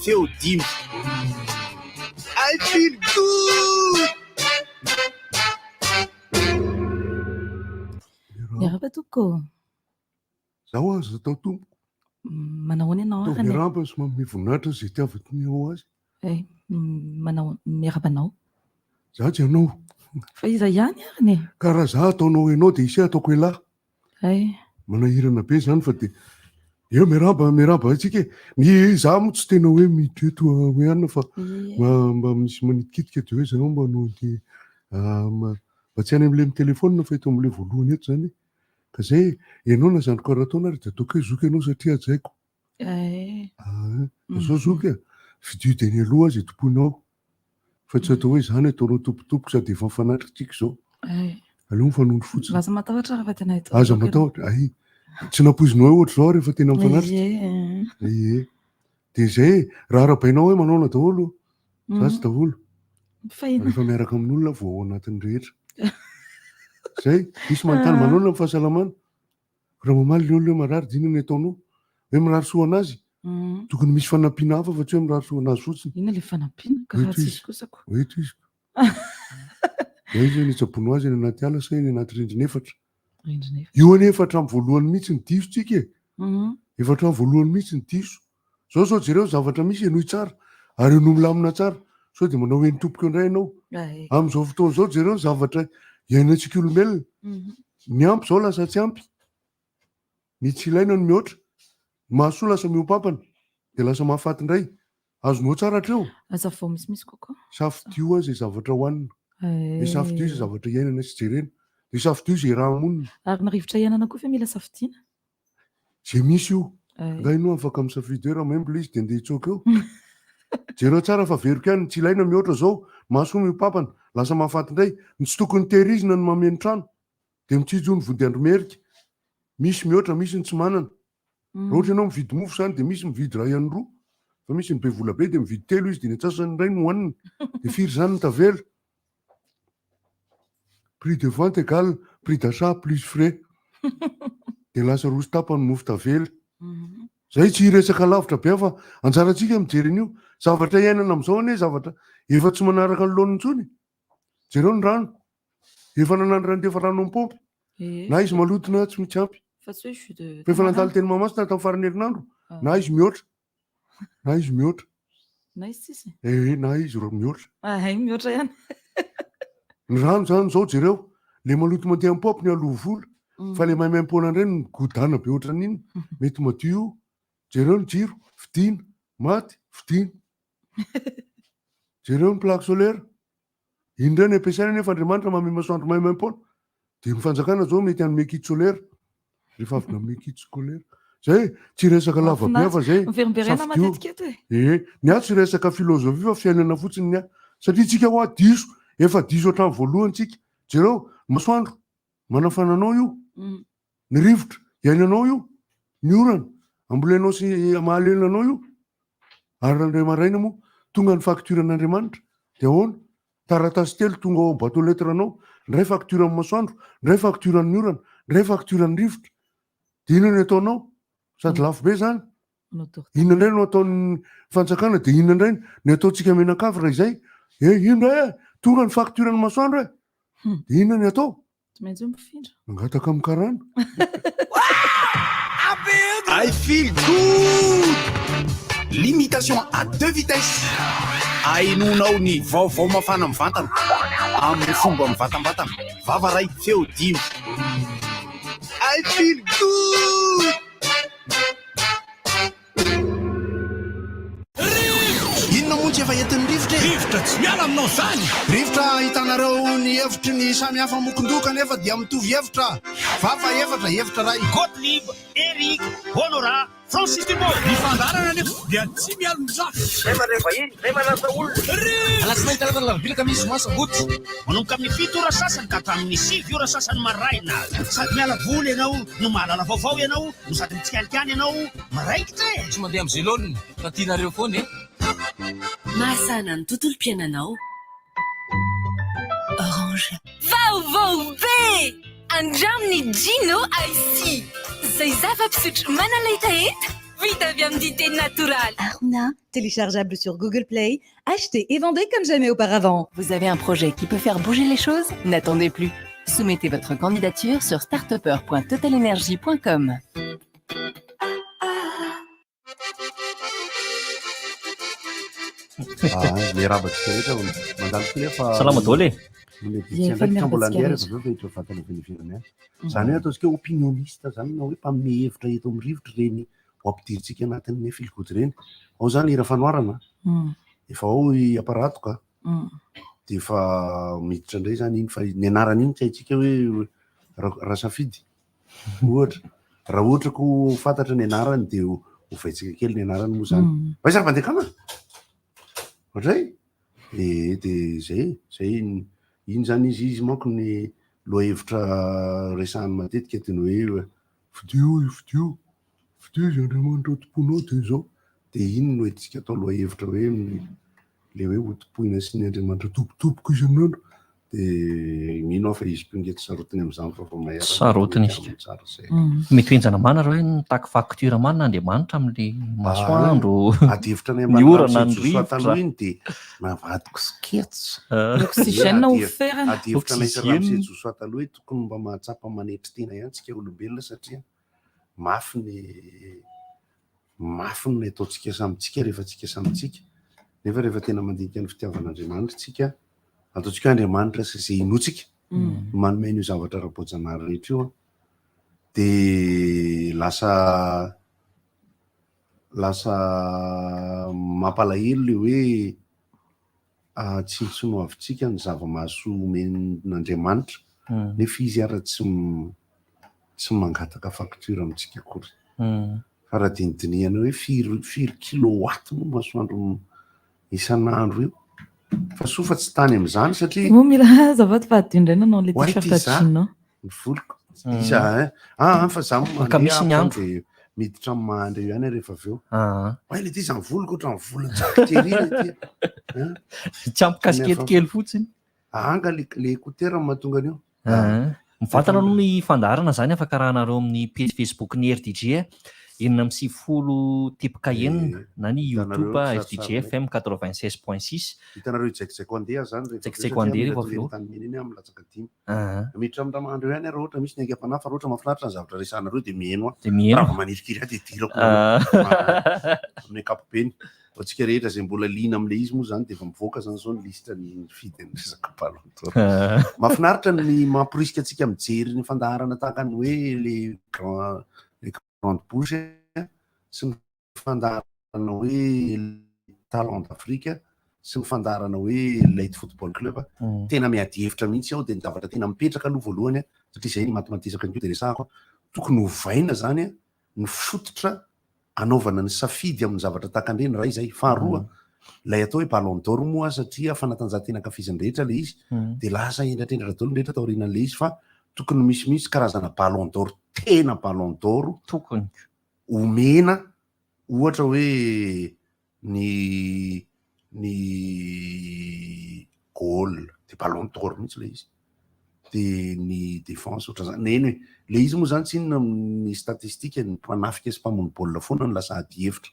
feo dimy. I feel good! Miarahaba tompoko ô. Zaho aza atao tompoko. Manao ahoana ianao Ataovy arany? miarahaba sy manome voninahitra izay itiavanao azy. Eh, manao miarahaba anao. Za tsy anao. Fa iza ihany arany e? Ka raha za ataonao ianao dia ise ataoko elah. Hay. Manahirana be zany fa dia eo miarahaba miarahaba antsika e. Ny za moa tsy tena hoe miditra eto hoe anona fa mba mba misy manitikitika dia hoe zao mba noho ny mba tsy any amin'ilay mitelefaonina fa eto amin'ilay voalohany eto zany e. Ka zay e, ianao na zandriko ara-taona ary dia ataoko hoe zoky ianao satria hajaiko. Eh. Ah, zao zoky a, fidio dia ny aloha aza tompoinao. Fa tsy atao hoe izany ataonao tompotompoko sady efa mifanatrika tsika izao. Eh. Aleo mifanondro fotsiny. Aza matahotra raha fa tena eto. Aza matahotra, ay. Tsy nampoizinao hoe ohatr'izao rehefa tena mifanatrika. Ie. Ie. Dia izay e, raha arahabainao hoe manaona daholo, za tsy daholo. Fa inona? Rehefa miaraka amin'olona vao ao anatin'ny rehetra. Zay, misy manontany manaona ny fahasalamana. Raha mamaly ny olona hoe marary dia inona ny ataonao? Hoe mirary soa anazy? Tokony misy fanampiana hafa fa tsy hoe mirary soa anazy fotsiny. Inona ilay fanampiana? Ka raha Eto tsisy izy. kosa ko. Eto izy. Dia iza no hitsaboanao azy any anaty ala sa eny anaty rindrina efatra? Rindrina efatra. Io anie efa hatramin'ny voalohany mihitsy ny diso tsika e. Efa hatramin'ny voalohany mihitsy ny diso. Zao zao jereo zavatra misy henoy tsara ary henoy milamina tsara sao dia manao eny tompoko indray ianao. Amin'izao fotoana izao jereo ny zavatra iainantsika olombelona. Ny ampy izao lasa tsy ampy. Ny tsy ilaina no mihoatra. Ny mahasoa lasa mihoampampana dia lasa mahafaty indray. Azonao tsara hatreo? Azavao misimisy kokoa. Safidio izay zavatra hohanina. Dia safidio izay zavatra iainana sy jerena. Dia safidio izay raha-monina. Ary ny rivotra iainana koa ve mila safidiana? Zay misy io. Nga ianao afaka misafidy hoe raha maimbo le izy de ndeha hitsoaka eo. Jereo tsara fa veriko ihany, ny tsy ilaina mihoatra zao, mahasoa mihoapampana, lasa mahafaty indray, ny tsy tokony tehirizina no mameno trano, de mitsinjo hono vody andro merika. Misy mihoatra, misy ny tsy manana. Raha ohatra ianao mividy mofo zany de misy mividy iray an'ny roa, fa misy ny be vola be de mividy telo izy de ny antsasany indray no hohaniny, de firy zany ny tavela? Prix de vente égale prix d'achat plus frais. Dia lasa roa sy tapany mofo tavela. Zay tsy hiresaka lavitra be fa anjarantsika mijery an'io. Zavatra iainana amin'izao anie zavatra efa tsy manaraka ny laoniny intsony. Jereo ny rano. Efa nanandrandefa rano amin'ny paompy. Na izy maloto na tsy misy ampy. Fa tsy hoe jus de Fa efa nandalo teny Mahamasina tamin'ny faran'ny herinandro. Na izy mihoatra. Na izy mihoatra. Na izy tsisy. Eh, na izy ro mihoatra. Ah, hay mihoatra ihany. Ny rano zany zao jereo, le maloto mandeha am paompy ny aloha vola, mm. fa le maimaimpoana indray no migodana be ohatran'iny, mety madio io. Jereo ny jiro, vidiana, maty, vidiana. Jereo ny plaque solaire, Iny indray no ampiasaina nefa Andriamanitra manome masoandro maimaimpoana. Dia ny fanjakana zao mety hanome kit solaire. Rehefa avy nanome kit scolaire. Zay, tsy resaka lava be fa zay. Miverimberena Safidio. matetika eto e. Ee, ny ahy tsy resaka filozofia fa fiainana fotsiny ny ahy. Satria tsika hoa diso, efa diso hatramin'ny voalohany tsika. Jereo, masoandro, manafana anao io. Ny rivotra, iainanao io. Ny orana, ambolenao sy mahalena anao io. Ary raha indray maraina moa, tonga ny facture an'Andriamanitra, dia ahoana? Taratasy telo tonga ao boîte aux lettres anao, indray facture amin'ny masoandro, indray facture an'ny orana, indray facture an'ny rivotra. Dia inona no ataonao? Sady lafo be izany. Inona indray no ataon'ny fanjakana dia inona indray ny ataontsika mianakavy raha izay? Eh, ino indray e? Tonga ny facture an'ny masoandro e! Dia inona ny atao? Tsy maintsy hoe mifindra. Mangataka amin'ny karana. I feel good! Limitation à deux vitesses. Ahenoanao ny vaovao mafana mivantana amin'ny fomba mivantambatana. Vava ray, feo dimy. I feel good! Inona moa tsy efa entin'ny rivotra e? Rivotra tsy miala aminao zany! Rivotra ahitanareo ny hevitry ny samy hafa mokon-doha kanefa dia mitovy hevitra. Vava efatra, hevitra iray. Gottlieb, Eric, Honorat, Francis Dubois. Ny fandaharana anefa dia tsy mialon-drafy. Zay mandray vahiny, zay manasa olona. Rivotra! Alatsinainy, talata, alarobia, alakamisy, zoma, sabotsy. Manomboka amin'ny fito ora sasany ka hatramin'ny sivy ora sasany maraina. Sady miala voly ianao no mahalala vaovao ianao no sady mitsikalikany ianao. Miraikitra e! Tsy mandeha amin'izay laoniny fa tianareo foana e! Mahasahana ny tontolom-piainanao. Orange. Vaovao be! Andramo ny Gino Icy, izay zava-pisotro manala hetaheta. Vita avy amin'ny dite natoraly. Aruna, téléchargeable sur Google Play, achetez et vendez comme jamais auparavant. Vous avez un projet qui peut faire bouger les choses? N'attendez plus. Soumettez votre candidature sur startupper.totalenergie.com. Ah, miarahaba antsika rehetra mandalo kely aho fa Salama daholo e. Mbola Ie, vitsy efa andraikitra miarahaba mbola antsika andeha rehetra. rehefa avy eo fa hiditra vatana avy any ivelany any. Izany hoe ataontsika hoe opinioniste izany na hoe mpanome hevitra eto amin'ny rivotra ireny ho ampidirintsika anatin'ny filigoty ireny. Ao izany hira fanoharana, efa ao i aparatoka dia efa miditra indray izany iny fa ny anarany iny tsy haintsika hoe Rasafidy ohatra. Raha ohatra koa fantatra ny anarany dia ovaintsika kely ny anarany moa izany. Aiza ry Bandekama? Ohatray? Eh, dia zay, zay iny zany izy, izy manko ny lohahevitra resahany matetika dia ny hoe fidio io, fidio, fidio izay Andriamanitra ho tompoinao dia izao. Dia iny no entintsika atao lohahevitra hoe le hoe hotompoina sy ny Andriamanitra tompotompoko isan'andro. Dia mino aho fa izy koa nge tsy sarotiny amin'izany fa vao may ara Sarotiny mety izy. aminy tsara izay. Mety ho henjana marina raha hoe mitaky facture marina Andriamanitra amin'ilay masoandro, Ady hevitra ny ny ambany orana, rano ny sy Josoa rivotra. taloha iny dia navadiko sketch. L'oxygène Ady ho ferana. ady hevitra anay sy Ramose Oxygène. Josoa taloha hoe tokony mba mahatsapa manetry tena ihany tsika olombelona satria mafy ny mafy ny ataontsika samy tsika rehefa tsika samy tsika. Nefa rehefa tena mandinika ny fitiavan'Andriamanitra tsika, ataontsika hoe Andriamanitra sy izay inoantsika no manome an'io zavatra ara-boajanahary rehetra io an, dia lasa lasa mampalahelo ilay hoe tsinontsinoavintsika ny zava-mahasoa omen'Andriamanitra nefa izy ara tsy tsy mangataka facture amintsika akory. Fa raha dinidinihana hoe firy firy kilowatt moa masoandro isan'andro io. Fa soa fa tsy tany amin'izany satria Moa mila azafady fa adino indray nanao an'ilay Oay, t-shirt ty za. jean an. Ny voloko. Iza hein? Ah, ah, fa za Ka misy ny mandeha andro. dia miditra amin'ny mahandra eo ihany rehefa avy eo. Ah. Oay, le ty za ny voloko ohatran'ny volon'i Jacques Thierry le ty. Hein? Tsy ampy casquette kely fotsiny. Anga le le écouteur no mahatonga an'io. Ah. Mivantana aloha ny fandaharana izany afaka arahanareo amin'ny pejy Facebook ny RDJ 96 teboka enina na ny Hitanareo YouTube eo RDJ kisarisary FM 96.6. Hitanareo hijaikojaiko andeha zany rehefa avy eo Jaikojaiko satria andeha mila rehefa avy tonga eo. eny Antanimena eny aho milatsaka dimy. Ah. Miditra amin'ny ramandreo ihany aho raha ohatra misy ny aingam-panahy fa raha ohatra mahafinaritra ny zavatra resahanareo dia miheno aho. Dia miheno. Raha vao manirikiry ahy dia idirako Ah. amin'ny ankapobeny. Ho antsika rehetra izay mbola liana amin'ilay izy moa izany dia efa mivoaka izany izao ny lisitra ny nifidy ny resaka ballon d'or. Ah. Mahafinaritra ny mamporisika antsika mijery ny fandaharana tahaka ny hoe les grand les grandes bouches sy ny fandaharana hoe talent d'Afrique sy ny fandaharana hoe Late Football Club. Tena miady hevitra mihitsy aho dia ny zavatra tena mipetraka aloha voalohany satria izay ny matimatesako ihany koa dia resahako, tokony hovaina izany ny fototra anaovana ny safidy amin'ny zavatra tahaka an'ireny, iray izay. Faharoa, ilay atao hoe ballon d'or moa satria fanatanjahantena ankafizin'ny rehetra ilay izy, dia lasa hendratrendra daholo ny rehetra taorianan'ilay izy fa tokony misimisy karazana ballon d'or tena ballon d'or tokony omena ohatra hoe ny ny goal de ballon d'or mihitsy ilay izy de ny défense ohatran'izany eny e le izy moa zany tsy inona ny statistique ny mpanafika sy mpamono baolina foana no lasa ady hevitra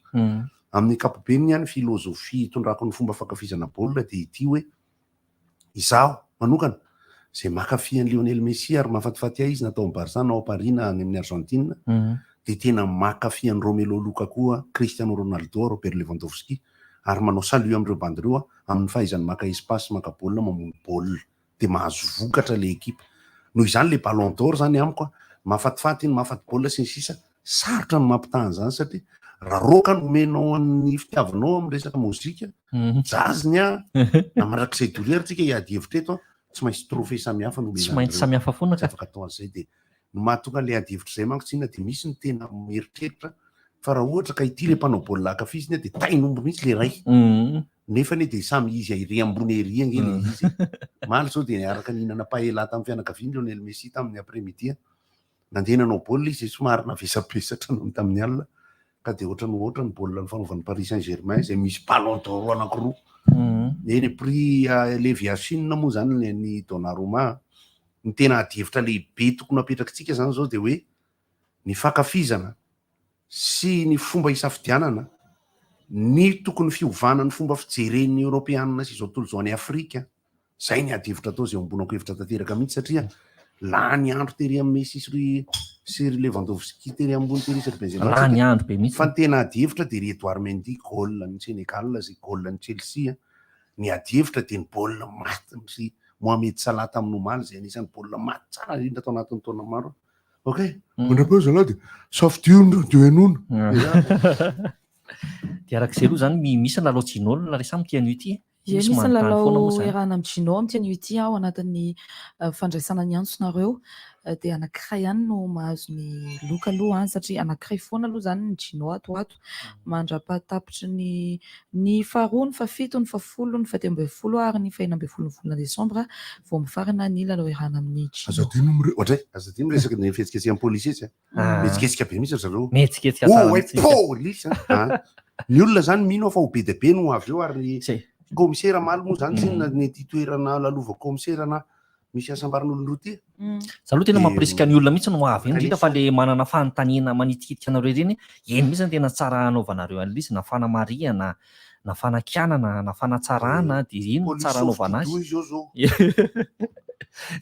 amin'ny ankapobeny ny any philosophie hitondrako ny fomba fankafizana baolina de ity hoe izaho manokana izay mankafy an'i Lionel Messi ary mahafatifaty ahy izy na tao amin'ny Barça na ao Paris na any amin'ny Argentine dia tena mankafy an'i Romelu Lukaku aho, Cristiano Ronaldo aho, Robert Lewandowski ary manao salut amin'ireo bandy ireo aho amin'ny fahaizany maka espace maka baolina mamono baolina dia mahazo vokatra ilay ekipa. Noho izany ilay ballon d'or izany amiko mahafatifaty iny mahafaty baolina sy ny sisa sarotra ny mampitaha an'izany satria raha rock no omenao an'ny fitiavanao amin'ny resaka mozika, jazz ny ahy, na mandrakizay doria ary tsika hiady hevitra eto an, tsy maintsy trophée samihafa no omena Tsy maintsy an'ireo. samihafa foana Tsy ka. afaka atao an'izay dia ny mahatonga an'ilay ady hevitra izay manko tsy inona dia misy ny tena mieritreritra fa raha ohatra ka ity ilay mpanao baolina ankafiziny dia tain'omby mihitsy ilay iray. Nefa anie dia samy izy ery ambony ery ange ilay izy e. Omaly izao dia niaraka nihinana paella tamin'ny fianakaviany Lionel Messi tamin'ny après midi. Nandeha nanao baolina izy somary navesabesatra nony tamin'ny alina ka dia ohatran'ny ohatran'ny baolina nifanaovan'ny Paris Saint Germain izay misy ballon d'or anankiroa. Eny e, prix Levi Yachine moa izany ny an'i Donnarumma. Ny tena adihevitra lehibe tokony hapetrakitsika izany izao dia hoe ny fankafizana. sy ny fomba hisafidianana, ny tokony fiovana ny fomba fijeren'ny Eoropeanina sy izao tontolo izao an'i Afrika, zay ny ady hevitra atao zay iombonako hevitra tanteraka mihitsy satria lany andro tery amin'i Messi sy ry sy ry Lewandowski tery ambony tery sy ry Benzema Lany andro be mihitsy. Fa ny tena ady hevitra dia ry Edouard Mendy goal ny Senegal sy goal ny Chelsea, ny ady hevitra dia ny baolina maty sy Mohamed Salah tamin'ny omaly izay anisan'ny baolina maty tsara indrindra tao anatin'ny taona maro. Ok, mandra-peo zalahy dia safidio ny radio henoina. Dia araka izay aloha izany misy ny lalao Gino Larissa amin'ity anio ity. Ie, Misy misy ny manontany foana lalao moa izany. iarahana amin'i Gino amin'ity anio ity ao anatin'ny fandraisana ny antsonareo. Dia anankiray ihany no mahazo ny loka aloha satria anankiray foana aloha izany ny Gino ato ho ato mandra-pahatapitry ny ny faharoa, ny fahafito, ny fahafolo, ny fahatelo ambin'ny folo ary ny fahenina ambin'ny folon'ny volana desambra vao mifarana ny lalao iarahana amin'i Gino. Aza adino ny mire- ohatray, aza adino ny resaka ny fihetsiketsehan'ny polisy etsy a. Mihetsiketsika be mihitsy ry zareo. Mihetsiketsika tsara Oh, mihitsy. polisy a. Ny olona zany mino aho fa ho be dia be no ho avy eo ary ny kaomisera omaly moa zany tsinona ny ety toerana lalova kaomisera na misy hasambaran'olon-droa ity. Za aloha tena Dia mampirisika ny olona mihitsy no ho avy eny, indrindra fa Kanisa. le manana fanontaniana manitikitika anareo ireny, eny mihitsy no tena tsara hanaovanareo an'ilay izy, na fanamarihana, na fanakianana, na fanatsarana, dia iny no Polisy tsara hanaovana azy. sauf izy eo zao.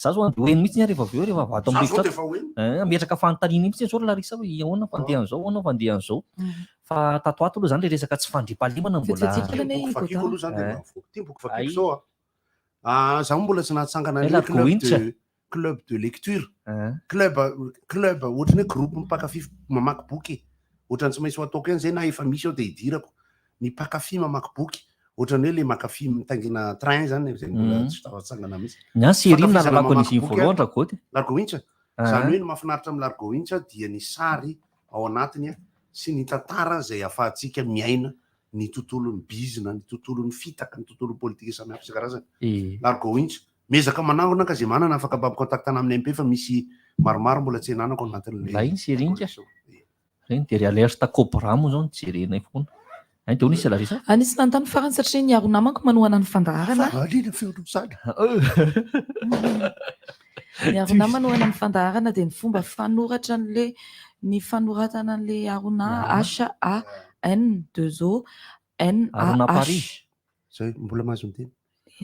Za zao andeha ho eny mihitsy rehefa avy eo, rehefa avy ato Za amin'ny zao rivotra dia efa ho eny. Eh, hametraka fanontaniana mihitsy zao ry Larissa hoe ahoana fandehan'izao, ahoana fandehan'izao. Fa tato ato aloha zany le resaka tsy fandriampahalemana mbola Vetivety kely anie Boky i vakiko Godard. aloha zany dia Eh. mba mivoaka. Ty boky vakiko Ay. zao a. Ah, zaho mbola tsy nahatsangana Eh, ny Largo club Winch. de club de lecture. Eh. Club club ohatran'ny hoe groupe mpankafy mamaky boky. Ohatran'ny tsy maintsy ho ataoko ihany zay na efa misy ao dia hidirako. Ny mpankafy mamaky boky. Ohatran'ny hoe le mankafy mitaingina train zany izay mbola tsy tafatsangana mihitsy. Ny ahy série no Fankafizana nalalako mamaky an'izy iny boky voalohany a. Ragoty. Largo Winch. Ah. Izany hoe ny mahafinaritra amin'ny Largo Winch dia ny sary ao anatiny sy ny tantara izay ahafahantsika miaina ny tontolon'ny bizina, ny tontolon'ny fitaka, ny tontolon'ny politika samihafa isan-karazany. Largo Winch. Miezaka manangona ka izay manana afaka mba mi-contact ana amin'ny MP fa misy maromaro mbola tsy ananako anatin'ilay Milay iny série iny ka. collection. Ireny dia ry Alerte Cobra moa izao no jerenay foana. Hay dia hono izy Larissa? Ah, nisy nanontany farany satria ny aro namako manohana ny fandaharana. Valiana feonao izany. Ny arona manohana ny fandaharana dia ny fomba fanoratra an'le ny fanoratana an'le arona H A N 2 O N A Arona H. Paris. Zay mbola mahazo miteny.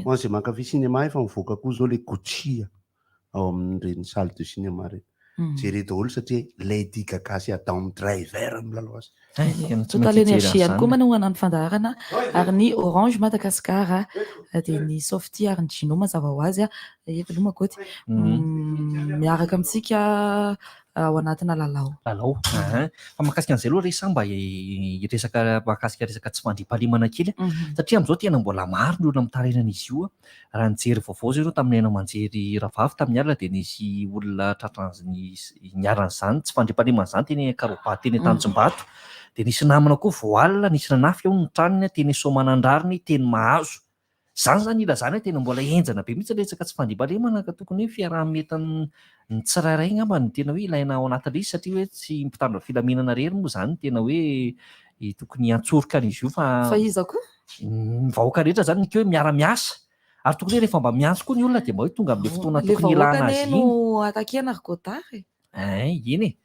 Ho an'izay mankafy cinéma efa mivoaka koa izao le Gucci ao amin'ireny salle de cinéma ireny. Jereo daholo satria Lady Gaga sy Adam Driver no milalao azy. Total Energie ihany koa manohana ny fandaharana ary ny Orange Madagascar dia ny Softy ary ny Gino mazava ho azy. Eto aloha Makoty miaraka amintsika ao anatina lalao. Lalao. Fa mahakasika an'izay aloha re mba hiresaka mahakasika resaka tsy fandriampahalemana kely satria amin'izao tena mbola maro ny olona mitaraina an'izy io. Raha nijery vaovao izao ianao tamin'ny haino aman-jery rahavavy tamin'ny alina dia nisy olona tratran'ny niharan'izany tsy fandriampahalemana izany teny Ankaroba teny Tanjombato. Dia nisy namana koa vao alina nisy nanafika hono ny tranony teny Soamanandrariny teny Mahazo. Izany izany ilazana hoe tena mbola henjana be mihitsy ilay resaka tsy fandriampahalemana ka tokony hoe fiaraha-mientan'ny tsirairay angamba no tena hoe ilaina ao anatin'ilay izy satria hoe tsy mpitandro filaminana irery moa izany no tena hoe tokony hiantsoroka an'izy io fa Fa iza koa? Ny vahoaka rehetra zany ny hoe miara-miasa ary tokony hoe rehefa mba miantso koa ny olona dia mba hoe tonga amin'ilay fotoana Le tokony vahoaka ilana anie azy no iny. attaquer-na ry Godard e. Ein, eny e.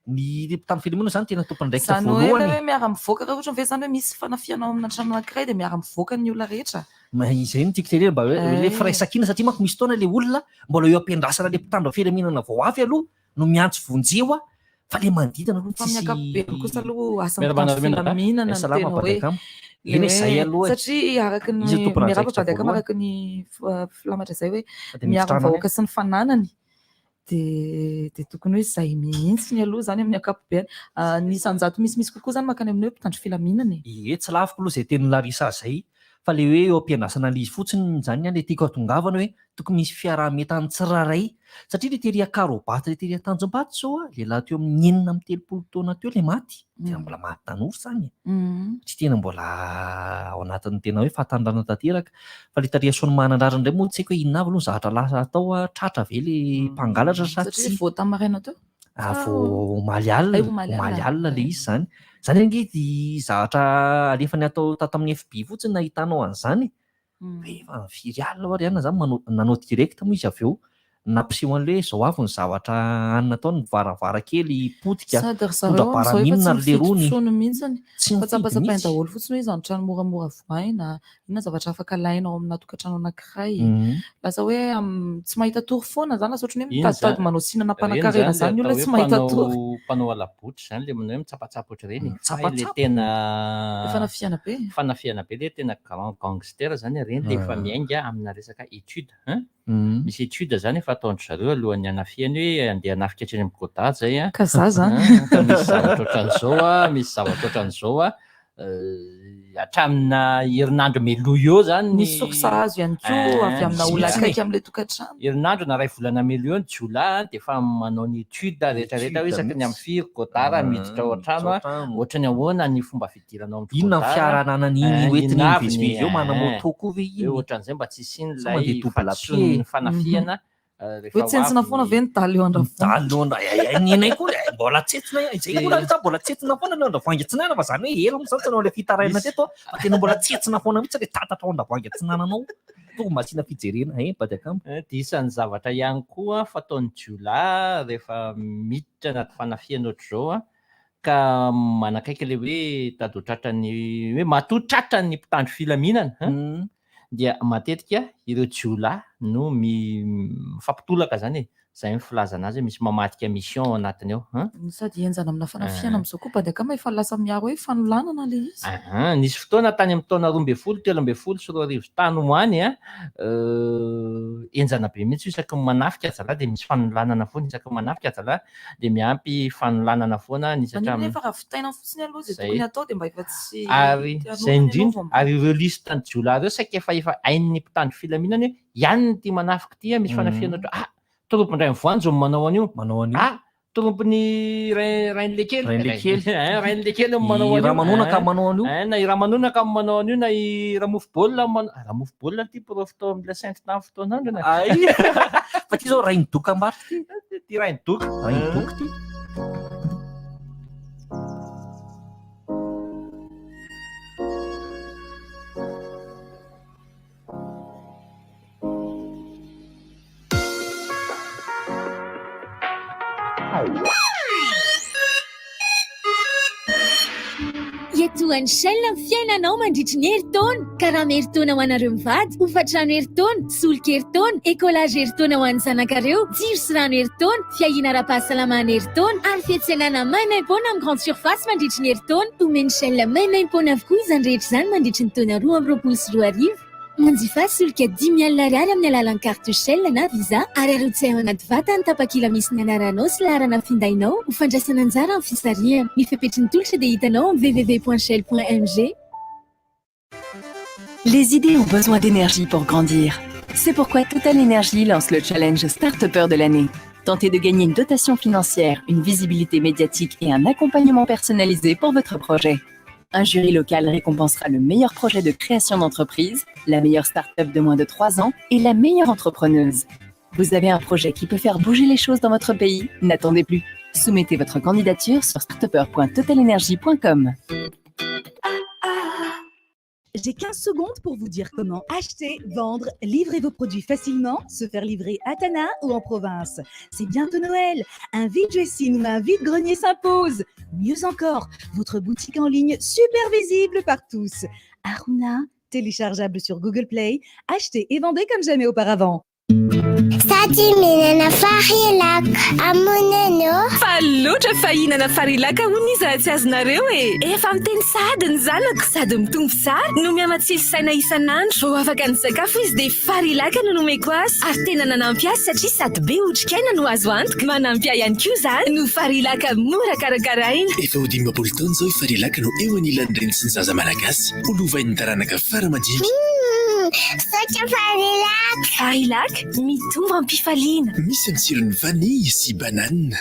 Ny mpitandro filaminana zany tena tompon'andraikitra Izany hoe voalohany ilay e. hoe miara-mivoaka raha ohatra ve izany hoe misy fanafihana ao amina trano anankiray dia miara-mivoaka ny olona rehetra? Ma izay no tiako tenenina mba hoe ilay Eh. firaisankina satria manko misy fotoana ilay olona mbola eo am-piandrasana ilay mpitandro filaminana vao avy aloha no miantso vonjeo a fa le manodidina aloha Fa amin'ny tsisy ankapobeny kosa aloha asa Miarahaba mitandro anareo mianadahy. filaminana Eh, no salama tena hoe Badakama. le Eny e, zay hoe aloha e. satria araka ny Izy no miarahaba tompon'andraikitra Badakama voalohany. araka ny filamatra izay hoe Fa dia miaro ny miditra anao vahoaka sy ny fananany dia dia tokony hoe izay mihitsy ny aloha izany amin'ny ankapobeny. Ah, ny isan-jato misimisy kokoa izany mankany amin'ny hoe mpitandro filaminana e. Ie, tsy laviko aloha izay tenin'i Larissa izay fa le hoe eo am-piandrasana an'ilay izy fotsiny izany ny ahy le tiako hahatongavana hoe tokony misy fiaraha-mientan'ny tsirairay satria le tery Ankarobato le tery Antanjombato izao a, lehilahy teo amin'ny 36 taona teo le maty, tena mbola maty tanora izany e, tsy tena mbola ao anatin'ny tena hoe fahatanorana tanteraka, fa le tary Soamanandrariny indray moa tsy haiko hoe inona avy aloha ny zavatra lasa atao a, tratra ve le mpangalatra sa Satria tsia? vao tamin'ny maraina teo? Ah, vao omaly alina, Ay, omaly omaly alina. alina le izy izany. Izany ange ity zavatra alefany atao tato amin'ny FB fotsiny nahitanao an'izany. Hoe efa firy alina ho'a ry anona izany manao, nanao direct moa izy avy eo. Nampiseho an'ilay hoe izao avy ny zavatra hanina atao, ny varavarankely potika, Sady ry zareo mitondra amin'izao efa baraminina tsy ry lerony. mifidy intsony mihitsiny Tsy fa mifidy tsapatsapany mihitsy. daholo fotsiny hoe izany trano moramora vohaina, inona zavatra afaka alaina ao amina tokantrano anankiray. Lasa hoe tsy mahita tory foana izany, lasa ohatran'ny hoe Iny mitaditady zany- manao sinana ireny mpanankarena zany izany ny le olona atao tsy hoe mahita mpanao tory. mpanao hala-botry zany le manao hoe mitsapatsapa ohatr'ireny e. Fa ilay Mitsapatsapa. tena Fanafihana be. fanafihana be le tena grand gangster zany ireny le efa miainga amina resaka étude hein. Misy étude zany efa ataon-dry zareo alohan'ny hanafihany hoe andeha hanafika hatreny amin'ny Godard zay an. Ka za zany. Hein, ka misy zavatra ohatran'izao an, misy zavatra ohatran'izao an. Hatramina herinandro meloa eo zany Ny source azo ihany koa avy amina olona akaiky amin'ilay tokantrano. Herinandro na iray volana meloa eo ny jiolahy dia efa manao ny étude rehetra rehetra hoe isaky ny amin'ny firy Godard miditra ao an-trano an, ohatran'ny ahoana ny fomba fidirana ao amin'ny Inona ny Godard. fiara ananany iny hoentiny Inona avy ny mivezivezy eo, manana moto koa ve iny? Hoe ohatran'izay mba tsy hisian'ilay Sao mandeha double fahadisoan'ny pied? fanafihana rehefa Hoe tsentsina ho avy foana ny ve ny dalle eo Andravoahangy? Dalle eo Andravoahangy, ny anay koa eh, mbola tsentsina ihany, izay koa aloha mbola tsentsina foana ny Andravoahangy Atsinanana fa izany hoe ela moa izany tsy nanao ilay fitarainana teto aho, fa tena mbola tsentsina foana mihitsy ilay tatatra ao Andravoahangy Atsinanana ao, tonga mba asiana fijerena, eh bady akama. Dia isan'ny zavatra ihany koa fataon'ny jiolahy rehefa miditra anaty fanafihana ohatr'izao ka manakaiky ilay hoe tady ho tratran'ny hoe matoa tratran'ny mpitandro filaminana hein, dia matetika ireo jiolahy no mi- mifampitolaka zany e, zay ny filazana azy hoe misy mamadika mission ao anatiny ao hein. No sady henjana amina fanafihana amin'izao koa bady akama efa lasa miaro hoe fanolanana ilay izy. Ahan, nisy fotoana tany amin'ny taona 2012 2013 tany ho any an, henjana be mihitsy io isaky ny manafika zalahy dia misy fanolanana foana, isaky ny manafika zalahy dia miampy fanolanana foana nisy Maninona hatramin'ny nefa raha vitaina fotsiny aloha izay Zay. tokony hatao dia mba efa tsy Ary te zay hanolana ianao indrindra, vao mba ary ireo liste ny jiolahy ireo saika efa efa hain'ny mpitandro filaminana hoe ihany ity manafika ity a, misy fanafihana ohatra ah trompin-dRainy Voanjo no manao an'io, Manao an'io. ah trompin'i Rai- Rainilekely, Rainilekely. Hein, Rainilekely no manao I an'io, Ramanonaka hein. manao an'io. Hein, na i Ramanonaka no manao an'io na i Ramofo Baolina no manao, ah, Ramofo Baolina ity prof tao amin'ilay sainte tamin'ny fotoan'androny a. Ay. Fa ity zao Rainy dokam-barotra ity. Ty Rainy doka. Rainy doka ity. Iatohan'ny Shell ny fiainanao mandritry ny herintaona. Karama herintaona ho anareo mivady, hofantrano herintaona, solika herintaona, écolage herintaona ho an'ny zanakareo, jiro sy rano herintaona, fiahiana ara-pahasalamana herintaona ary fiantsenana maimaimpoana amin'ny grande surface mandritry ny herintaona. Omen'ny Shell maimaimpoana avokoa izany rehetra izany mandritry ny taona 2022. Manjifà solika 50 alina ariary amin'ny alalan'ny carte Shell na Visa ary arotsay ao anaty vata ny tapakila misy ny anaranao sy laharana findainao ho fandraisana anjara amin'ny fisarihana. Ny fepetry ny tolotra dia hitanao amin'ny www.shell.mg. Les idées ont besoin d'énergie pour grandir. C'est pourquoi Total Energy lance le challenge Start-upper de l'année. Tentez de gagner une dotation financière, une visibilité médiatique et un accompagnement personnalisé pour votre projet. Un jury local récompensera le meilleur projet de création d'entreprise, la meilleure start-up de moins de 3 ans et la meilleure entrepreneuse. Vous avez un projet qui peut faire bouger les choses dans votre pays? N'attendez plus. Soumettez votre candidature sur startupper.totalenergy.com. J'ai 15 secondes pour vous dire comment acheter, vendre, livrer vos produits facilement, se faire livrer à Tana ou en province. C'est bientôt Noël. Un vide-dressing ou un vide-grenier s'impose. Mieux encore, votre boutique en ligne super visible par tous. Aruna, téléchargeable sur Google Play. Achetez et vendez comme jamais auparavant. Sady mihinana Farilac amoneno. Fa loatra fa hihinana Farilac hono izy raha tsy azonareo e. Efa miteny sady ny zanako sady mitombo tsara no mihamatsilo saina isan'andro. Vao afaka ny sakafo izy dia Farilac no nomeko azy ary tena nanampy azy satria sady be otrikaina no azo antoka. Manampy ahy ihany koa izany no Farilac mora karakaraina. Efa ho 50 taona izao i Farilac no eo anilan'ny reny sy ny zaza malagasy. Ho lovain'ny taranaka fara mandimby. Misaotra Farilac. Farilac, mitombo am-pifaliana. Misy ny tsirony vanille sy banane.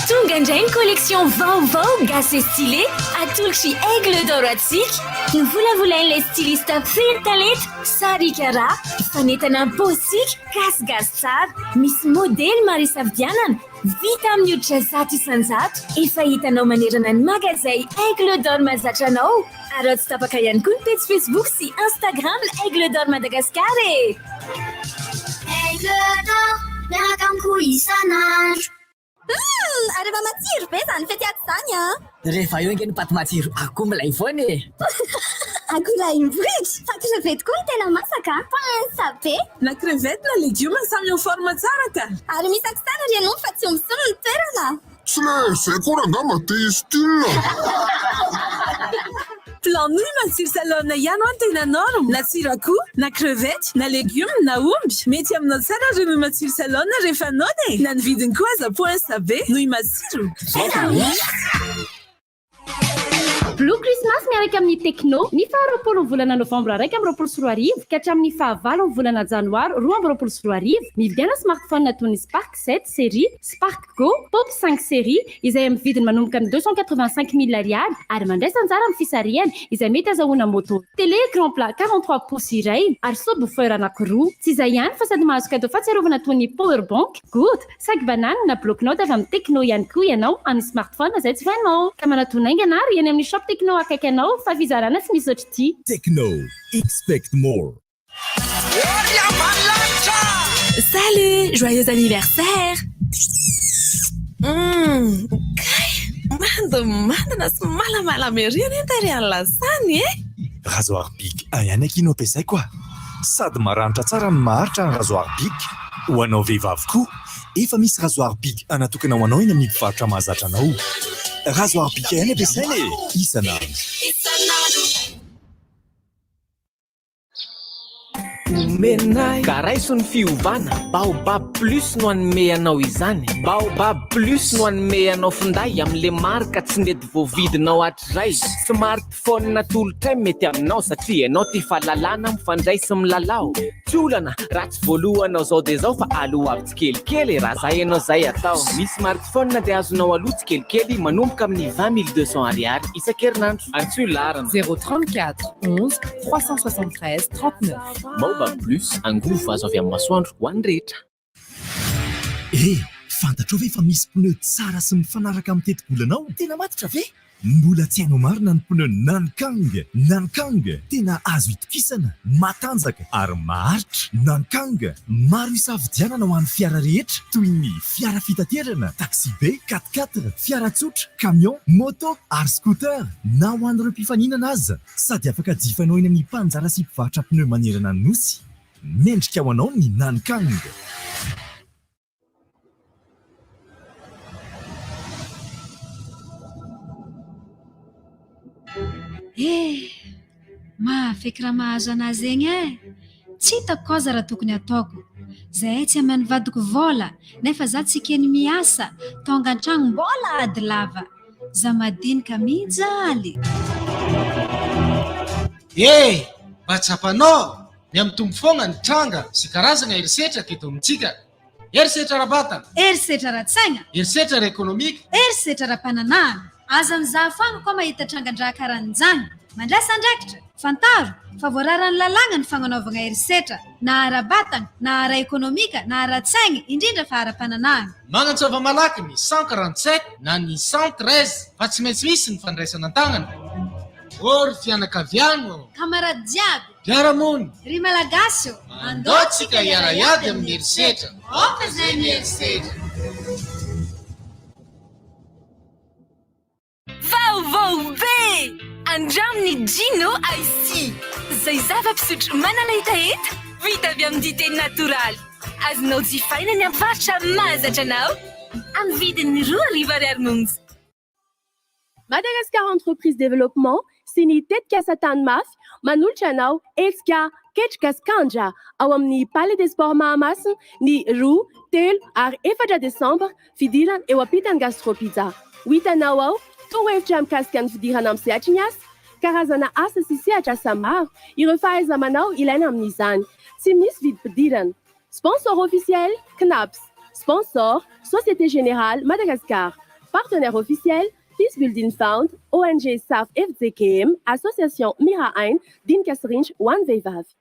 Tonga ny indray ny collection vaovao gasy et stylé atolotr'i Aigle d'Or antsika. Novolavolain'ilay styliste feno talenta, Sarika Ra. Mifanentana amin'ny paozintsika, gasigasy tsara. Misy modely maro isafidianana, vita amin'ny hoditra 100%. Efa hitanao manerana ny magazay Aigle d'Or mahazatra anao. Araho tsy tapaka ihany koa ny pejy Facebook sy Instagram Aigle d'Or Madagascar e! Aigle d'Or, miaraka amiko isan'andro. Humm! Ary efa matsiro be izany fety ato izany an! Rehefa eo ange ny paty matsiro akoho milay foana e! Akoholahy mivohitra! Fa crevette koa no tena masaka an! Pince be! Na crevette na legioma samy en forme tsara ka! Ary misy tsara ry ianao fa tsy omby tsony ny toerana! Tsy le zay koa rangah mba te hi-style. Plan nouille matsiro salone ihany hoa no tena norme, na tsiro akoho, na crevette, na legume, na omby. Mety aminao tsara ry nouille matsiro salone rehefa noana e! Na ny vidiny koa aza poince be, nouille matsiro. Blue Christmas miaraka amin'ny Tecno, ny faha 20 ny volana novambra 2021 ka hatramin'ny faha valo ny volana janoary 2022, mividiana smartphone toy ny Spark 7 série, Spark Go, Pop 5 série, izay amin'ny vidiny manomboka amin'ny 285 000 ariary ary mandraisa anjara amin'ny fisarihana izay mety azahoana moto, télé écran plat 43 pouces iray ary subwoofer anankiroa. Tsy izay ihany fa sady mahazo cadeau fahatsiarovana toy ny power bank, gourde, sac banane na bloc-notes avy amin'ny Tecno ihany koa ianao amin'ny smartphone izay jifainao. Ka manatòna haingana ary eny amin'ny shop Tecno akaiky anao fa fizarana tsy misy ohatr'ity. Tecno, expect more. Salut! Joyeux anniversaire! Hum, kay! Mandimandina sy malamalama ery anie ny tarehin'ny lasany e! Rasoir Bic ihany akia no ampiasaiko a! Sady maranitra tsara no maharitra ny rasoir Bic. Ho anao vehivavy koa, efa misy rasoir Bic natokana ho anao eny amin'ny mpivarotra mahazatra anao. Rasoir Bic ihany ampiasaina e! Isan'andro. Isan'andro. Omenay. Ka raiso ny fiovana, Baobab Plus no hanome anao izany. Baobab Plus no hanome anao finday amin'le marika tsy nety voavidinao hatrizay. Smartphone atolotray mety aminao satria ianao tia fahalalana, mifandray sy milalao. Tsy olana raha tsy voalohanao zao dia zao fa aloavy tsikelikely e, raha zay ianao zay atao. Ny smartphone dia azonao aloa tsikelikely manomboka amin'ny 20 200 ariary isan-kerinandro. Antsoy laharana. 034 11 373 39. Baobab Plus, angovo azo avy amin'ny masoandro ho an'ny rehetra. Eh! Fantatrao ve fa misy pneu tsara sy mifanaraka amin'ny tetibolanao? Tena matotra ve? Mbola tsy hainao marina ny pneu Nankang! Nankang! Tena azo itokisana, matanjaka ary maharitra. Nankang! Maro isafidianana ho an'ny fiara rehetra toy ny fiara fitaterana, taxi-be, quatre-quatre, fiara tsotra, camion, moto ary scooter, na ho an'ireo mpifaninana aza. Sady afaka jifainao eny amin'ny mpanjara sy mpivarotra pneu manerana ny Nosy. Mendrika ho anao ny Nankang! Eh! Mahafeky raha mahazo anah zegny eh! Tsy hitako koa aza raha tokony ataoko. Zahay tsy amian'ny vadiko vôla nefa za tsy keny miasa, tônga an-tragno mbôla ady lava. Za madinika mijaly. Eh! Mba tsapanao? Mihamitombo foagna ny tranga sy karazagna herisetra teto amintsika. Herisetra ara-batana. Herisetra ara-tsaigna. Herisetra ara-ekonomika. Herisetra ara-pananahana. Aza mizaha foagna koa mahita trangan-draha karahan'izany. Mandraisa andraikitra. Fantaro fa voararan'ny lalàgna ny fagnanaovagna herisetra, na ara-batagna, na ara-ekonomika, na ara-tsaigna, indrindra fa ara-pananahana. Magnantsôva malaky ny 147 na ny 113 fa tsy maintsy misy ny fandraisana an-tagnana. Ô ry fianakaviagna ô! Camarade jiaby! Mpiara-monina! Ry Malagasy ô! Andao tsika hiara-hiady amin'ny herisetra! Aoka izay ny herisetra! Vaovao be! Andramo ny Gino Ice Tea, izay zava-pisotro manala hetaheta, vita avy amin'ny dite natoraly. Azonao jifaina ny amin'ny mpivarotra mahazatra anao, amin'ny vidiny 2000 ariary monja. Madagascar Entreprise Développement sy ny tetikasa Tany Mafy manolotra anao hetsika Ketrika sy Kandra ao amin'ny Palais des Sports Mahamasina ny roa, telo ary efatra desambra, fidirana eo ampitan'ny Gastro Pizza. Ho hitanao ao torohevitra mikasika ny fidirana amin'ny sehatry ny asa, karazana asa sy sehatr'asa maro, ireo fahaiza-manao ilaina amin'izany. Tsy misy vidim-pidirana. Sponsor officiel, Cnaps. Sponsor, Société Générale Madagascar. Partenaire officiel, Peace Building Fund, ONG SAF FJKM, Association Mira Aina, Dinika sy Rindra ho an'ny vehivavy.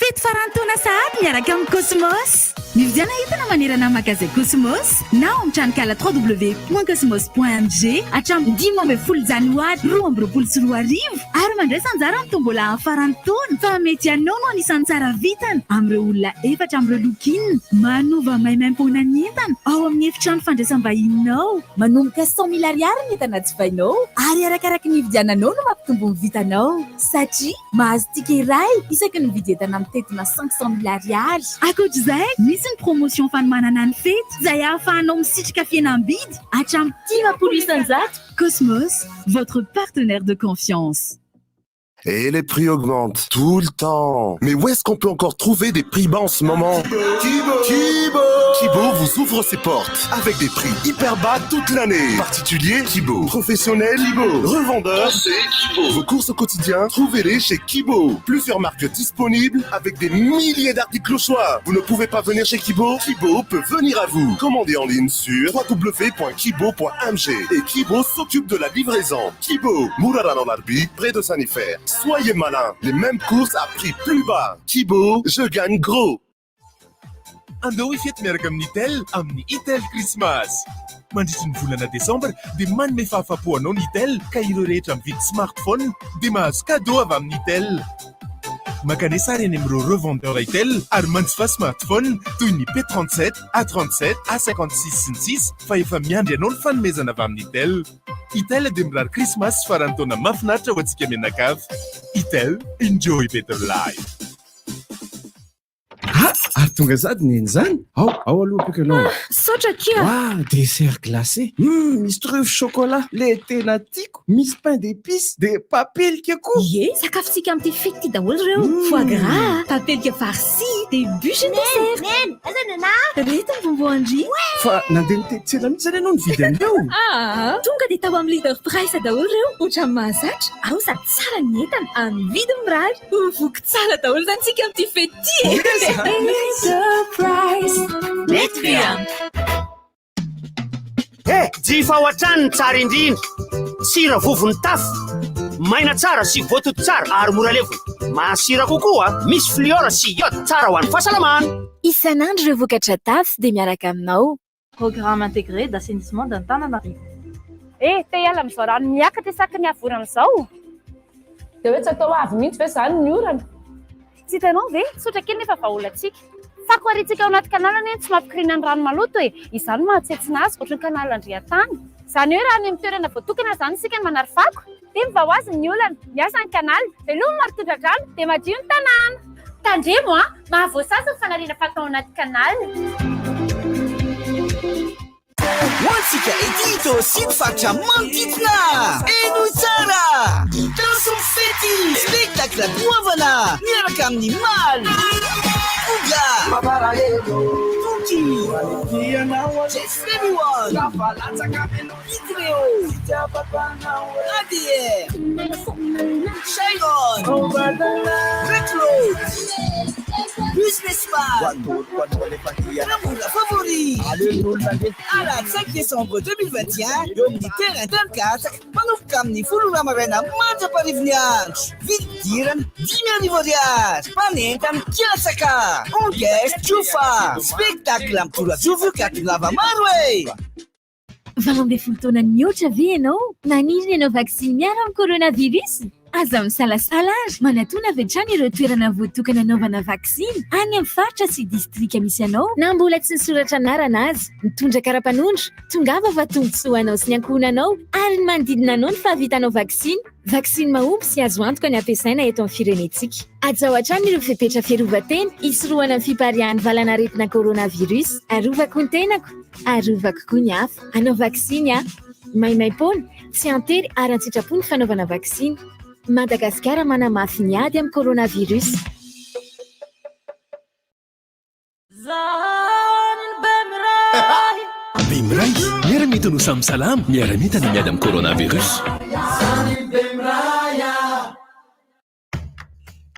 Fety faran'ny taona sahady miaraka amin'ny Cosmos! Mividiana entana manerana ny magazay Cosmos na ao amin'ny tranonkala www.cosmos.mg hatramin'ny 15 janoary 2022 ary mandraisa anjara amin'ny tombola amin'ny faran'ny taona fa mety ianao no anisan'ny tsara vintana amin'ireo olona efatra amin'ireo look-in manova maimaimpoana ny entana ao amin'ny efitrano fandraisam-bahininao. Manomboka 100 000 ariary ny entana jifainao ary arakaraky ny ividiananao no mampitombo ny vitanao satria Mahazo ticket iray isaky ny mividy entana mitentina 500 000 ariary. Ankoatra izay, misy ny promotion fanomanana ny fety izay ahafahanao misitrika fihenam-bidy hatramin'ny 50%. Cosmos, votre partenaire de confiance. Et les prix augmentent tout le temps. Mais où est-ce qu'on peut encore trouver des prix bas en ce moment? Thibaut! Thibaut! Thibaut vous ouvre ses portes avec des prix hyper bas toute l'année. Particulier, Thibaut. Professionnel, Thibaut. Revendeur, c'est Thibaut. Vos courses au quotidien, trouvez-les chez Kibo. Plusieurs marques disponibles avec des milliers d'articles au choix. Vous ne pouvez pas venir chez Kibo? Kibo peut venir à vous. Commandez en ligne sur www.kibo.mg et Kibo s'occupe de la livraison. Kibo, Mourarano Larbi, près de Sanifer. Soyez malin, les mêmes courses à prix plus bas. Kibo, je gagne gros. Andao hifety miaraka amin'ny Itel amin'ny Itel Christmas. Mandritry ny volana desambra dia manome fahafapo anao ny Itel ka ireo rehetra mividy smartphone dia mahazo cadeau avy amin'ny Itel. Mankanesa ary eny amin'ireo revendeur Itel ary manjifa smartphone toy ny P37, A37, A56 sy ny sisa fa efa miandry anao ny fanomezana avy amin'ny Itel. Itel dia mirary Krismasy sy faran'ny taona mahafinaritra ho antsika mianakavy. Itel, enjoy better life. Ah! Ary tonga sady neny izany? Ao, ao aloha ampiako ianao. Ah, misaotra akia. Waouh, dessert glacé. Hum, misy truffe chocolat. Le tena tiako. Misy pain d'épices, dia papelika koa. Ie, sakafontsika amin'ity fety ity daholo ireo. Foie gras, papelika farci, dia bûche ny dessert. Neny, aiza Nana? Reto ny bonbon an-dry. Fa nandeha nitety tsena mihitsy izany ianao nividy an'ireo? Ah, tonga dia tao amin'ny Leader Price daholo ireo. Ohatran'ny mahazatra. Ao sady tsara ny entana, amin'ny vidiny mirary. Ho voky tsara daholo izany tsika amin'ity fety ity e! Leader Price. Mety ve an? Eh, jifa ao hatrany ny tsara indrindra. Sira vovon'ny tafo. Maina tsara sy voatoto tsara ary mora levona. Masira kokoa, misy fluor sy iode tsara ho an'ny fahasalamana. Isan'andro ireo vokatra tafo dia miaraka aminao. Programme intégré d'assainissement d'Antananarivo. Eh, te hiala amin'izao rano miakatra isaky ny avy orana izao? Dia hoe tsy atao avy mihitsy ve izany ny orana? Tsy hitanao ve? Tsotra kely nefa vahaolantsika. Fako arintsika ao anaty canal anie no tsy mampikoriana ny rano maloto e! Izany no mahatsentsina azy, ohatran'ny canal Andriantany. Izany hoe raha any amin'ny toerana voatokana izany isika no manary fako, dia mivaha ho azy ny olana, miasa ny canal, veloma ary tondra-drano, dia madio ny tanàna. Tandremo an! Mahavoasazy ny fanariana fako ao anaty canal. Ho antsika ety Itaosy ny faritra manodidina! Henoy tsara! Itaosy mifety! Spectacle goavana miaraka amin'ny Mal, Bouga, Toky, Jeff Remy One, Itreo, ADR, Shairon, Retro, Businessman, Ramola Favori. Alahady 5 décembre 2021 eo amin'ny terrain Tanikatsaka manomboka amin'ny 10 ora maraina mandra-paharivo ny andro. Vidim-pidirana 5000 ariary. Mpanentana Kiatsaka. Encaisse Tsofa. Spectacle mitorajofo ka tongava maro e! 18 taona mihoatra ve ianao? Maniry ny hanao vaksiny miaro amin'ny coronavirus? Aza misalasala ary manatona avy hatrany ireo toerana voatokana hanaovana vaksiny any amin'ny faritra sy distrika misy anao na mbola tsy nisoratra anarana aza. Mitondra kara-panondro, tongava fa tombontsoa ho anao sy ny ankohonanao ary ny manodidina anao ny fahavitanao vaksiny. Vaksiny mahomby sy azo antoka ny ampiasaina eto amin'ny firenentsika. Hajao hatrany ireo fepetra fiarovan-tena hisorohana ny fipariahan'ny valanaretina coronavirus. Arovako ny tenako, arovako koa ny hafa. Hanao vaksiny aho. Maimaim-poana, tsy an-tery ary an-tsitrapo ny fanaovana vaksiny. Madagasikara manamafy ny ady amin'ny coronavirus. Bemiray, miara-mientana ho samy salama, miara-mientana miady amin'ny coronavirus.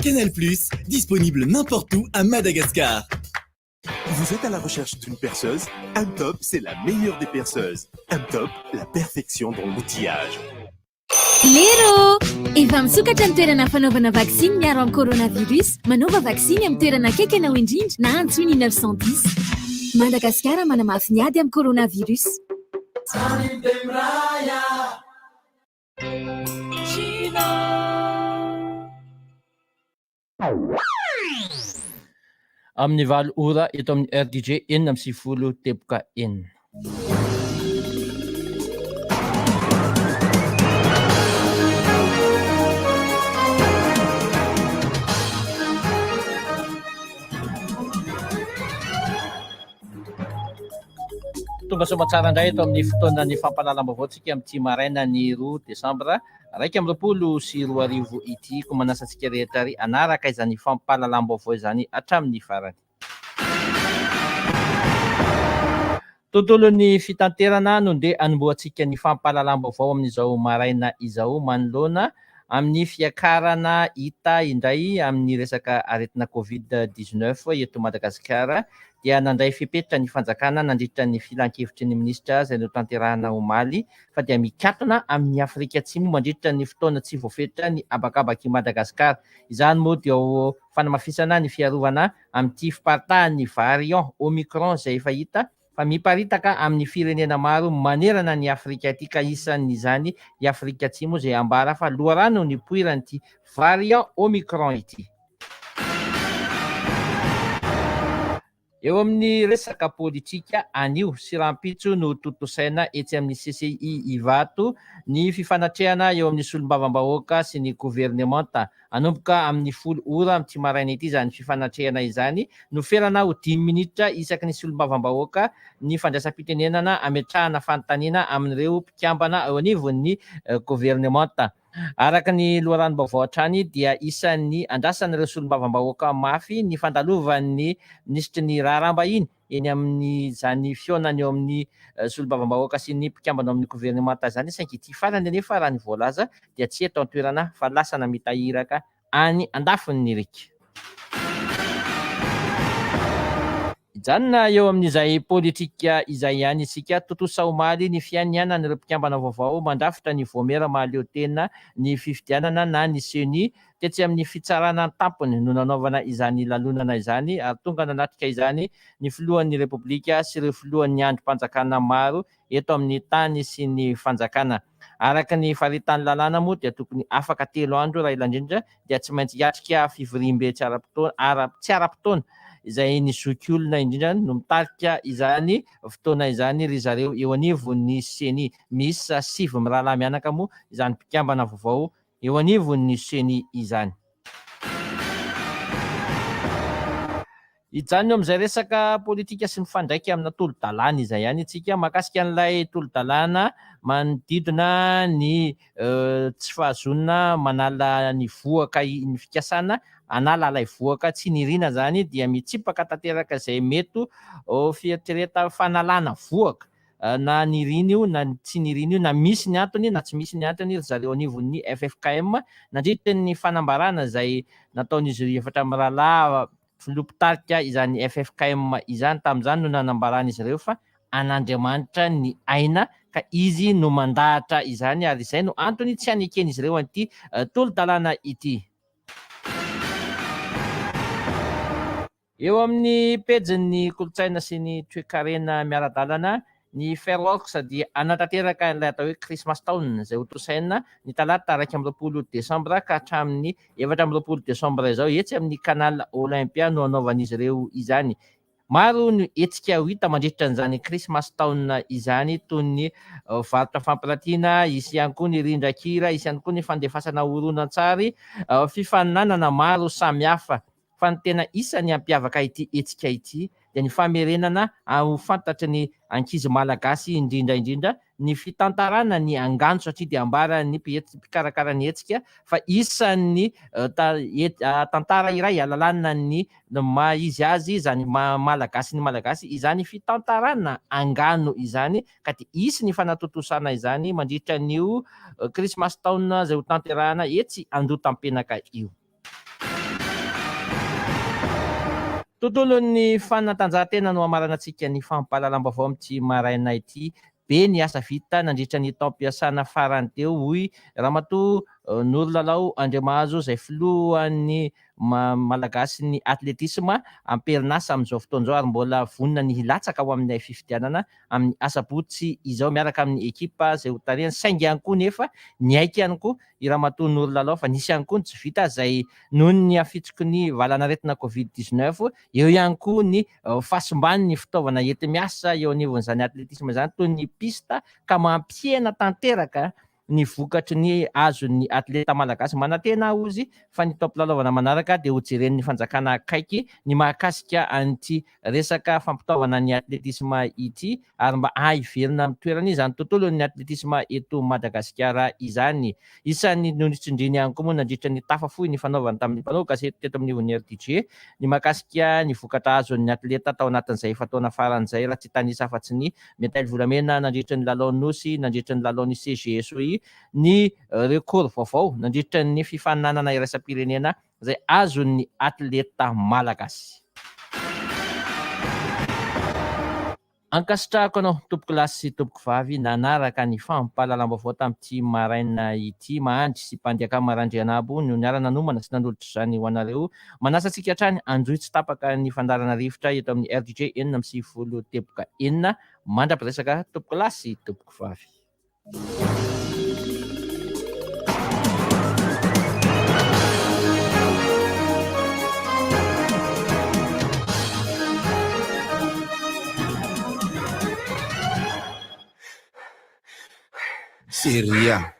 Canal Plus, disponible n'importe où à Madagascar. Vous êtes à la recherche d'une perceuse? M-Top, c'est la meilleure des perceuses. M-Top, la perfection dans l'outillage. Lero! Efa misokatra ny toerana fanaovana vaksiny miaro amin'ny coronavirus. Manaova vaksiny amin'ny toerana akaiky anao indrindra na antsoy ny 910. Madagasikara manamafy ny ady amin'ny coronavirus. Amin'ny 8 ora eto amin'ny RDJ 96 teboka enina. Tonga soamantsara indray eto amin'ny fotoanan'ny fampahalalam-baovaontsika amin'ity maraina ny 2 desambra 2021 ity. Koa manasa antsika rehetra ary hanaraka izany fampahalalam-baovao izany hatramin'ny farany. Tontolon'ny fitanterana no ndeha hanombohantsika ny fampahalalam-baovao amin'izao maraina izao manoloana amin'ny fiakarana hita indray amin'ny resaka aretina Covid 19 eto Madagasikara dia nandray fepetra ny fanjakana nandritra ny filankevitry ny minisitra izay notanterahana omaly fa dia mikatona amin'i Afrika Atsimo mandritra ny fotoana tsy voafetra ny habakabak'i Madagasikara. Izany moa dia ho fanamafisana ny fiarovana amin'ity fiparitahan'ny variant Omicron izay efa hita fa miparitaka amin'ny firenena maro manerana an'i Afrika ity ka isan'izany i Afrika Atsimo izay ambara fa loharano nipoiran'ity variant Omicron ity. Eo amin'ny resaka politika, anio sy rahampitso no tontosaina etsy amin'ny CCI Ivato ny fifanatrehana eo amin'ny solombavambahoaka sy ny governemanta. Hanomboka amin'ny 10 ora amin'ity maraina ity izany fifanatrehana izany. Noferana ho dimy minitra isaky ny solombavambahoaka ny fandraisam-pitenenana hametrahana fanontaniana amin'ireo mpikambana eo anivon'ny governemanta. Araka ny loharanom-baovao hatrany dia isan'ny andrasan'ireo solombavambahoaka mafy ny fandalovan'ny minisitry ny raharaham-bahiny eny amin'izany fihaonana eo amin'ny solombavambahoaka sy ny mpikambana ao amin'ny governemanta izany saingy ity farany anefa raha ny voalaza dia tsy eto an-toerana fa lasa namita iraka any andafin'ny riaka. Hijanona eo amin'izay politika izay ihany isika. Tontosa omaly ny fianianan'ireo mpikambana vaovao mandrafitra ny Vaomiera Mahaleotena ny fifidianana na ny Ceni. Tetsy amin'ny fitsarana an-tampony no nanaovana izany lanonana izany ary tonga nanatrika izany ny filohan'ny Repoblika sy ireo filohan'ny andrim-panjakana maro eto amin'ny tany sy ny fanjakana. Araka ny faritan'ny lalàna moa dia tokony afaka telo andro raha ela indrindra dia tsy maintsy hiatrika fivoriambe tsy ara-potoana ara tsy ara-potoana izay ny zokiolona indrindra no mitarika izany fotoana izany ry zareo eo anivon'ny Ceni. Miisa sivy mirahalahy mianaka moa izany mpikambana vaovao eo anivon'ny Ceni izany. Hijanona eo amin'izay resaka politika sy mifandraika amina tolo-dalàna izay ihany isika. Mahakasika an'ilay tolo-dalàna manodidina ny tsy fahazoana manala ny vohoka, ny fikasana hanala ilay vohoka tsy niriana izany dia mitsipaka tanteraka izay mety ho fieritreretana fanalana vohoka na nirina io na tsy nirina io, na misy ny antony na tsy misy ny antony ry zareo anivon'ny ffkm nandritra ny fanambarana izay nataon'izy ireo efatra mirahalahy filoha mpitarika izany ffkm izany. Tamin'izany no nanambaran'izy ireo fa an'Andriamanitra ny aina ka izy no mandahatra izany ary izay no antony tsy haneken'izy ireo an'ity tolo-dalàna ity. Eo amin'ny pejin'ny kolontsaina sy ny toekarena miara-dalana, ny Fairworks dia hanatanteraka ilay atao hoe Christmas Town izay hotontosaina ny talata 21 desambra ka hatramin'ny 24 desambra izao etsy amin'ny Canal Olympia no hanaovan'izy ireo izany. Maro ny hetsika ho hita mandritra an'izany Christmas Town izany toy ny varotra fampirantiana, hisy ihany koa ny rindran-kira, hisy ihany koa ny fandefasana horonantsary, fifaninanana maro samihafa. Fa ny tena isan'ny hampiavaka ity hetsika ity dia ny famerenana ho fantatry ny ankizy malagasy indrindra indrindra ny fitantarana ny angano satria dia ambaran'ny mpikarakara ny hetsika fa isan'ny tantara iray ahalalana ny maha izy azy izany maha malagasy ny malagasy izany fitantarana angano izany ka dia hisy ny fanatontosana izany mandritra an'io Christmas Town izay hotanterahana etsy Andotampenaka io. Tontolon'ny fanatanjahantena no hamaranantsika ny fampahalalam-baovao amin'ity maraina ity. Be ny asa vita nandritra ny taom-piasana farany teo, hoy Ramatoa Norolalao Andriamahazo izay filohan'ny Malagasin'ny atletisma am-perinasa amin'izao fotoana izao ary mbola vonona ny hilatsaka ho amin'ny fifidianana amin'ny asabotsy izao miaraka amin'ny ekipa izay hotarihany saingy ihany koa nefa niaiky ihany koa i Ramatoa Norolalao fa nisy ihany koa ny tsy vita izay noho ny hafitsiky ny valanaretina covid 19, eo ihany koa ny fahasimban'ny fitaovana enti-miasa eo anivon'izany atletisma izany toy ny piste ka mampihena tanteraka ny vokatry ny azon'ny atleta malagasy. Manantena aho hozy fa ny taom-pilalaovana manaraka dia hojeren'ny fanjakana akaiky ny mahakasika an'ity resaka fampitaovana ny atletisma ity ary mba hiverina amin'ny toerany izany tontolon'ny atletisma eto Madagasikara izany. Isan'ny notsindriany ihany koa moa nandritra ny tafa fohy nifanaovany tamin'ny mpanao gazety teto amin'ny ivon'ny RDJ ny mahakasika ny vokatra azon'ny atleta tao anatin'izay efa-taona farany izay raha tsy hitanisa afa-tsy ny medaily volamena nandritra ny lalaon'ny Nosy, nandritra ny lalaon'ny CGSOI, ny record vaovao nandritra ny fifaninanana iraisam-pirenena izay azon'ny atleta malagasy. Ankasitrahako anao tompokolahy sy tompokovavy nanaraka ny fampahalalam-baovao tamin'ity maraina ity. Mahandry sy Mpandiakama Randrianabo no niara-nanomana sy nanolotra izany ho anareo. Manasa antsika hatrany hanjohy tsy tapaka ny fandaharana rivotra eto amin'ny RDJ 96.6. Mandra-piresaka tompokolahy sy tompokovavy. Seria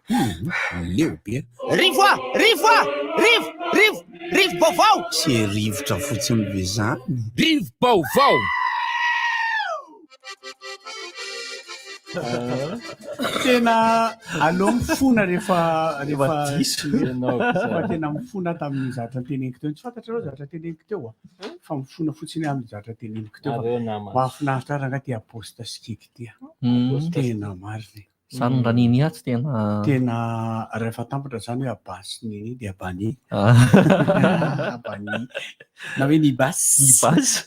leo be. Rivo a! Rivo a! Rivo! Rivo! Rivo-baovao! Tsy rivotra fotsiny ve zany? Rivo-baovao! Tena aleo mifona rehefa rehefa diso ianao. Fa tena mifona tamin'ny zavatra teneniko teo. Tsy fantatrareo zavatra teneniko teo a. Fa mifona fotsiny aho amin'ny zavatra teneniko teo. Nareo namana. Mahafinaritra ahy rangahy ty aposta sy kiky ty a. Tena marina e. Zany raha nini atsy tena. Tena rehefa tampatra zany hoe Abbas sy Nini dia Abani. Abani. Na hoe Nibas. Nibas.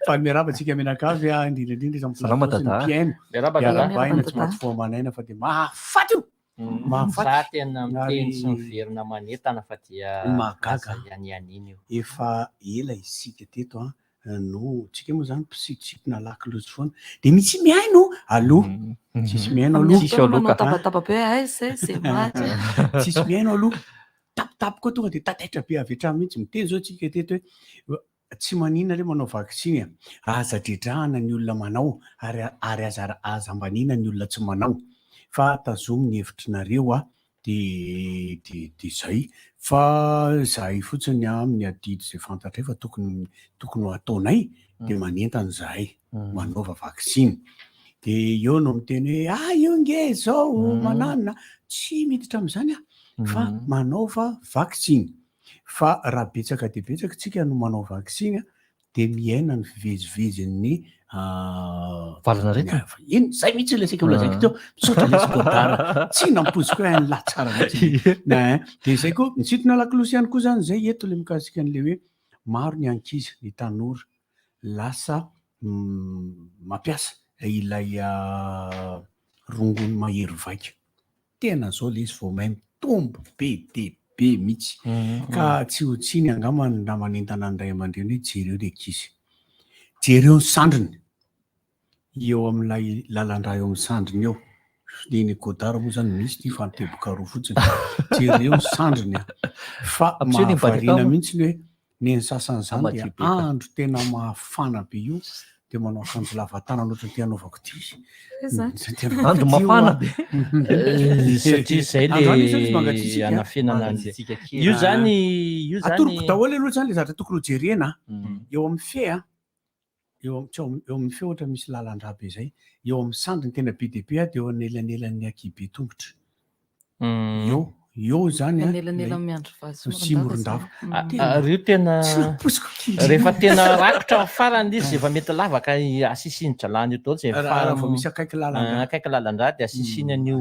Fa miarahaba antsika mianakavy a, indrindra indrindra izy amin'ny Salama plateau sy ny Dada. mpihaino. Miarahaba Dada. Miarahabaina tsy maty fo aman'aina fa dia mahafaty io. Mahafaty. Za tena miteny sy Ary miverina manentana fa dia mahagaga. aza ianianiana io. Efa ela isika teto an, no tsika moa zany mpisintosintona lakolosy foana de misy mihaino aloha tsisy mihaino aloha Tsisy aloha ka. Tabataba be aiza e, zay maty. tsisy mihaino aloha tapitapy koa tonga de tataitra be avy hatrany mihitsy miteny zao tsika teto hoe tsy maninona re manao vaksiny a aza dredrahana ny olona manao ary ary aza aza ambaniana ny olona tsy manao fa tazomy ny hevitrinareo a De de de zay. Fa zahay fotsiny amin'ny adidy izay fantatray fa tokony tokony ho ataonay de manentana izahay manaova vaksiny. De eo no miteny hoe ah io nge zao mananona, tsy miditra amin'izany aho fa manaova vaksiny. Fa raha betsaka dia betsaka tsika no manao vaksiny dia miaina ny fivezivezin'ny Valanaretina? Eny, zay mihitsy ilay saika nolazaiko teo. Misaotra lesy Godard. Tsy nampoiziko hoe hain'lah tsara mihitsy. Ein, dia izay koa, misintona lakolosy ihany koa izany izay eto ilay mikasika an'ilay hoe maro ny ankizy, ny tanora lasa mampiasa ilay rongony mahery vaika. Tena zao lesy vao may mitombo be dia be mihitsy. Ka tsy ho tsiny angamba ny raha manentana ny ray aman-dreny hoe jereo ny ankizy. Jereo ny sandriny eo amin'ilay lalan-drà eo amin'ny sandriny eo. Neny Godard moa zany misy ity fa ny teboka roa fotsiny. Jereo ny sandriny a. Fa Ampiseho ny mahavariana Badikama. mihitsy ny hoe Ny an'ny sasany izany dia Madio be ka. andro tena mafana be io dia manao akanjo lava tanana ohatran'ny te hanaovako ity. Zany. Ohatran'ny te hanaovako Andro ity mafana ho'a. be. Satria izay le Androany io zany izy mangatsiatsiaka. anafenana an'izay. Mangatsiatsiaka kely. Io zany, io zany. Atoroko daholo aloha zany le zavatra tokony ho jerena eo amin'ny fe a. Eo am- tsy eo am- eo amin'ny fe ohatra misy lalan-drà be izay. Eo amin'ny sandriny tena be dia be a, dia eo anelanelan'ny ankihibe tongotra. Eo, eo zany a. Anelanelan'ny miandry vazy sy Morondava. Morondava. Ary io tena Tsy nampoiziko kely. rehefa tena rakotra amin'ny farany izy efa mety lavaka asisiny jalany io daholo zay Raha raha vao misy akaiky lalan-drà. Akaiky lalan-drà dia asisiny an'io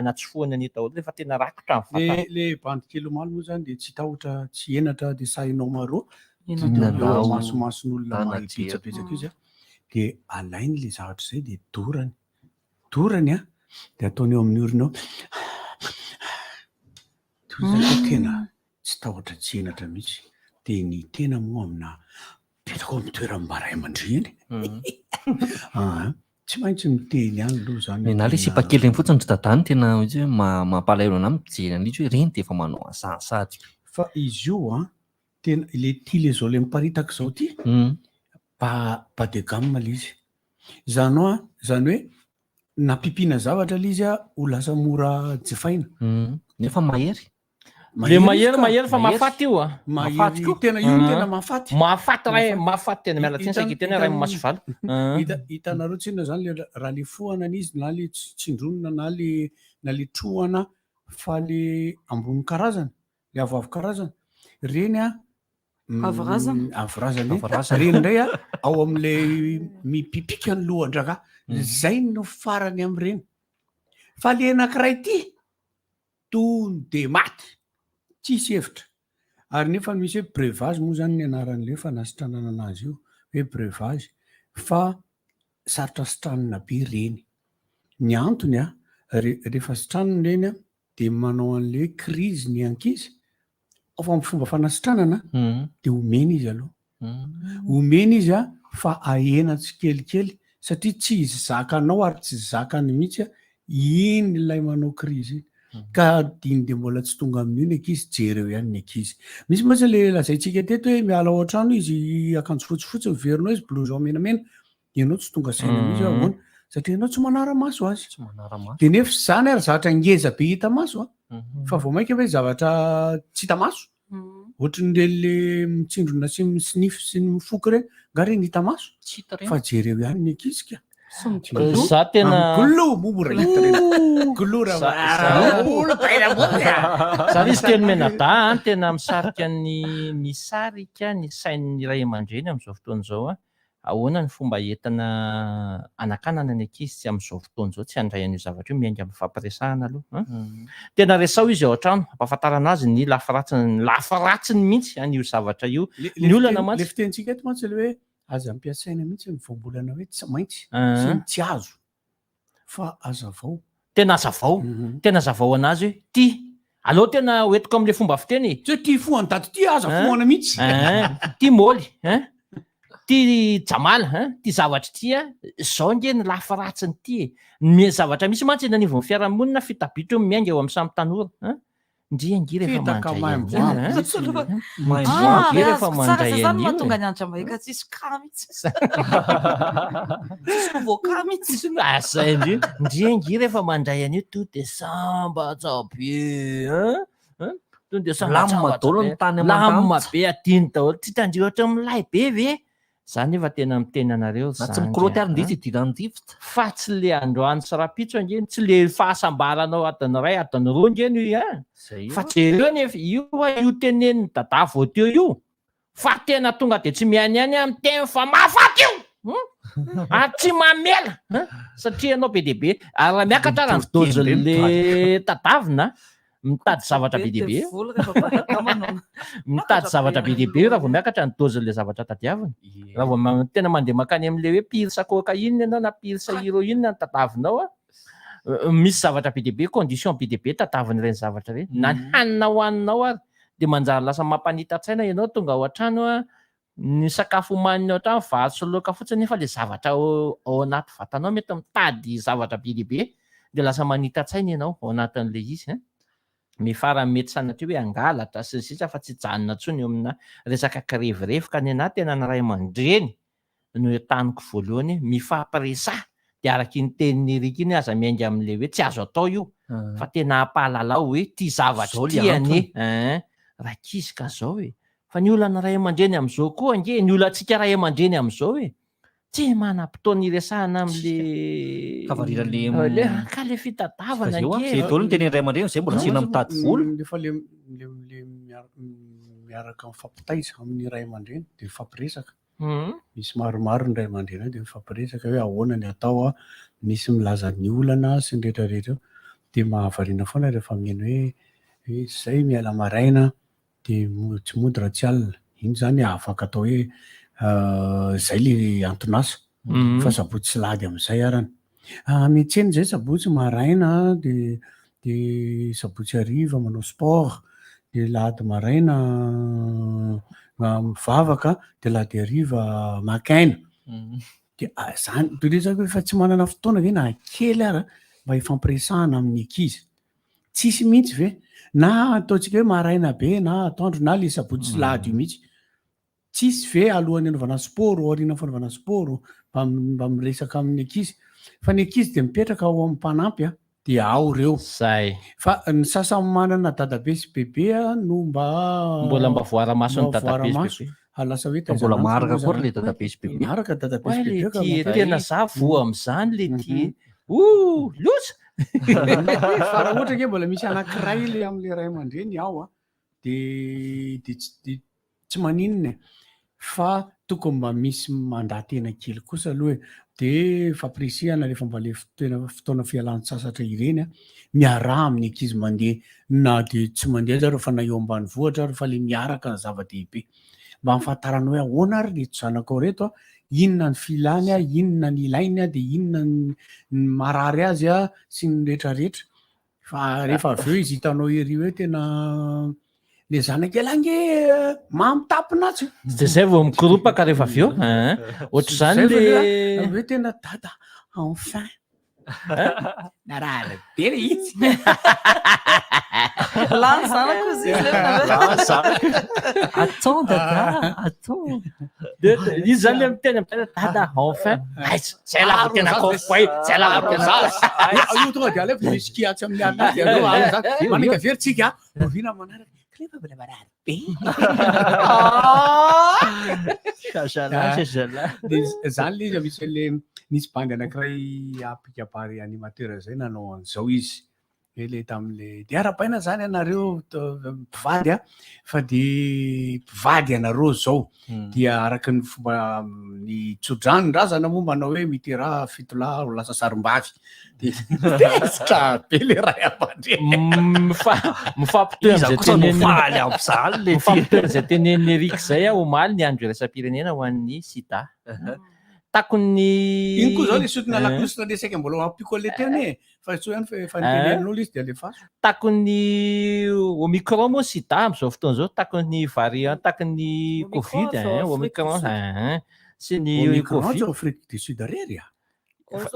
anatsofohany an'io daholo rehefa tena rakotra ny Le vatana. le bandy kely omaly moa zany dia tsy tahotra tsy henatra dia sahinao maro. Eo imasomason'olona mahay betsabetsaka io izy a, de alainy le zavatra izay de dorany, dorany a, de ataony eo amin'ny orona eo, toy izany hoe tena tsy tahotra tsy henatra mihitsy, de ny tena moa amina mipetraka ao amin'ny toeran'ny ray aman-dreny, aa tsy maintsy miteny ihany aloha izany. Nenà le sipa kely iny fotsiny ry Dada no tena mihitsy hoe mampalahelo anà mijery an'ilay izy hoe ireny dia efa manao an'izany sahady. Fa izy io an, tena le ty le zao le miparitaka zao ty, bas bas de gamme le izy. Zany hoa, zany hoe nampipiana zavatra le izy ho lasa mora jifaina. Nefa mahery. Le mahery mahery fa mahafaty io a. Mahafaty koa. Tena io no tena mahafaty. Mahafaty ray mahafaty tena miala tsiny saingy tena ray maso valo. Hita hitanareo tsinona zany le raha le fohana izy na le tsindronina na le na le trohana fa le ambony karazana, le avoavo karazana. Reny a Avo razana. Avo razana. Avo razana. Reny indray a ao amin'ilay mipipika ny lohan-dragaha. Zay no farany amin'ireny. Fa le anankiray ity tony de maty. Tsisy hevitra. Ary nefa misy hoe breuvage moa zany ny anaran'ilay fanasitranana anazy io, hoe breuvage. Fa sarotra sitranina be ireny. Ny antony a, rehefa sitranina ireny a, dia manao an'ilay hoe crise ny ankizy, fa amin'ny fomba fanasitranana dia omena izy aloha. Omena izy a, fa ahena tsikelikely satria tsy zakanao ary tsy zakany mihitsy a, iny ilay manao crise iny. Ka diny dia mbola tsy tonga amin'io ny ankizy, jereo ihany ny ankizy. Misy mantsy ilay lazaintsika teto hoe miala ao an-trano izy akanjo fotsifotsy, miverina ao izy blouson menamena, ianao tsy tonga saina mihitsy hoe ahoana, satria ianao tsy manara-maso azy. Tsy manara-maso. Dia nefa izany ary zavatra ngeza be hita maso a, fa vao mainka ve zavatra tsy hita maso? Ohatran'ireny le mitsindrona sy misinify sy ny mifoka ireny, nga ireny hita maso? Tsy hita ireny. Fa jereo ihany ny ankizy ka. Za tena Glo moa mora hita ireny. Glo raha Za izy teny Menada an, tena misarika ny misarika ny sain'ny ray aman-dreny amin'izao fotoana izao an. Ahoana ny fomba entina hanakanana ny ankizy tsy amin'izao fotoana izao tsy handray an'io zavatra io miainga amin'ny fampiresahana aloha an. Tena resaho izy ao an-trano, ampahafantarana azy ny lafy ratsiny, ny lafy ratsiny mihitsy an'io zavatra io. Ny olana Le mantsy. fitenintsika eto mantsy le hoe aza ampiasaina mihitsy ny voambolana hoe tsy maintsy sy ny tsy azo fa azavao. Tena azavao, tena azavao anazy hoe ty. Aleo tena hoentiko amin'ilay fomba fiteny e. Tsy hoe ty fohana daty ty aza fohana mihitsy. Ty môly hein, ty jamala hein, ty zavatra ty an, zao nge ny lafy ratsiny ty e. Ny zavatra misy mantsy eny anivon'ny fiarahamonina fitabitro miainga eo amin'ny samy tanora hein. Ndry ange rehefa Fitaka mandray maimbo an'io ambo hein. mihitsy ny Maimbo Ndry ambo. ange rehefa Azoko tsara mandray zay zany an'io mahatonga e. ny andro Jamaïque tsisy cas mihitsy. Tsisy nouveau cas mihitsy. Tsisy ah zay indrindra. Ndry ange rehefa mandray an'io to de sambatra be hein. Hein? To de Milamina sambatsambatra daholo be. ny tany Milamina aman-danitra. be adino daholo. Tsy hitandreo ohatra milay be ve? Za nefa tena miteny anareo Na tsy zandry mikoroty a ary ndry tsy idiran'ny rivotra. Fa tsy le androany sy rapitso ange, tsy le fahasambaranao adiny iray adiny roa ange no io Zay Fa io. jereo anefa io a io tenenin'i Dada vao teo io fa tena tonga de tsy mihainihainy aho miteny fa mahafaty io! Hum! Ary tsy mamela hein! Satria ianao be dia be ary raha miakatra ara ny dose-n'le tadavina Mitady zavatra be dia be. Mitady zavatra be dia be raha vao miakatra ny dose-n'ilay zavatra tadiavina. Raha vao tena mandeha mankany amin'ilay hoe pilsa cocaïne ianao na pilsa héroïne no tadiavinao an, misy zavatra be dia be, condition be dia be tadiavin'ireny zavatra ireny. Na ny hanina hohaninao ary dia manjary lasa mampanita-tsaina ianao tonga ao an-trano an, Ny sakafo omaniny ao an-trano vary sy laoka fotsiny nefa le zavatra ao anaty vatanao mety mitady zavatra be dia be dia lasa manita-tsaina ianao ao anatin'ilay izy an. Ny farany mety sanatria hoe hangalatra sy ny sisa fa tsy hijanona intsony eo amina resaka kirevirevy ka ny anah tena ny ray aman-dreny no entaniko voalohany hoe mifampiresaha dia araka iny tenin'i Eric iny aza miainga amin'ilay hoe tsy azo atao io fa tena ampahalalao hoe ity zavatra Zao le ity anie antony. ein rankizy ka zao e Fa ny olan'ny ray aman-dreny amin'izao koa ange, ny olantsika ray aman-dreny amin'izao e, tsy manam-potoana hiresahana amin'le Kavariran'le le ka le fitadiavana Zay ange. daholo ny tenenin'ny ray aman-dreny, zay mbola asiana mitady vola. Rehefa le le le miaraka mifampitaiza amin'ny ray aman-dreny dia mifampiresaka. Misy maromaro ny ray aman-dreny ao dia mifampiresaka hoe ahoana ny atao an, misy milaza ny olana sy ny rehetra rehetra eo. Dia mahavariana foana rehefa mihaino hoe hoe zay miala maraina dia mody tsy mody raha tsy alina. Iny zany afaka atao hoe zay le anton'asa. Fa sabotsy sy lahady am'zay arany. Miantsena zay sabotsy maraina de de sabotsy hariva manao sport, de lahady maraina mivavaka, de lahady hariva maka aina. De zany de le zany hoe fa tsy manana fotoana ve na kely ara mba hifampiresahana amin'ny ankizy? Tsisy mihitsy ve? Na ataontsika hoe maraina be na atoandro na le sabotsy sy lahady io mihitsy. Tsisy ve alohan'ny anaovana sport, aorian'ny fanaovana sport mba mba miresaka amin'ny ankizy? Fa ny ankizy dia mipetraka ao amin'ny mpanampy a, dia ao ireo. Zay. Fa ny sasany manana dadabe sy bebe a no mba Mbola mba voara-mason'ny mba dadabe sy voara-maso. bebe. Ah, lasa hoe Fa mbola taizan'antso maharaka moa akory zany. le dadabe sy bebe. Maharaka dadabe sy Oay bebe le ka ty mampalahelo. tena za voa amin'izany le ty. Ouh, loza! Fa raha ohatra ange mbola misy anankiray le amin'le ray aman-dreny ao a, de de tsy de tsy maninona e, fa tokony mba misy mandaha-tena kely kosa aloha e, de fampirisihana rehefa mba le fotoana fotoana fialan-tsasatra ireny a, miaraha amin'ny ankizy mandeha na de tsy mandeha aza ary fa na eo ambanivohitra ary fa le miaraka ny zava-dehibe, mba ahafantarana hoe ahoana ary reto zanakao reto a, inona ny filany a, inona ny ilainy a, de inona ny ny marary azy a, sy ny rehetrarehetra. Fa rehefa avy eo izy hitanao ery hoe tena le zanak'ela ange mamy tapina atsy. De zay vao mikoropaka rehefa avy eo. Hein. Ohatr'izany Zay vao le hoe tena dada enfin. Narary be le izy. Lany zanako izy izy Lany zanako. Attends dada, attends. De izy zany le miteny am'zay dada enfin. Aiza, zay lava tena kofay, zay lava tena. Io tonga de alefa misy kiatsy amin'ny alina de aleo any zany. Manaiky avery tsika, oviana manaraka. Klefa mbola marary be. Zalahy, zalahy. De zany le izy misy le nisy bandy anankiray mpikabary animateur zay nanao an'izao izy. Hoe le tamin'le de arahabaina zany ianareo mpivady a, fa de mpivady ianareo zao. Dia araka ny fomba ny tsodrano razana moa manao hoe miteraha fitolahy ho lasa sarim-bavy. De tezitra be le ray aman-dreny. Mifampitohy Iza amin'izay kosa no teneniny- faly amin'izany le ty. Mifampitohy amin'izay tenenin'i Eric izay aho omaly ny andro iraisam-pirenena ho an'ny sida. Takon'ny Iny koa zao le sotona lakolosy le saika mbola ho ampiako an'le teny e. Fa soa ihany fa efa nitenenin'olo izy de alefaso. Takon'ny Omicron moa sida amin'izao fotoana izao, takon'ny variant, takon'ny Covid, zao hein, Afrique du Omicron, Sud. hein, sy ny Omicron Covid. tsy ao Afrique du Sud irery a.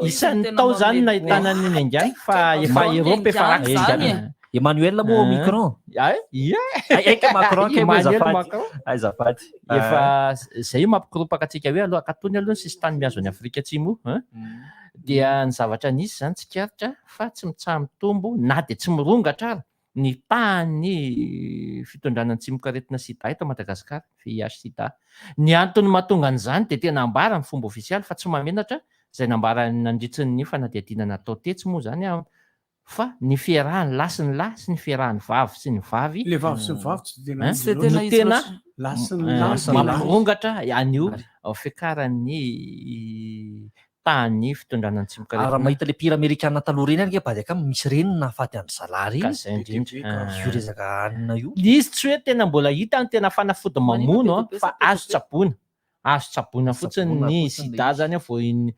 Isan'ny tao zany nahitana ny Niangany fa efa Europe efa rakotra Zany e. Emmanuel moa Omicron. Ay, ia. Ay, ay, Macron kay moa Emmanuel azafady. Macron. Azafady. Efa zay io mampikoropaka antsika hoe aloha akatony aloha ny sisintany mihazo an'i Afrika Atsimo, hein. Dia ny zavatra nisy zany tsikaritra fa tsy mitsaha-mitombo na dia tsy mirongatra ary ny tahan'ny fitondrana ny tsimokaretina sida eto Madagasikara, VIH sida. Ny antony mahatonga an'izany dia tena ambara amin'ny fomba ofisialy fa tsy mahamenatra izay nambara nandritry ny fanadihadiana natao tetsy moa izany fa ny fiarahan'ny lahy sy ny lahy sy ny fiarahan'ny vavy sy ny vavy Le vavy sy ny vavy tsy tena Hein? izy loatra. no tena Lahy sy ny lahy sy ny lahy. mampirongatra an'io fiakaran'ny tahan'ny fitondrana ny Ary raha tsimokaretina. mahita le mpihira amerikana taloha ireny ary nge bady akama misy reny nahafaty an-dry zalahy Ka ireny. zay indrindra. Io resaka hanina io. Izy tsy hoe tena mbola hita ny tena fanafody mamono Manina a, fa azo tsaboina. Azo tsaboina fotsiny Tsaboina ny fotsiny sida le izy. zany a, vao iny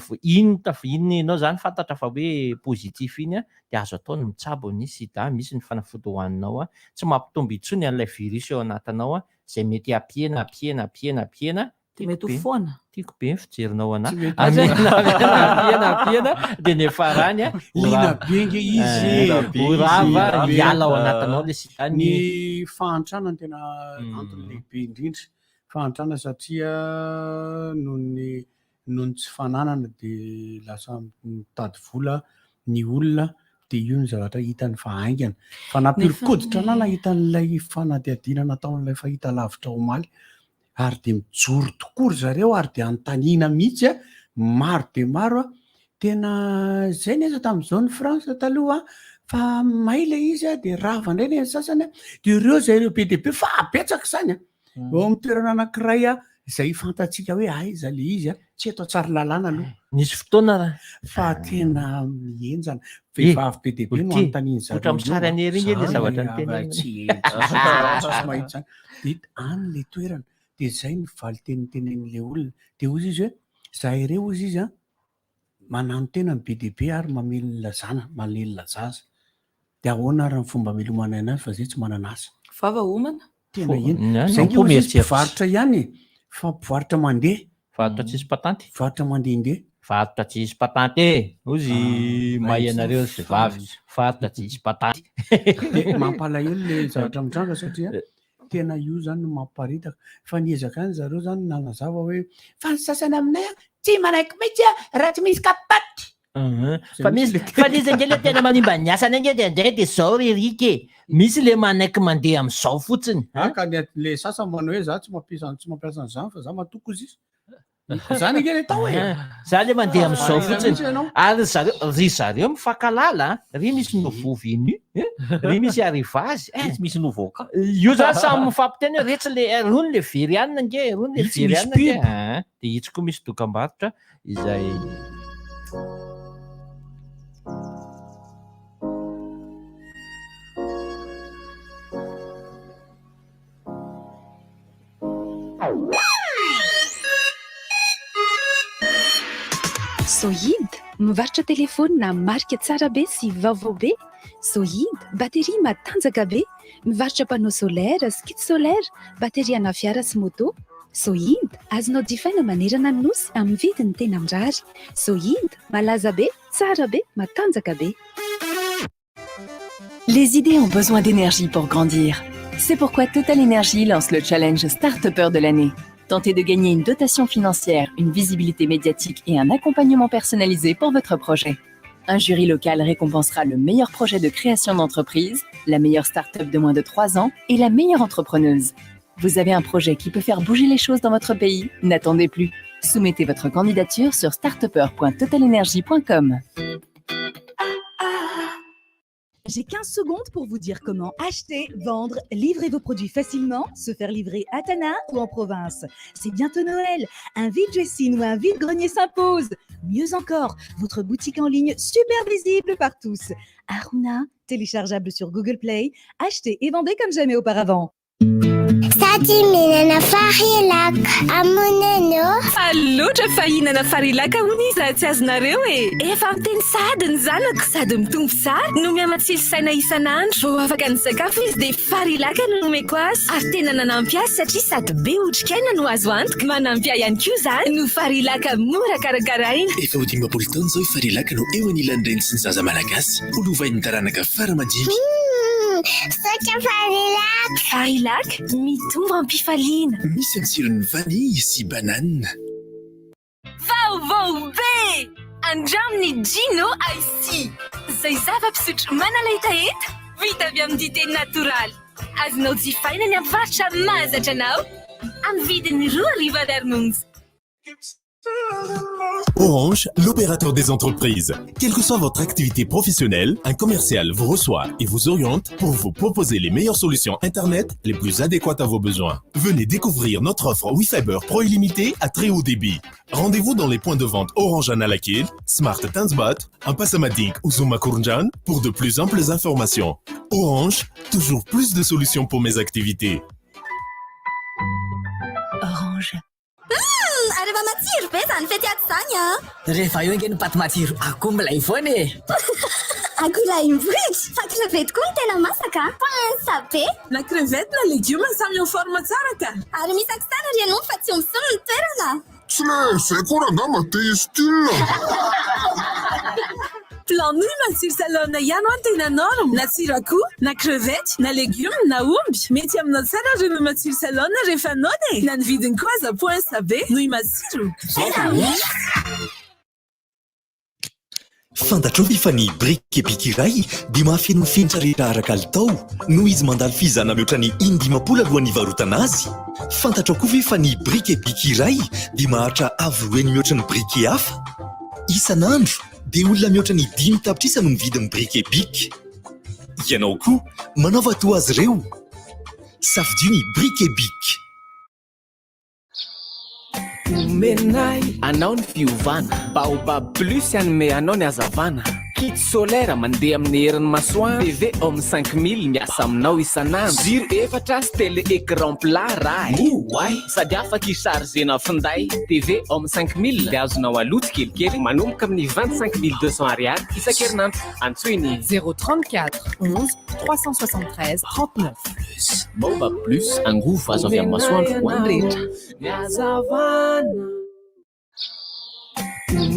vao iny taf- iny ianao zany fantatra fa hoe positif iny a, dia azo atao ny mitsabo ny sida, misy ny fanafody hohaninao a, tsy mampitombo intsony an'ilay virus ao anatinao a, izay mety hampihena, hampihena, hampihena, hampihena. Dia mety ho Tiako be. foana. Tiako be ny fijerinao anahy. Tsy mety. Hampihena, hampihena, hampihena, hampihena, dia ny farany a, ho Liana rava. be nge izy e. Eh, ho rava, Liana be. hiala ao anatinao le sida. Ny Ny fahantrana no tena antony lehibe indrindra. Fahantrana satria noho ny noho ny tsy fananana dia lasa mitady vola ny olona dia io ny zavatra hitany fa haingana. Fa nampihoron-koditra anahy nahita an'ilay fanadihadiana nataon'ilay fahitalavitra omaly ary dia mijoro tokoa ry zareo ary dia anontaniana mihitsy a, maro dia maro a, tena zay ny aza tamin'izao ny France taloha fa may ilay izy a, dia rava indray ny sasany a, dia ireo izay ireo be dia be fa betsaka izany a, eo amin'ny toerana anankiray a, Izay fantatsika hoe aiza le izy a, tsy eto Tsaralalàna aloha. Nisy fotoana raha. Fa tena mihenjana. Vehivavy be dia be no Ity, anontanian'ny zareo ohatra amin'ny sary io a. any ery nge le Zany zavatra e, nitenenina. tsy tsisy mahita izany. Dia any le toerana. Dia izay ny valinteny notenenin'ilay olona. Dia hozy izy hoe, zahay ireo hozy izy a, mananotena ny be dia be ary mamelona zana, mamelona zaza. Dia ahoana ary ny fomba amelomanay anazy fa zay tsy manana asa. Vava homana. Tena eny. Ny any Zay koa nge hozy izy mieritreritra. mpivarotra ihany e. Fa mpivarotra mandeha. Varotra tsisy patanty. Mpivarotra mandehandeha. Varotra tsisy patanty e! Hozy mahay anareo ry vehivavy. Varotra tsisy patanty. Dia mampalahelo le zavatra mitranga satria tena io zany no mampiparitaka. Fa niezaka ihany zareo zany nanazava hoe fa ny sasany aminay a, tsy manaiky mihitsy a, raha tsy misy kapaty. Fa misy fa le izy ange le tena manimba ny asany ange dia indray dia zao ry Eric e. Misy le manaiky mandeha amin'izao fotsiny. Ah ka ny le sasany manao hoe za tsy mampiasa tsy mampiasa an'izany fa za matoky ozy izy. Zany ange le atao e. Za le mandeha amin'izao Marina fotsiny. mihitsy ianao. Ary zareo ry zareo mifankahalala a. Ry misy nouveau venu, ry misy arrivage. Itsy misy nouveau cas. Io zany samy mifampiteny hoe retsy le rony le very hanina ange, rony le Itsy very misy hanina ange. pub. Ah, dia itsy koa misy dokam-barotra izay Sohid, mivarotra telefaonina marika tsara be sy vaovao be. Sohid, bateria matanjaka be. Mivarotra panneau solaire sy kit solaire, bateria ana fiara sy moto. Sohid, azonao jifaina manerana ny Nosy amin'ny vidiny tena mirary. Sohid, malaza be, tsara be, matanjaka be. Les idées ont besoin d'énergie pour grandir. C'est pourquoi Total Energy lance le challenge Start-upper de l'année. Tentez de gagner une dotation financière, une visibilité médiatique et un accompagnement personnalisé pour votre projet. Un jury local récompensera le meilleur projet de création d'entreprise, la meilleure start-up de moins de 3 ans et la meilleure entrepreneuse. Vous avez un projet qui peut faire bouger les choses dans votre pays N'attendez plus. Soumettez votre candidature sur startupper.totalenergy.com. J'ai 15 secondes pour vous dire comment acheter, vendre, livrer vos produits facilement, se faire livrer à Tana ou en province. C'est bientôt Noël. Un vide-dressing ou un vide-grenier s'impose. Mieux encore, votre boutique en ligne super visible par tous. Aruna, téléchargeable sur Google Play. Achetez et vendez comme jamais auparavant. Sady mihinana Farilac amoneno. Faly loatra fa hihinana Farilac hono izy raha tsy azonareo e! Efa miteny sahady ny zanako sady mitombo tsara no mihamatsilo saina isan'andro. Vao afaka nisakafo izy dia Farilac no nomeko azy ary tena nanampy azy satria sady be otrikaina no azo antoka. Manampy ahy ihany koa izany no Farilac mora karakaraina. Efa ho 50 taona izao i Farilac no eo anilan'ny reny sy ny zaza malagasy. Ho lovain'ny taranaka fara aman-dimby. Misaotra Farilac! Farilac, mitombo am-pifaliana. Misy ny tsirony vanille sy banane. Vaovao be! Andramo ny Gino Ice Tea, izay zava-pisotro manala hetaheta, vita avy amin'ny dite natoraly. Azonao jifaina ny amin'ny mpivarotra mahazatra anao, amin'ny vidiny 2000 ariary monja. Orange, l'opérateur des entreprises. Quelle que soit votre activité professionnelle, un commercial vous reçoit et vous oriente pour vous proposer les meilleures solutions Internet les plus adéquates à vos besoins. Venez découvrir notre offre WeFiber Pro illimité à très haut débit. Rendez-vous dans les points de vente Orange Analakely, Smart Tanzbat, Ampasamadink ou Zuma Kourndjan pour de plus amples informations. Orange, toujours plus de solutions pour mes activités. Orange. Ary efa matsiro be izany fety ato izany an! Rehefa eo ange ny paty matsiro akoho milay foana e! Akoho lahim-bohitra! Fa crevette koa no tena masaka an! Pince be! Na crevette na legioma samy en forme tsara ka! Ary misy aky tsara ry ianao fa tsy omby ny toerana! Tsy le zay koa rangahy te style! Plan nouille matsiro salone ihany ho tena norme na tsiro akoho na crevette na legioma na omby mety aminao tsara ry nouille matsiro salone rehefa noana e na ny vidiny koa aza poince be nouille matsiro. Fantatrao ve fa ny briquet Bic iray dia mahafeno ny fenitra rehetra ara-kalitao noho izy mandalo fizahana mihoatra ny in-dimampolo alohan'ny hivarotana azy? Fantatrao koa ve fa ny briquet Bic iray dia maharitra avo roa heny mihoatra ny briquet hafa? Isan'andro dia olona mihoatra ny 5 tapitrisa no mividy ny briquet Bic. Ianao koa, manaova toa azy ireo. Safidio ny briquet Bic. Omenay anao ny fiovana. Baobab Plus hanome anao ny hazavana. Kit solaire mandeha amin'ny herin'ny masoandro. TV Home 5000 miasa aminao isan'andro. Jiro efatra sy télé écran plat raha e. Oay! Sady afaka hi-charger-na finday. TV Home 5000 dia azonao aloa tsikelikely manomboka amin'ny 25200 ariary isan-kerinandro. Antsoy ny. 034 11 373 39. Plus. Baobab Plus, angovo azo avy amin'ny masoandro ho an'ny rehetra. Ny hazavana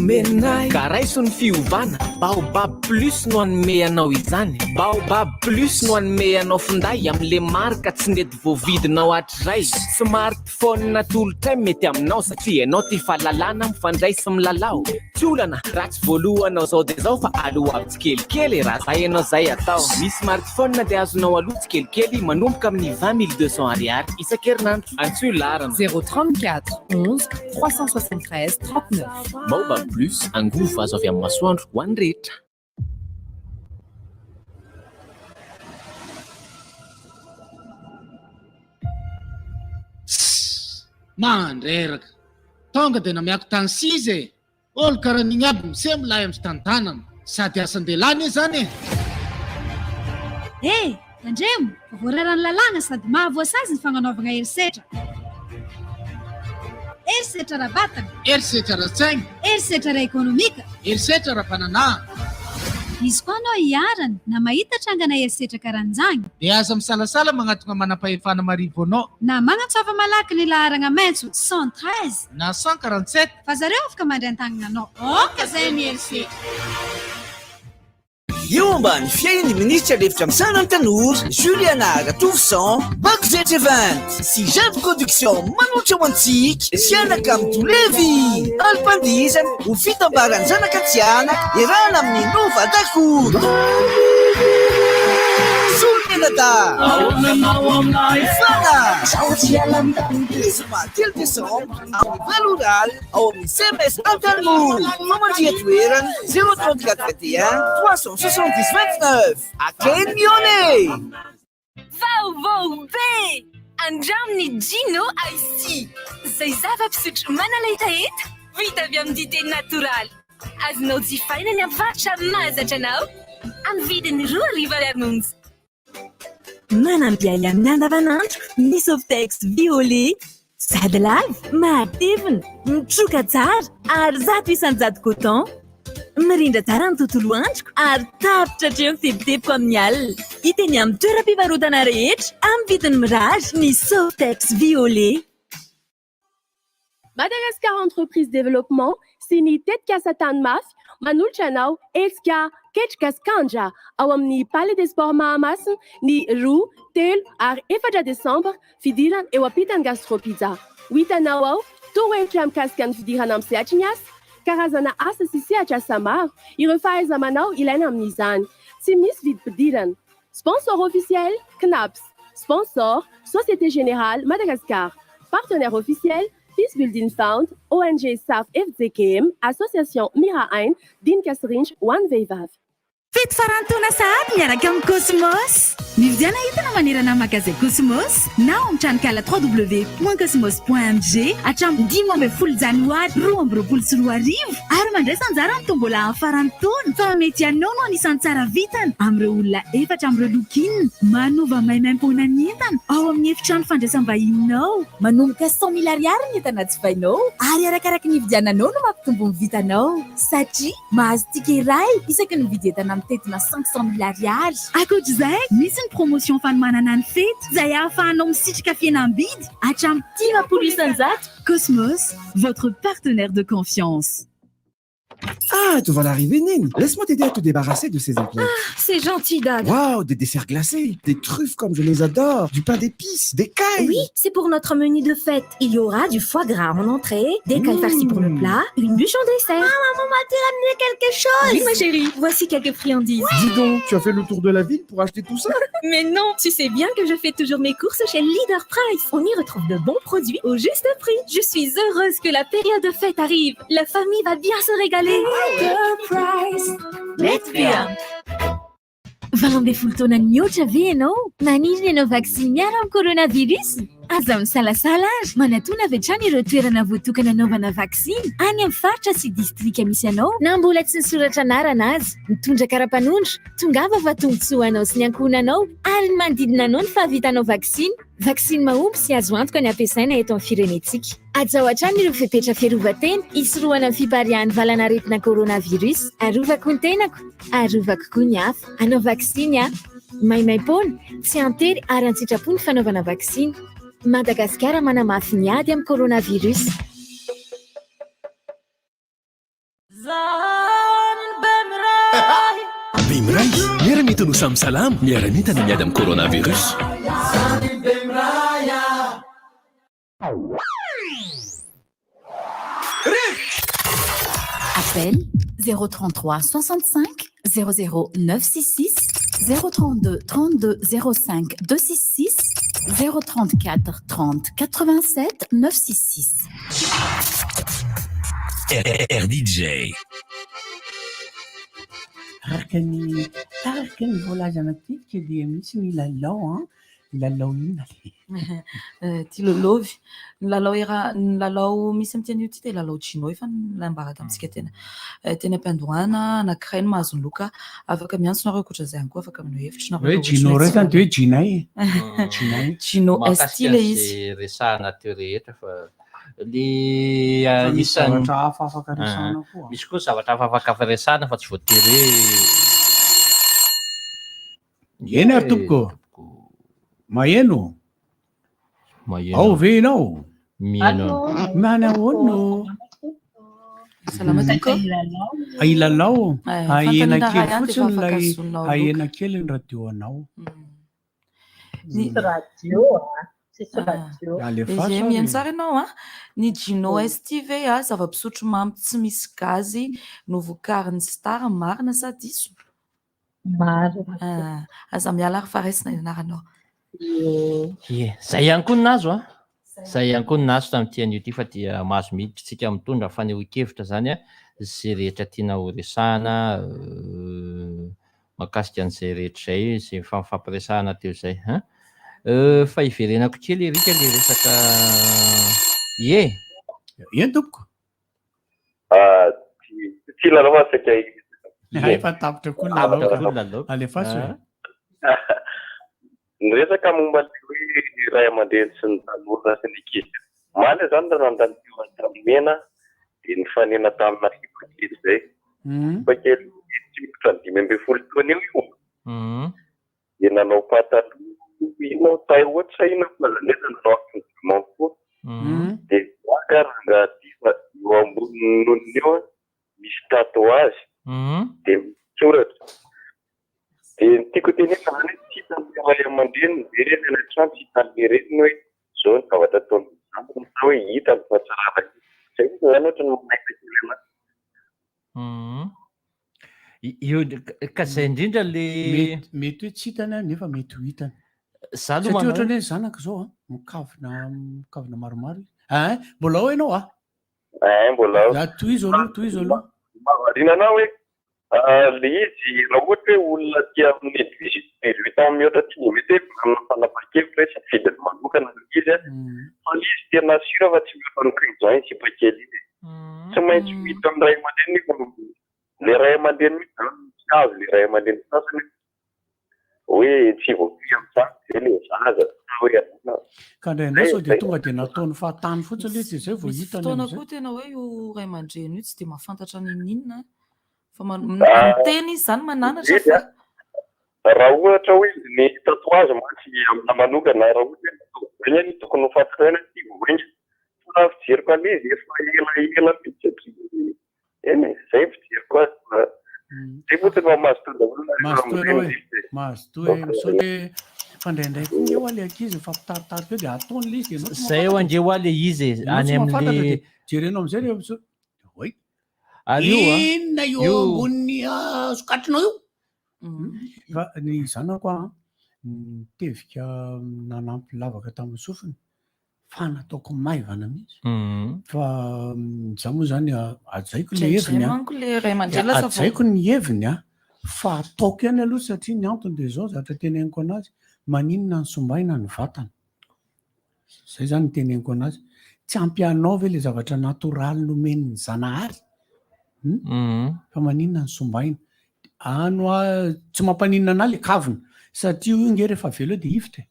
omenay. Ka raiso ny fiovana, Baobab Plus no hanome anao izany. Baobab Plus no hanome anao finday amin'le marika tsy nety voavidinao hatrizay. Smartphone atolotray mety aminao satria ianao tia fahalalana, mifandray sy milalao. Tsy olana raha tsy voalohanao zao dia zao fa aloavy tsikelikely e, raha zay ianao zay atao. Ny smartphone dia azonao aloa tsikelikely manomboka amin'ny 20200 ariary isan-kerinandro. Antsoy laharana. 034 11 373 39. Baobab Plus, angovo azo avy amin'ny masoandro ho an'ny rehetra. Tssss! Mandreraka! Tonga dia namiako tany s'izy e! Olo karaha an'igny aby miseho milay amin'ny fitantanana. Sady asan-dehilahy anie zany e! Eh! Tandremo fa voararan'ny lalàna sady mahavoasazy ny fagnanaovagna herisetra. Herisetra ara-batana. Herisetra ara-tsaigna. Herisetra ara-ekonomika. Herisetra ara-pananahana. Izy koa anao iharana na mahita trangana herisetra karan'izagny. Dia aza misalasala magnatogna manam-pahefana marivo anao. Na magnantsoava malaky ny laharagna maitso 113. Na 147. Fa zareo afaka mandray an-tagnana anao. Aoka zay ny herisetra. Eo ambany fiahian'ny minisitra lefitra misahana ny tanora, Juliana Ratovoson, Bakojet Event sy Jean Production manolotra ho antsika Sianaka Mitolevy, alim-pandihizana ho fitambaran'ny zanaka tsy anaka iarahana amin'ny Nova Dakoto. Solon'Enadahy. Fana. Zoma 3 desambra amin'ny 8 ora alina ao amin'ny CMS Antanimora. Famandriha toerana 034 21 370 29. Akeny Mione! Vaovao be! Andramo ny Gino Ice Tea, izay zava-pisotro manala hetaheta, vita avy amin'ny dite natoraly. Azonao jifaina ny amin'ny mpivarotra mahazatra anao, amin'ny vidiny 2000 ariary monja. Manampy ahy amin'ny andavanandro ny Softex Violet. Sady lava, matevina, mitroka tsara ary 100% coton. Mirindra tsara ny tontolo androko ary tapitra hatreo ny tebitebiko amin'ny alina. Hita eny amin'ny toeram-pivarotana rehetra amin'ny vidiny mirary ny Softex Violet. Madagascar Entreprise Développement sy ny tetikasa Tany Mafy manolotra anao hetsika Ketrika sy Kandra ao amin'ny Palais des Sports Mahamasina ny 2, 3 ary 4 desambra, fidirana eo ampitan'ny Gastro Pizza. Ho hitanao ao torohevitra mikasika ny fidirana amin'ny sehatry ny asa, karazana asa sy sehatr'asa maro, ireo fahaiza-manao ilaina amin'izany. Tsy misy vidim-pidirana. Sponsor officiel, CNAPS. Sponsor, Société Générale Madagascar. Partenaire officiel, Peace Building Fund, ONG SAF FJKM, Association Mira Aina, Dinika sy Rindra ho an'ny vehivavy. Fety faran'ny taona sahady miaraka amin'ny Cosmos! Mividiana entana manerana ny magazay Cosmos na ao amin'ny tranonkala www.cosmos.mg hatramin'ny 15 janoary 2022 ary mandraisa anjara amin'ny tombola amin'ny faran'ny taona fa mety ianao no anisan'ny tsara vintana amin'ireo olona efatra amin'ireo lokinina manova maimaimpoana ny entana ao amin'ny efitrano fandraisam-bahininao. Manomboka 100 000 ariary ny entana jifainao ary arakaraky ny ividiananao no mampitombo ny vitanao satria mahazo ticket iray isaky ny mividy entana mitentina 500 000 ariary. Ankoatr'izay, misy ny promotion fanomanana ny fety izay ahafahanao misitrika fihenam-bidy hatramin'ny 50%. Cosmos, votre partenaire de confiance. Ah, te voilà arrivé, Nine. Laisse-moi t'aider à te débarrasser de ces emplettes. Ah, c'est gentil, Dad. Waouh, des desserts glacés, des truffes comme je les adore, du pain d'épices, des cailles. Oui, c'est pour notre menu de fête. Il y aura du foie gras en entrée, des cailles farcies pour le plat, une bûche en dessert. Ah, maman m'a-t-il ramené quelque chose Oui, ma chérie, voici quelques friandises. Dis donc, tu as fait le tour de la ville pour acheter tout ça? Mais non, tu sais bien que je fais toujours mes courses chez Leader Price. On y retrouve de bons produits au juste prix. Je suis heureuse que la période de fête arrive. La famille va bien se régaler. Leader Price. Let's bien. 18 taona mihoatra ve ianao? Maniry ny hanao vaksiny miaro amin'ny coronavirus? Aza misalasala ary manatona avy hatrany ireo toerana voatokana anaovana vaksiny any amin'ny faritra sy distrika misy anao na mbola tsy nisoratra anarana aza. Mitondra kara-panondro, tongava fa tombontsoa ho anao sy ny ankohonanao ary ny manodidina anao ny fahavitanao vaksiny. Vaksiny mahomby sy azo antoka ny ampiasaina eto amin'ny firenentsika. Hajao hatrany ireo fepetra fiarovan-tena hisorohana ny fipariahan'ny valanaretina coronavirus. Arovako ny tenako, arovako koa ny hafa. Hanao vaksiny aho. Maimaimpoana, tsy an-tery ary an-tsitrapo ny fanaovana vaksiny. Madagasikara manamafy ny ady amin'ny coronavirus. Bemiray, miara-mientana ho samy salama, miara-mientana miady amin'ny coronavirus. Appel 033 65 00 966 032 32 05 266 034 30 87 966. RDJ. Araka ny araka ny voalaza matetika dia misy ny lalao an, lalao inona le? Ty lôlôvy. Ny lalao era ny lalao misy amin'ity anio ity dia lalao Gino efa nambara tamintsika tena teny am-piandohana, anankiray no mahazo ny loka. Afaka miantso nareo ankoatra izay ihany koa afaka maneho hevitra nareo Hoe raha ohatra Gino hoe iray tsy zany dia hoe Ginay. Ginay. Gino ST Mahakasika ilay izy. an'izay resahana teo rehetra fa le Fa misy isan'ny zavatra hafa afaka resahana koa. Misy koa zavatra hafa afaka resahana fa tsy voatery hoe Eny ary tompoko. Maheno? Maheno. Ao ve ianao? Miheno. Manahoana? Salama tompoko. Ilalao. Eh, Ahena fantany kely raha ihany dia fotsiny efa afaka ilay azonao loka. ahena kely ny radio anao. Ny radio a, tsisy radio. Alefaso Izay ary. mihaino tsara ianao a. Ny Gino ST ve a, zava-pisotro mamy tsy misy gazy novokarin'ny Star, marina sa diso? Marina. Ah, aza miala ary fa raisina ny anaranao. Ie, zay ihany koa ny nahazo a. Zay ihany koa ny nahazo tamin'ity anio ity fa dia mahazo miditra isika mitondra fanehoan-kevitra zany a, izay rehetra tiana ho resahana mahakasika an'izay rehetra izay, izay efa nifampiresahana teo izay an. Fa hiverenako kely Eric le resaka ie. Eny tompoko. Ah, tsy lalao fa saika Ie. Efa tapitra koa ny lalao. Alefaso e. Ny resaka momba ny hoe ray aman-dreny sy ny tanora sy ny ankizy. Omaly izany raha nandalo teo Antanimena dia nifanena tamina sipa kely izay. Sipa kely tsy mihoatra ny 15 taona eo io. Dia nanao pataloha inona ao taille haute sa inona fa nefa nanao encadrement koa. Dia gaga rangahy ity fa eo ambonin'ny nonony eo misy tatouage dia mitsoratra. Dia ny tiako tenenina izany hoe tsy hitan'ny ray aman-dreniny ve ireny any an-trano, tsy hitan'ny reniny hoe izao ny zavatra ataon'ny zanany sa hoe hitany fa tsy raharahiany. Izay mihitsy izany ohatran'ny manaitra kely anahy. Io ka izay indrindra le Mety mety hoe tsy hitany an, nefa mety ho hitany. Za aloha Satria manao ohatran'ny hoe ny zanako izao an, mikavina mikavina maromaro izy. Ein, mbola ao ianao an? Ein, mbola ao. Ah, tohizo aloha, tohizo aloha. Mahavariana anah hoe le izy raha ohatra hoe olona aty amin'ny 18 ans mihoatra aty dia mety hoe manana fanapahan-kevitra hoe safidiny manokana le izy an, fa le izy tena sûr fa tsy mihoatra ny 15 ans iny sipa kely iny e. Tsy maintsy ho hitan'ny ray aman-dreniny io fa le ray aman-dreny mihitsy zany no tsy azo le ray aman-dreny sasany hoe tsy voafehy amin'izany ve le zaza sa hoe ahoana. Ka indraindray sao dia tonga dia nataony fahatany fotsiny ilay izy dia izay vao Misy hitany fotoana amin'izay. koa tena hoe io ray aman-dreny io tsy dia mahafantatra n'inon'inona fa man- Ah, miteny izy izany mananatra Izy fa a, raha ohatra hoe ny tatouage mantsy amina manokana raha ohatra hoe natao voaingana izy tokony ho fantatra ihany hoe ity voaingana. Fa raha fijeriko an'izy efa elaela mihitsy satria eny e, zay ny fijeriko azy fa zay fotsiny fa mazotoa daholo nareo Mazotoa ianao amin'ireny e, izy e. mazotoa e, misaotra e. Fa indraindray koa nge hoa le ankizy mifampitaritarika eo dia ataony le izy dia ianao tsy Zay eo mahafantatra. ange hoa le izy e, Ianao any tsy mahafantatra amin'le dia jerenao amin'izay rehefa misaotra. Oay. Ary io a, Inona io io ambonin'ny sokatrinao io? Fa ny zanako an, nitevika nanampy lavaka tamin'ny sofiny fa nataoko maivana mihitsy. Fa za moa zany hajaiko le Indraindray heviny an. manko le ray aman-dreny lasa vao- Hajaiko ny heviny an, fa ataoko ihany aloha satria ny antony dia izao zavatra teneniko anazy, maninona ny sombaina ny vatana. Zay zany no teneniko anazy. Tsy ampy anao ve le zavatra natoraly nomen'ny Zanahary? Hum? Fa maninona no sombaina? Any hoa tsy mampaninona anah le kavina satria io nge rehefa avela eo de hifitra e.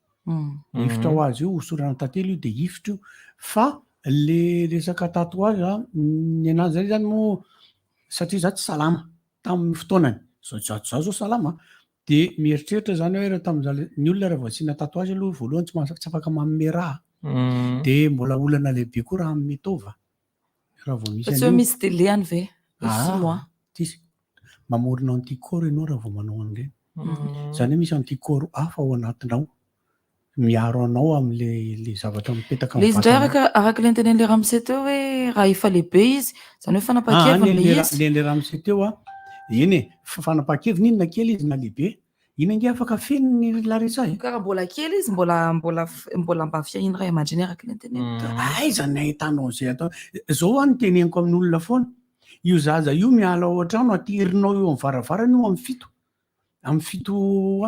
Hifitra ho azy io, hosorana tantely io de hifitra io. Fa le resaka tatouage a, ny anazy zay zany moa satria za tsy salama tamin'ny fotoanany, zao za zao salama De mieritreritra zany aho hoe raha tamin'izaho le, ny olona raha vao asiana tatouage aloha voalohany tsy maha- tsy afaka manome rà. De mbola olana lehibe koa raha hanome taova, raha vao misy Fa tsy hoe an'io. misy délai any ve? Hoe six Ah, mois. tsisy. Mamorona anticorps ianao raha vao manao an'ireny. Izany hoe misy anticorps hafa ao anatinao. miaro anao amin'le le zavatra mipetaka Le amin'ny izy indray vatanao. araka araka le notenenin'ilay ramose teo hoe raha efa lehibe izy, izany hoe Ah, fanapahan-keviny ny ilay le izy. le le ramose teo a, eny e, fa fanapahan-keviny iny na kely izy na lehibe, iny ange afaka feniny ry Larissa e. Ka raha mbola kely izy mbola mbola mbola mba fiahian'ny ray aman-dreny araka ilay noteneniny teo. Aiza ny ahitanao an'izay atao? Zao hoa no teneniko amin'olona foana, io zaza io miala ao an-trano aterinao eo amin'ny varavarana io amin'ny fito, Amin'ny fito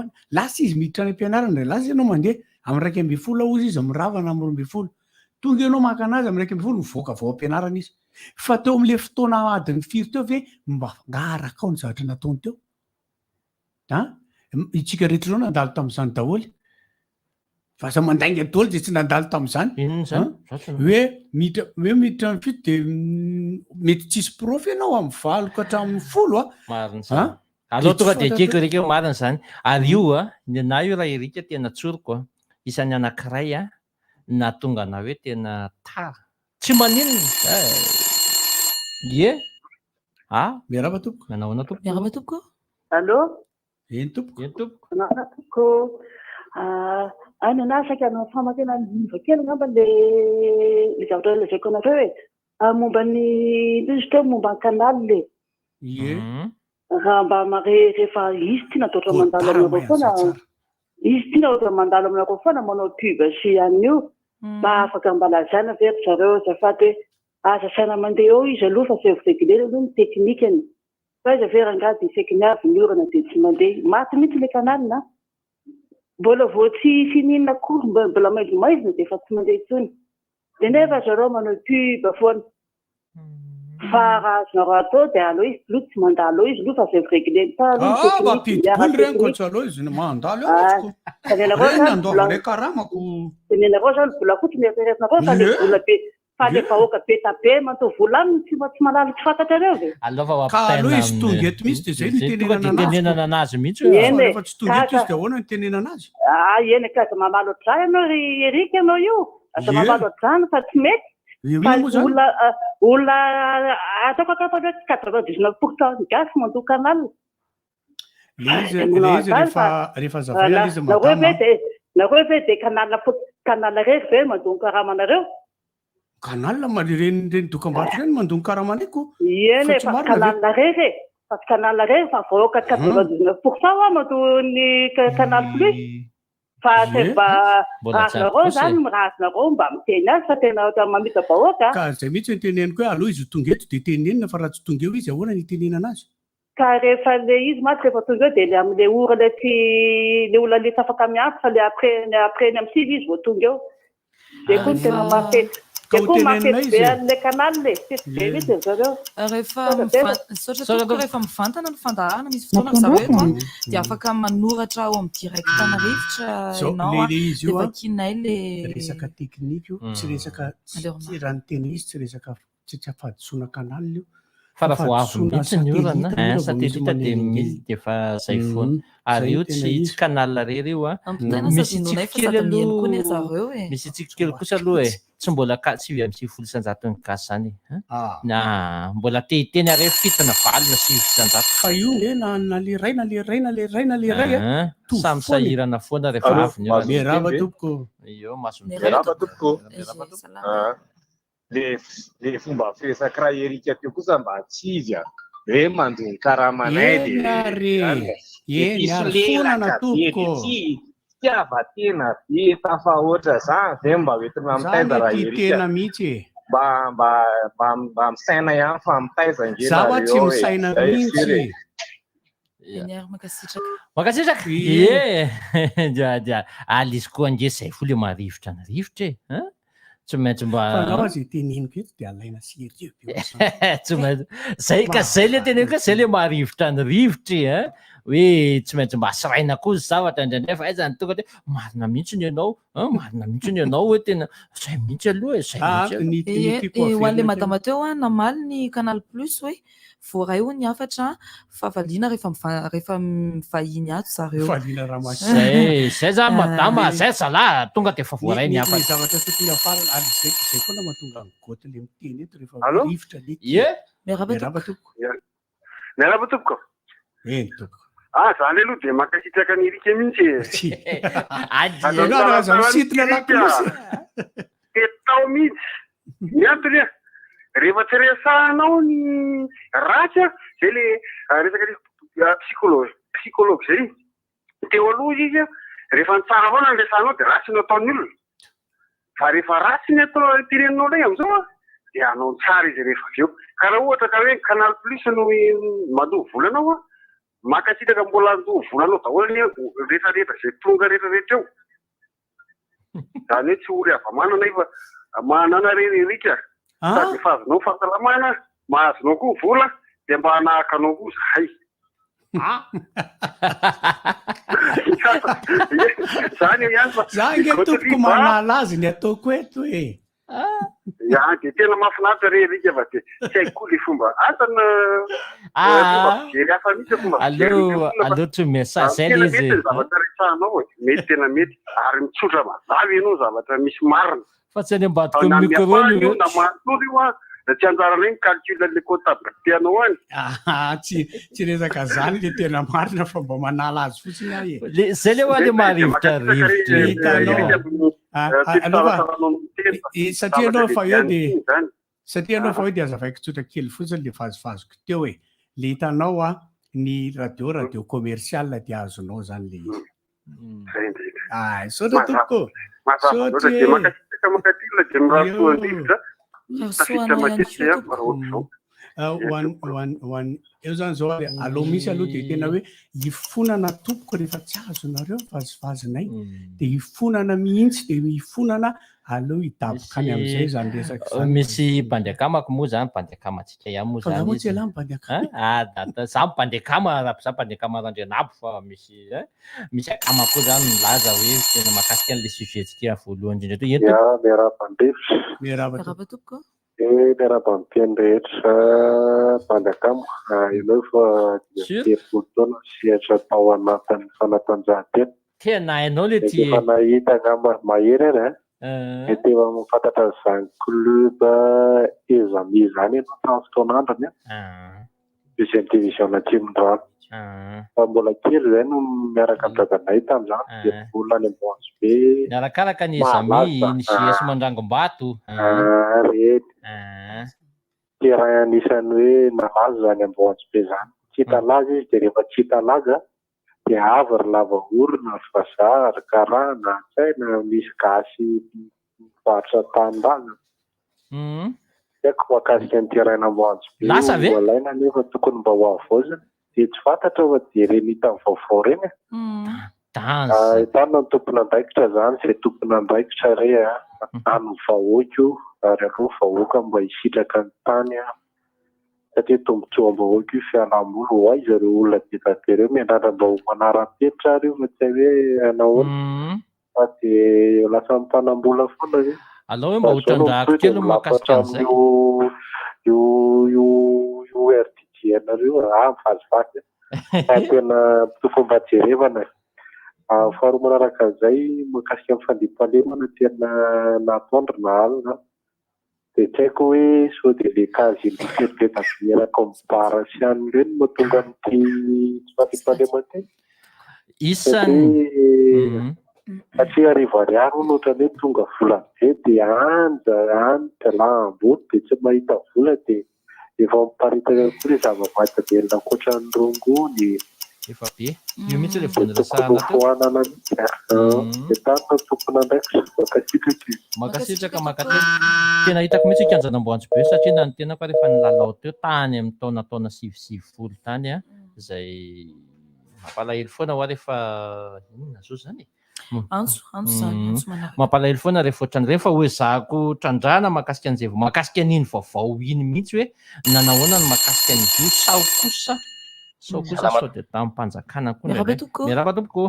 any. Lasa izy miditra any am-pianarana dia lasa ianao mandeha. Amin'ny 11 hozy izy mirava na amin'ny 12. Tonga ianao maka anazy amin'ny 11, mivoaka avy ao am-pianarana izy. Fa teo amin'ilay fotoana adiny firy teo ve mba angaha arakao ny zavatra nataony teo? An? Isika rehetra izao nandalo tamin'izany daholo. Fa aza mandainga daholo izay tsy nandalo tamin'izany. Inona izany? An? Za tsy nandalo. Hoe miditra, hoe miditra amin'ny fito dia mety tsisy prof ianao amin'ny valo ka hatramin'ny folo a. Marina izany. An? Aleo Dia tsy tonga dia fantatrao. ekeko Eric hoe marina izany. Ary io a, ny anah io raha Eric tena tsoriko a, isan'ny anankiray a, nahatonga anah hoe tena tara. Tsy maninona eh. Ie. Ah. Miarahaba tompoko. Manao ahoana tompoko? Miarahaba tompoko. Allô? Eny tompoko. Eny tompoko. Miarahaba tompoko. Ah, any anahy saika hanao famakiana niova kely angamba le le zavatra lazaiko anareo e. Ah, momba ny inona izy teo momba ny canal e. Ie. Raha mba mare rehefa izy ty natao ohatra mandalo Godard aminareo mahay foana an'izay tsara. izy ty ohatra mandalo aminareo foana manao pub sy an'io mba afaka mba lazaina ve ry zareo azafady hoe aza asaina mandeha eo izy aloha fa zay vao réguler aloha ny teknikany. Fa aiza ve rangahy dia isaky ny avy ny orana dia tsy mandeha. Maty mihitsy ilay canal a! Mbola vao tsy hisy n'inona akory mbola maizimaizina dia efa tsy mandeha intsony. Dia nefa zareo manao pub foana. Fa raha azonareo atao dia aleo izy aloha tsy mandalo eo izy aloha fa zay mi-regler tsara aloha ny Ah, technique mampidi-bola miaraka ireny technique. coach aleo izy mandalo eo Ah, mihitsy ko. fa ny anareo Ireny zany andoavana vola karamako. dia ny anareo zany vola fotsiny eritreretinareo fa le Ie. vola be Fa le Ie. vahoaka be da be mandoa vola aminy tsy mba tsy mahalala tsy fantatrareo ve? Aleo fa ho Ka ampitaina aleo izy tonga aminy. eto mihitsy dia zay no Zay tonga itenenana dia anazy ko. itenenana anazy mihitsy hoe Eny Fa e, rehefa tsy tonga eto ka izy dia ahoana no itenenana azy? Ah eny e, ka aza mamaly ohatr'izany ianao ry Eric ianao io, aza Ie. mamaly ohatr'izany fa tsy mety. Io Fa inona moa izany? olona olona ataoko angamba hoe 99 pour cent ny gasy mandoa canal. Le izy Dia le manao izy an'izany rehefa fa rehefa azavaina le izy nareo madama ve a. dia nareo ve dia canal fot- canal irery ve mandoa ny karamanareo? Canal ma ireny ireny dokambarotra ireny mandoa ny karamanay ko. Eny Fa e, tsy fa tsy marina ve? canal irery e, fa tsy canal irery fa vahoaka Hum. 99 pour cent hoa mandoa ny canal plus. Fa Ie. tsy mba Mbola raha tsy avy azonareo kosa e. zany raha azonareo mba miteny azy fa tena ohatran'ny mamita-bahoaka a. Ka zay mihitsy no teneniko hoe aleo izy ho tonga eto dia tenenina fa raha tsy tonga eo izy ahoana no hitenenana azy? Ka rehefa le izy mantsy rehefa tonga eo dia le amin'le ora le tsy le olona le tsy afaka miantso fa le après après ny amin'ny sivy izy vao tonga eo. Zay koa no tena mahafetsy Ka zay ho koa teneninay mahafetsy be izy e. an'le canal e, fetsy be Ie. mihitsy ry zareo. Rehefa Misaotra mivan- betsaka. misaotra Misaotra tompoko tompoko. rehefa mivantana ny fandaharana misy fotoana ry zareo eto a dia afaka manoratra ao amin'ny direct rivotra Zao ianao le a le izy dia io a vakianay le resaka teknika io tsy resaka tsy Aleo tsy raha ny tena izy tsy resaka tsy tsy fahadisoana canal io Fa fa raha vao avy fahadisoana mihitsy ny orana, satellite io hein, raha vao misy satellite dia manelingelina. misy dia efa zay foana. Mhm. Ary Zay io no tena tsy tsy izy. canal irery io an. Ampitaina sady Misy inoanay tsiky fa kely sady mihaino koa ny aloha, zareo e. misy tsiky kely kosa aloha e. Tsy mbola ka 99%-n'ny gasy zany e. Hein? Ah. Na mbola te hiteny ary hoe fito na valo na 9%. Fa io nge na na le iray na le iray na le iray na le iray a, Hein? mitovy Samy foana e. sahirana foana rehefa Allô, avy ny orana. mahazo miteny Miarahaba ve? tompoko. Io mahazo miteny. Miarahaba Miarahaba tompoko. Miarahaba tompoko. Salama. Ah. Le le fomba firesak'i Ra Eric teo kosa mba tsy izy a. Hoe mandoa ny karamanay Eny de ary zany e, de eny ary, fonana mpisolelaka be de tompoko. tsy fitiavan-tena be tafahoatra zany ve mba hoentina Za mitaiza anie Ra tia Eric tena mihitsy e. mba mba mba mba misaina ihany fa mitaiza ange Za hoa nareo tsy ao e. misaina Zay sûr mihitsy. e. Eny ary mankasitraka. Mankasitraka. Ie. Ie. Dia dia Alice koa ange zay fo le marivotra ny rivotra e. Hein? Tsy maintsy mba. Fa anao aza teneniko eto dia alaina sérieux be ohatr'izany. Tsy maintsy. Zay ka zay le teneniko hoe zay le maharivotra ny rivotra e hein. Hoe tsy maintsy mba siraina koa ny zavatra indraindray fa aiza ny tonga dia marina mihitsy ny ianao hein, marina mihitsy ny ianao hoe tena zay mihitsy aloha e, zay Ah, mihitsy aloha. ny ny Ie, tiako ho an'ilay averina kely. madama teo an, namaly ny Canal Plus hoe voaray hono ny hafatra fa valiana rehefa miva- rehefa mivahiny ato zareo. Valiana Ramose. Zay, zay zany madama, zay zalahy, tonga dia efa Ny voaray ny ny ny hafatra. zavatra tokony hafarana ary zay zay foana mahatonga ny goty le miteny eto rehefa Allô? rivotra le Ie. Miarahaba Miarahaba tompoko. tompoko. Miarahaba tompoko. Eny tompoko. Ah, zany aloha dia mankasitraka an'i Eric mihitsy e. Ianao raha aza misintona lakolosy. Dia tao mihitsy. Ny antony a, rehefa tsy resahanao ny ratsy a, zay le resaka psychologue, psychologue zay. Teo aloha izy a, rehefa ny tsara foana no resahanao dia ratsy no ataon'ny olona. Fa rehefa ratsy ny atao teneninao indray amin'izao a, dia hanao ny tsara izy rehefa avy eo. Ka raha ohatra ka hoe Canal Plus no mandoa vola anao a, mankasitraka mbola handoa vola anao daholo anie rehetra rehetra izay tonga rehetra rehetra eo. Izany hoe tsy ory hava-manana io fa manana re ry Eric a! Sady efa azonao ny fahasalamana, mahazonao koa ny vola, dia mba hanahaka anao koa izahay. Zany eo ihany fa Za ange tompoko manala azy ny ataoko eto e. Ya, dia tena mahafinaritra re Eric fa dia tsy haiko koa le fomba. Asa na fomba fijery hafa mihitsy fomba fijery Aleo olona fa aleo tsy miasa zay tena le izy. mety ny zavatra resahanao e. Mety tena mety ary mitsotra mazava ianao ny zavatra misy marina. Fa tsy any ambadika Na ny micro miampahany ny io hoe. na manontolo io an, dia tsy anjaranay ny calcul an'le comptabilité anao any. Ah, tsy tsy resaka zany le tena marina fa mba manala azy fotsiny aho e. Le zay le hoa le maharivotra rivotra e. Hitanao. Ah, ah, aloha fa eh, satria ianao fa eo de satria ianao fa eo de azavaiko tsotra kely fotsiny le vazivaziko teo e. Le hitanao a ny radio radio commercial de azonao zany le izy. Ah, misaotra tompoko. Mazava loatra Misaotra dia e. mankasitraka mankatelina dia mirary soa Eo. an-drivotra. Tafiditra matetika ihany fa raha ohatr'izao. Ah, ho an ho an ho an eo zany zao ary aleo mihitsy aloha dia tena hoe ifonana tompoko rehefa tsy azonareo ny vazivazinay dia ifonana mihitsy dia ifonana aleo hidaboka any amin'izay izany resaka izany. Misy bandy akamako moa zany, bandy akamantsika ihany moa Fa zany nga moa izy. tsy ialahy ny bandy akama? Ah, da, za bandy akama, raha za bandy akama Randrianabo fa misy eh, misy akama koa zany milaza hoe tena mahakasika an'le sujet-tsika voalohany indrindra teo. Ento. Ya, miarahaba an-drivotra. Miarahaba Miarahaba tompoko. Eh, miarahaba ny mpihaino rehetra bandy akama. Ah, Ianao efa 35 taona sehatra tao anatin'ny fanatanjahantena. Tena hainao le Mety ty efa e. nahita angamba mahery ary an. Mety efa mahafantatra an'izany club Ezami izany ianao tamin'ny fotoan'androny an. Deuxième division Atsimondrano. Fa mbola kely izay no miaraka amin'ny dadanay tamin'izany dia olona any Amboanjobe. Niarakaraka ny Ezami, Mahalasa. ny JS Mandrangombato. Ah, reny. Terrain anisan'ny hoe nalaza izany Amboanjobe izany. Tsy hita laza izy dia rehefa tsy hita laza dia avy ry lava orona, ry vazaha, ry karana, tsy hay na misy gasy mivarotra tanindrazana. Tsy haiko mahakasika ny terrain Amboanjobe Lasa ve? io alaina nefa tokony mba ho havaozina. Dia tsy fantatra fa dia ireny hita amin'ny vaovao ireny e. Danza. Ahitana ny tompon'andraikitra izany, izay tompon'andraikitra re a, an'ny vahoaka io ary aleo ny vahoaka mba hisitraka ny tany a. Satria tombotsoam-bahoaka io fialam-boly, ho aiza ireo olona be dia be ireo, miandrandra mba ho manara-penitra ary io fa tsy hay hoe nahoana fa dia lasa mpanam-bola foana ve? Alao hoe mba Fa ho izao no trandrahako mitohy dia kely ny mahakasika milafatra an'izay. amin'io io io io RDDN io ah mivazivazy fa tena tokony mba jerevana e. Ah, faharoa manaraka an'izay mahakasika ny fandriampahalemana tena na atoandro na alina Dia tsy haiko hoe sao dia ilay casier misy be tavela ao amin'ny bar sy any ireny no mahatonga an'ity tsy fandriampahalemana ity. Isan'ny Satria arivo ariary hono ohatran'ny hoe tonga vola be dia any any lambo dia tsy mahita vola dia Efa miparitaka koa ilay zava-mahadomelina ankoatra ny rongony. Efa be. Io mihitsy ilay vao Dia tokony niresahana teo. hofoanana mihitsy a. Dia tany no tompon'andraikitra. Mankasitraka e. Mankasitraka, mankatelina. Tena hitako mihitsy io kianjan'Amboanjobe satria na ny tenako ary efa nilalao teo tany amin'ny taona taona 99 tany izay mampalahelo foana hoa rehefa inona zao izany e? Antso, antso izany, antso manaraka. Mampalahelo foana rehefa ohatran'ireny fa hoe ezahako trandrahana mahakasika an'izay mahakasika an'iny vaovao iny mihitsy hoe nanahoana ny mahakasika an'izy io sao kosa sao kosa sao dia tamim-panjakana koa Miarahaba indraindray. tompoko. Miarahaba tompoko.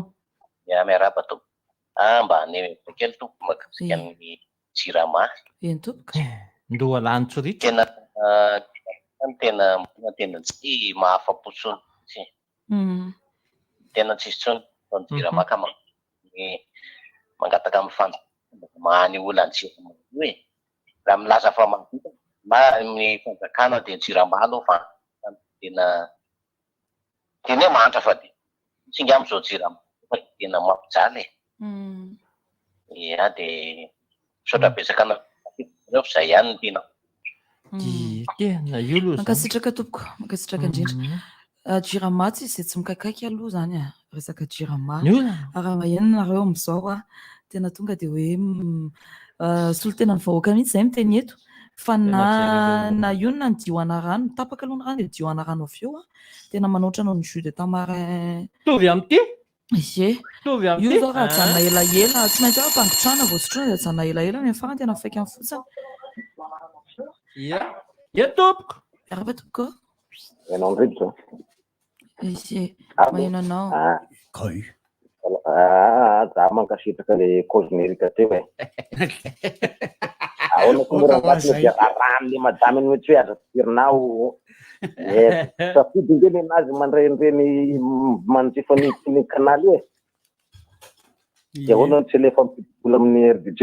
Ya, miarahaba tompoko. Ah, mba haneho hevitra kely tompoko mahakasika ny Jirama. Eny tompoko. Ndoa lany tsoritra. Tena tena tena tena tsy mahafa-po intsony mihitsy. Tena tsisy intsony ny Jirama ka mangataka amin'ny fanjakana mamaha ny olan'ny Jirama io e. Raha milaza fa mahavita ny fanjakana dia ny Jirama aloha fa tena tena hoe mahantra fa dia tsy angamba izao Jirama fa tena mampijaly e. Ia dia misaotra betsaka anareo fa izay ihany no tiana. Tena io aloha izany. Mankasitraka tompoko, mankasitraka indrindra. Jirama tsy izay tsy mikaikaika aloha izany e, resaka Jirama. Ny olana. Raha maheno nareo amin'izao a, tena tonga dia hoe solontenan'ny vahoaka mihitsy izay miteny eto fa na na io na ny dioana rano, tapaka aloha ny rano dia dioana rano avy eo a, tena manaotra anao ny jus de tamarin. Mitovy amin'ity? Ie. Mitovy amin'ity? Io izao raha ajanona elaela, tsy maintsy hoe ampangotrahana vao sotroina dia ajanona elaela ny farany tena faikany fotsiny. Ia. Ia tompoko. Miarahaba tompoko. Ianao indray izao. Ie, Allô? maheno anao. Ah. Ah, za mankasitraka le cause mérite teo e. Ahoana koa moa raha maty dia raràn'le madame iny mihitsy hoe aza ampidirinao. Eh, safidy nge nenazy mandray an'ireny manjifa ny ny canal io e. Dia ahoana no tsy alefa mampidi-bola amin'ny RDJ?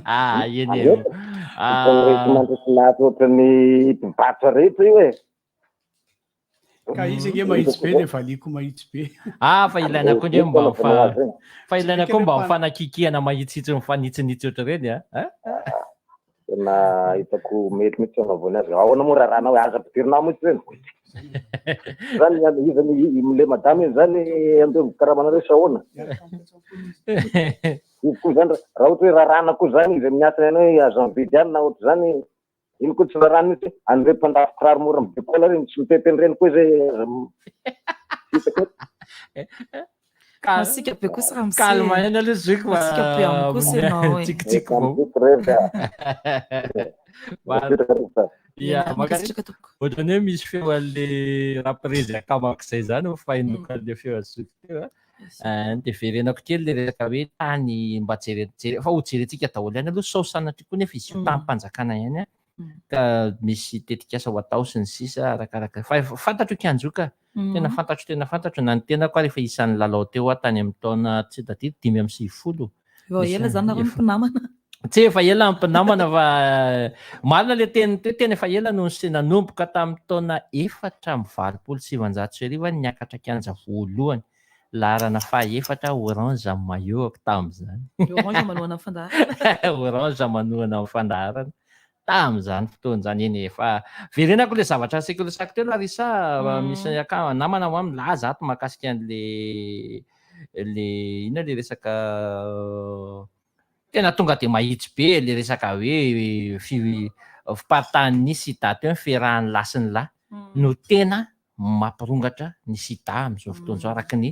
Ah, eny e. Aleo. Ah. Mandresy lahatra ohatran'ny mpivarotra rehetra io e. Ka izy ange mahitsy be dia valiako mahitsy be. Ah, fa ilaina koa nge mba mifa fa ilaina koa mba mifanakikihana mahitsihitsy mifanitsinitsy ohatr'ireny a. Ah? Tena hitako mety mihitsy anaovany azy. Ahoana moa raharaha hoe aza ampidirina mihitsy ireny. Zany iza ny le madame iny zany andeha karamanareo sa ahoana? Izy koa zany raha ohatra hoe rarana koa zany izy amin'ny asany any hoe aza mividy any na ohatra zany iny koa tsy rarana mihitsy hoe an'ireo mpandafo kiraro mora amin'ny decola ireny tsy mitety an'ireny koa izay aza hitako Masiaka be kosa ramose. Calme ihany aloha zoky fa Masiaka be amiko kosa ianao e. Tsikitsiky vao. Ya, Mankasitraka tompoko. Ohatran'ny hoe misy feo an'le raprezy akamako izay izany ho fahenoko an'le feo an'i zoky teo a. Eh, dia verenako kely le resaka hoe tany mba jere jere fa ho jerentsika daholo ihany aloha sao sanatria koa nefa izy io tanim-panjakana ihany a. Ka misy tetikasa ho atao sy ny sisa arakaraka fa efa fantatro io kianja io ka. Tena fantatro tena fantatro na ny tenako ary efa isan'ny lalao teo aho tany amin'ny taona tsy tadidy 95. Vao ela zany nareo no mpinamana. Tsy efa ela ny mpinamana fa marina le teny teo tena efa ela no nisy nanomboka tamin'ny taona 1984 aho niakatra kianja voalohany laharana faha efatra orange maillot-ako tamin'izany. Orange manohana ny fandaharana. Orange manohana ny fandaharana tamin'izany fotoana izany. Eny e, fa verenako le zavatra aseko resako teo Larissa, misy aka- namana hoa milaza ato mahakasika an'le le inona le resaka tena tonga dia mahitsy be le resaka hoe fi- fiparitahan'ny sida teo ny fiarahan'ny lahy sy ny lahy no tena mampirongatra ny sida amin'izao fotoana izao araka ny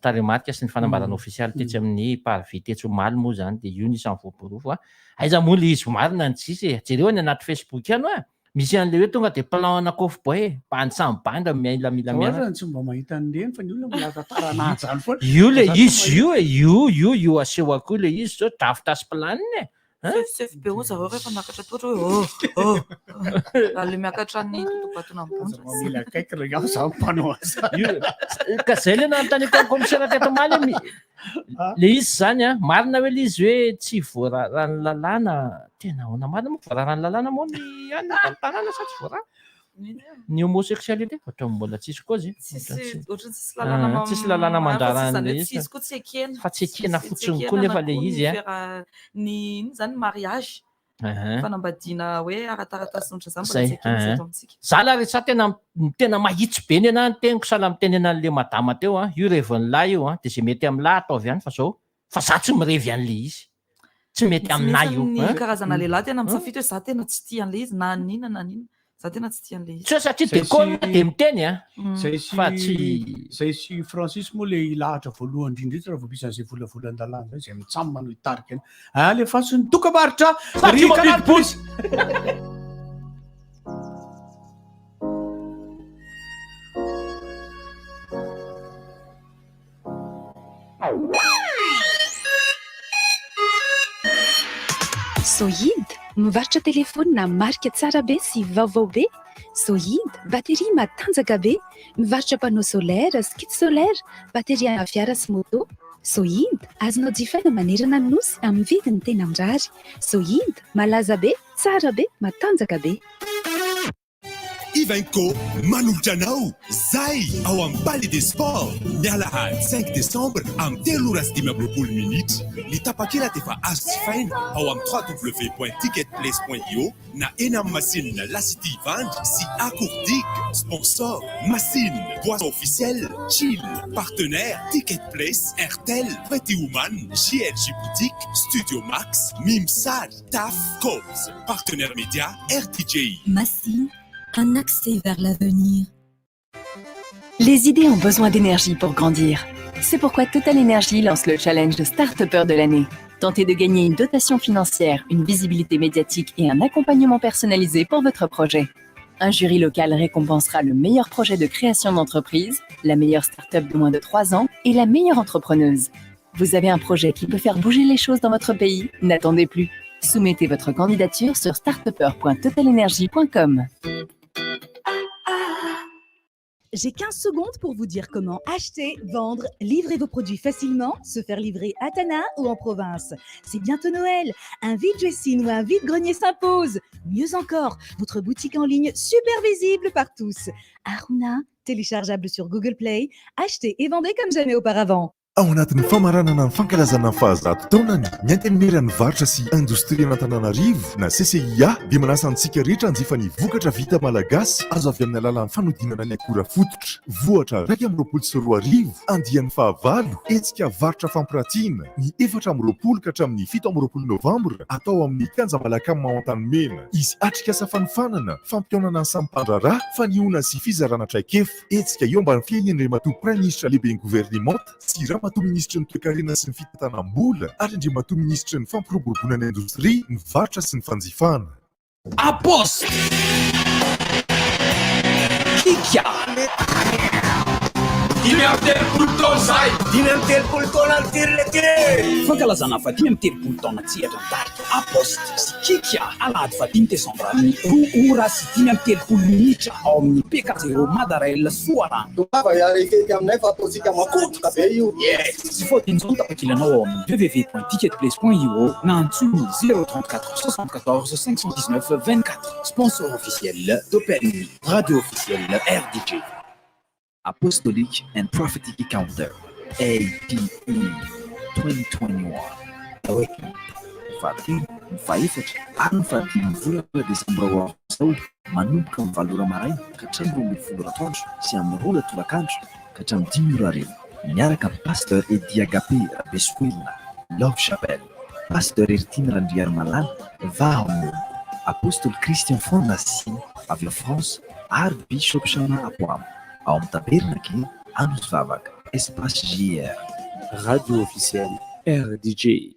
tarehimarika sy ny fanambarana ofisialy tetsy amin'ny parvis tetsy omaly moa izany dia io no isan'ny voaporofo a! Aiza moa ilay izy marina ny tsisy e! Jereo any anaty Facebook any hoa! Misy an'ilay hoe tonga dia plan-na kôfboay e! Bandy samy bandy milamila Za miaraka. ohatra tsy mba mahita an'ireny fa ny olona milaza taranaja any foana. Io ilay Za tsy izy io e! Io io io asehoko io ilay izy zao drafitra sy planina e! Sefosefo be hoy zareo rehefa miakatra tohatra hoe oh oh. Raha le miakatra ny totobatona ambony. Aza mamela akaiky ry aho za mpanao azy. Ka zay le nanontaniako an'i commissaire teto omaly hoe le izy zany an, marina hoe le izy hoe tsy voararan'ny lalàna, tena ahoana marina moa voararan'ny lalàna moa ny any ny tanàna sa tsy voarara? Ny homosexualité ohatran'ny mbola tsisy koa izy. Tsisy ohatran'ny tsisy lalàna Ah, tsisy lalàna mandrara fa tsy izany an'ilay hoe izy. tsisy koa tsy ekena. Fa tsy ekena Tsisy- tsy fotsiny koa ekena nefa na ilay koa ny izy an. fiara- ny inona izany mariage. Aha. Fanambadiana hoe ara-taratasy sy ohatran'izany mbola Zay. tsy ekena Aha. eto amintsika. Za Larissa tena tena mahitsy be nenaha ny teniko sahala mitenena an'le madama teo an, io revin'ny lahy io an, de ze mety amin'ny lahy ataovy ihany fa zao fa za tsy mirevy an'le izy. Tsy mety Misy aminah mihitsy io ny an. karazana lehilahy tena An. misafidy hoe za tena tsy tia an'ilay izy na n'inona na n'inona. Za tena tsy tia an'le izy. Tsy hoe satria dekona dia miteny a. Zay sy Fa tsy zay sy Francis moa le hilahatra voalohany indrindra indrindra raha vao misy an'izay volavolan-dalàna zay, zay mitsam no hitarika ny alefaso ny dokambarotra Satria ry Canal mampidi-bola. Plus. Sohid, mivarotra telefaonina marika tsara be sy vaovao be. Sohid, bateria matanjaka be. Mivarotra panneau solaire sy kit solaire, bateria ana fiara sy moto. Sohid, azonao jifaina manerana ny Nosy amin'ny vidiny tena mirary. Sohid, malaza be, tsara be, matanjaka be. Ivenco manolotra anao Zay ao amin'ny Palais des Sports ny alahady 5 décembre amin'ny 3 ora sy 25 minitra. Ny tapakila dia efa azo jifaina ao amin'ny www.ticketplace.io na eny amin'ny masinina La City Ivandry sy Akourdigue. Sponsor, Masina, Boisson officielle, Chill, Partenaire, Ticket Place, Airtel, Pretty Woman, JLG Boutique, Studio Max, Mimsary, TAF, Cops, Partenaire Média, RTJ. Massine, un accès vers l'avenir. Les idées ont besoin d'énergie pour grandir. C'est pourquoi Total Energy lance le challenge de Start-upper de l'année. Tentez de gagner une dotation financière, une visibilité médiatique et un accompagnement personnalisé pour votre projet. Un jury local récompensera le meilleur projet de création d'entreprise, la meilleure start-up de moins de 3 ans et la meilleure entrepreneuse. Vous avez un projet qui peut faire bouger les choses dans votre pays N'attendez plus. Soumettez votre candidature sur startupper.totalenergy.com. J'ai 15 secondes pour vous dire comment acheter, vendre, livrer vos produits facilement, se faire livrer à Tana ou en province. C'est bientôt Noël. Un vide-dressing ou un vide-grenier s'impose. Mieux encore, votre boutique en ligne super visible par tous. Aruna, téléchargeable sur Google Play. Achetez et vendez comme jamais auparavant. Ao anatin'ny famaranana ny fankalazana ny fahazato taonany, ny Antenimieran'ny Varotra sy Indostrian'Antananarivo na CCIA dia manasa antsika rehetra hanjifa ny vokatra vita malagasy azo avy amin'ny alalan'ny fanodinana ny akora fototra. Vohatra 2021, andiany fahavalo, hetsika varotra fampiratiana, ny 24 ka hatramin'ny 27 novambra, atao amin'ny Kianja Malacam ao Antanimena. Hisy atrikasa fanofanana, fampihaonana ny samy mpandraharaha, fanehoana sy fizarana traikefa. Hetsika eo ambany fiahian'Andriamatoa Praiminisitra Lehiben'ny Governemanta sy Ramatoa Minisitry ny Toekarena sy ny Fitantanam-bola ary Andriamatoa Minisitry ny Fampiroboroboana ny Indostria, ny Varotra sy ny Fanjifana. Apost. Kika. 35 taona zay. 35 taona ny tirle ty. Fankalazana faha-35 taona an-tsehatra ny tarika Apost sy Kika alahady fahadimy desambra amin'ny 2 ora sy 35 minitra ao amin'ny PK Zéro Madarail Soarano. Tongava hiara hifety aminay fa ataontsika makotroka be io. Yes! Tsy faotin'izao ny tapakilanao ao amin'ny www.ticketplace.io na antsoy ny 034 74 519 24. Sponsor officiel Topelmi, radio officielle RDJ. Apostolic and Prophetic Encounter, APE 2021, Awaken, ny fahatelo, ny fahefatra ary ny fahadimy ny volana desambra ho avy izao, manomboka amin'ny 8 ora maraina ka hatramin'ny 12 ora atoandro sy amin'ny 2 ora tolakandro ka hatramin'ny 5 ora hariva, miaraka amin'ny Pasteur Eddy Agape Rabesoelina, Love Chapel, Pasteur Heritiana Randriarimalala, Vahaolona, Apostoly Christian Fondasy avy ao France ary Bishop Shama Apoam. Ao amin'ny Tabernakely Anosivavaka, Espace JR. Radio officielle RDJ.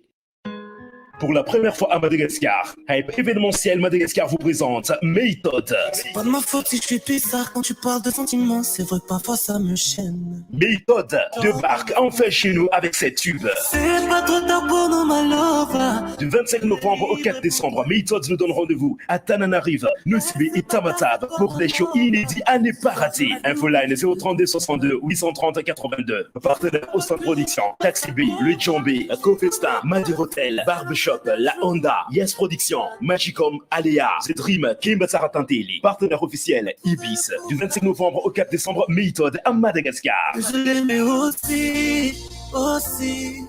Pour la première fois à Madagascar, Hype Événementiel Madagascar vous présente Method. C'est pas de ma faute si je suis bizarre quand tu parles de sentiments, c'est vrai que parfois ça me chaîne. Method débarque enfin chez nous avec ses tubes. C'est pas trop tard pour nous, ma love. Du 25 novembre au 4 décembre, Method nous donne rendez-vous à Tananarive, Nosy Be et Tamatave pour des shows inédits à ne pas rater. Infoline 032 62 830 82. Partenaire au centre production, Taxi B, Le Djambé, Cofesta, Madir Hotel, Barbershop, La Honda, Yes Production, Magicom, Aléa, The Dream, Kimba Saratanteli. Partenaire officiel, Ibis. Du 25 novembre au 4 décembre, Method à Madagascar. Je l'aimais aussi, aussi,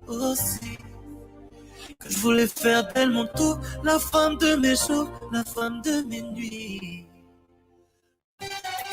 aussi. Que je voulais faire d'elle mon tout, la femme de mes jours, la femme de mes nuits.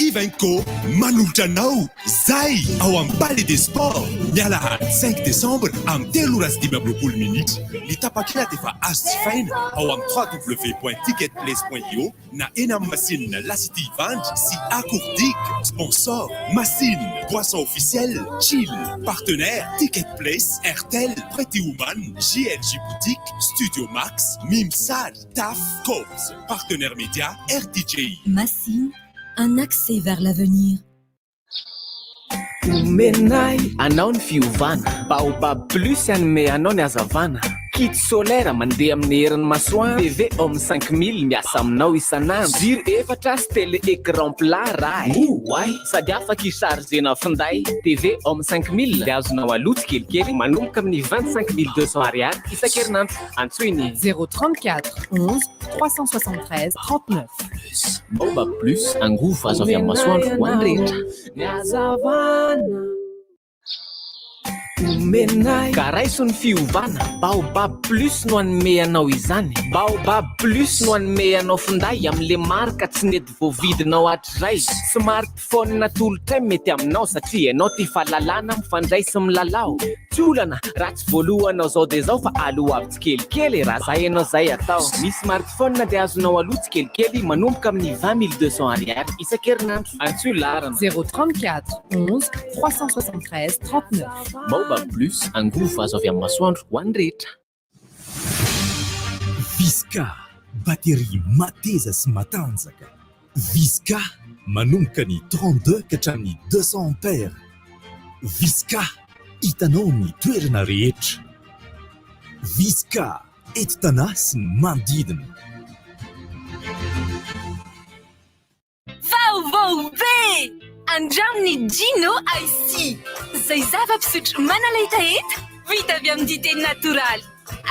Ivenco manolotra anao Zay ao amin'ny Palais des Sports ny alahady 5 décembre amin'ny 3 ora sy 25 minitra. Ny tapakila dia efa azo jifaina ao amin'ny www.ticketplace.io na eny amin'ny Masina La City Ivandry sy Akourdik. Sponsor, Masina, Boisson Officielle, Chill. Partenaire, Ticket Place, Airtel, Pretty Woman, JLG Boutique, Studio Max, Mimsary, TAF, Cops. Partenaire média, RTJ. Masina, un accès vers l'avenir. Omenay anao ny fiovana. Baobab Plus hanome anao ny hazavana. Kit solaire mandeha amin'ny herin'ny masoandro. TV Home 5000 miasa aminao isan'andro. Jiro efatra sy télé écran plat raha e. Oay! Sady afaka hi-chargena finday. TV Home 5000 dia azonao aloa tsikelikely manomboka amin'ny 25 200 ariary isan-kerinandro. Antsoy ny. 034 11 373 39. Plus. Baobab Plus, angovo azo avy amin'ny masoandro ho an'ny rehetra. Ny hazavana omenay. Ka raiso ny fiovana, Baobab Plus no hanome anao izany. Baobab Plus no hanome anao finday amin'le marika tsy nety voavidinao hatrizay. Smartphone natolotray mety aminao satria ianao tia fahalalana, mifandray sy milalao. Tsy olana raha tsy voalohanao zao dia zao fa aloavy tsikelikely e, raha zay ianao zay atao. Ny smartphone dia azonao aloa tsikelikely manomboka amin'ny 20 200 ariary isan-kerinandro. Antsoy laharana. 034 11 373 39. Baobab Plus, angovo azo avy amin'ny masoandro ho an'ny rehetra. Visca, batterie mateza sy matanjaka. Visca, manomboka ny 32 ka hatramin'ny 200 ampères. Visca, hitanao amin'ny toerana rehetra. Visca, eto Tanà sy ny manodidina. Vaovao be! Andramo ny Gino Ice izay zava-pisotro manala hetaheta vita avy amin'ny dite natoraly.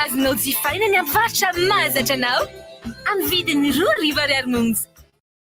Azonao jifaina ny amin'ny mpivarotra mahazatra anao amin'ny vidiny 2000 ariary monja.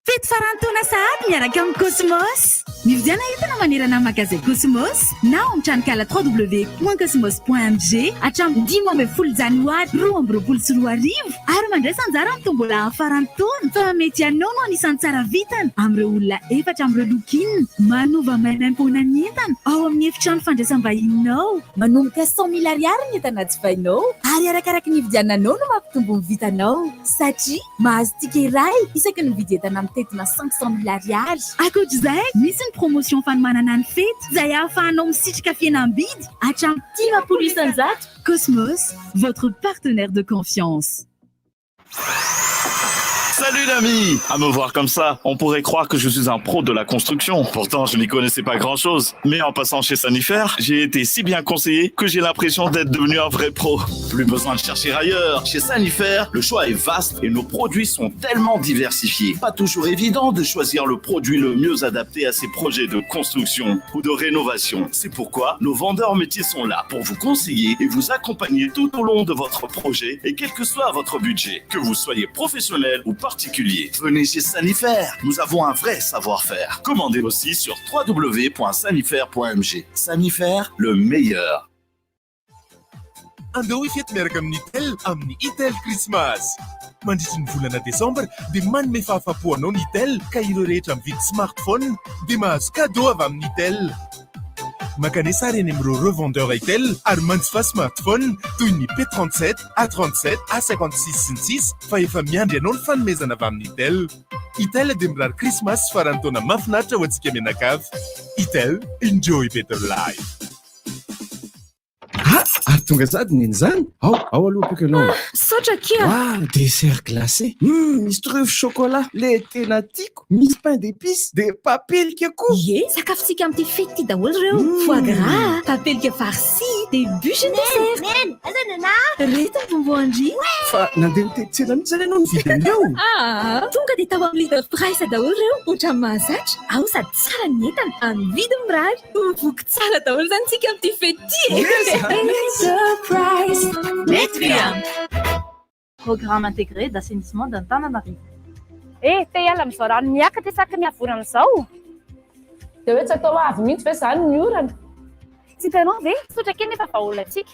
Fety faran'ny taona sahady miaraka amin'ny Cosmos. Mividiana entana manerana ny magasin Cosmos na ao amin'ny tranonkala www.cosmos.mg hatramin'ny 15 janoary 2022 ary mandraisa anjara amin'ny tombola amin'ny faran'ny taona fa mety ianao no anisan'ny tsara vintana amin'ireo olona efatra amin'ireo lokinina manova maimaimpoana ny entana ao amin'ny efitrano fandraisam-bahininao. Manomboka 100 000 ariary ny entana jifainao ary arakaraky ny ividiananao no mampitombo ny vitanao satria mahazo ticket iray isaky ny mividy entana mitentina 500 000 ariary. Ankoatr'izay, misy ny promotion fanomanana ny fety izay ahafahanao misitrika fihenam-bidy hatramin'ny 50%. Cosmos, votre partenaire de confiance. Salut l'ami! À me voir comme ça, on pourrait croire que je suis un pro de la construction. Pourtant, je n'y connaissais pas grand-chose. Mais en passant chez Sanifer, j'ai été si bien conseillé que j'ai l'impression d'être devenu un vrai pro. Plus besoin de chercher ailleurs. Chez Sanifer, le choix est vaste et nos produits sont tellement diversifiés. Pas toujours évident de choisir le produit le mieux adapté à ses projets de construction ou de rénovation. C'est pourquoi nos vendeurs métiers sont là pour vous conseiller et vous accompagner tout au long de votre projet et quel que soit votre budget. Que vous soyez professionnel ou particulier. Venez chez Sanifer, nous avons un vrai savoir-faire. Commandez aussi sur www.sanifer.mg. Sanifer, le meilleur. Andao hifety miaraka amin'ny Itel amin'ny Itel Christmas. Mandritry ny volana desambra dia manome fahafapo anao ny Itel ka ireo rehetra mividy smartphone dia mahazo cadeau avy amin'ny Itel. Mankanesa ary eny amin'ireo revendeur Itel ary manjifa smartphone toy ny P37, A37, A56 sy ny sisa fa efa miandry anao ny fanomezana avy amin'ny Itel. Itel dia mirary Christmas sy faran'ny taona mahafinaritra ho antsika mianakavy. Itel, enjoy better life. Ah, ary tonga sady neny zany. Ao, ao aloha ampiako ianao. Misaotra akia. Waouh, dessert glacé. Misy truffe chocolat. Le tena tiako. Misy pain d'épices, de papelika koa. Ie, sakafontsika amin'ity fety ity daholo ireo. Foie gras, papelika farci, de bûche dessert. Neny, aiza nena? Reto ny bonbon andry. Fa nandeha nitety tsena mihitsy zany ianao nividy an'ireo? Ah, tonga dia tao amin'ny Leader Price daholo ireo. Ohatran'ny mahazatra. Ao sady tsara ny entana, amin'ny vidiny mirary. Voky tsara daholo izany tsika amin'ity fety ity e. Leader Price. Mety bien. Programme intégré d'assainissement d'Antananarivo. Eh, te hiala amin'izao rano miakatra isaky ny havorana izao? Dia hoe tsy atao avy mihitsy ve izany ny orana? Tsy hitanao ve? Tsotra kely nefa vahaolantsika.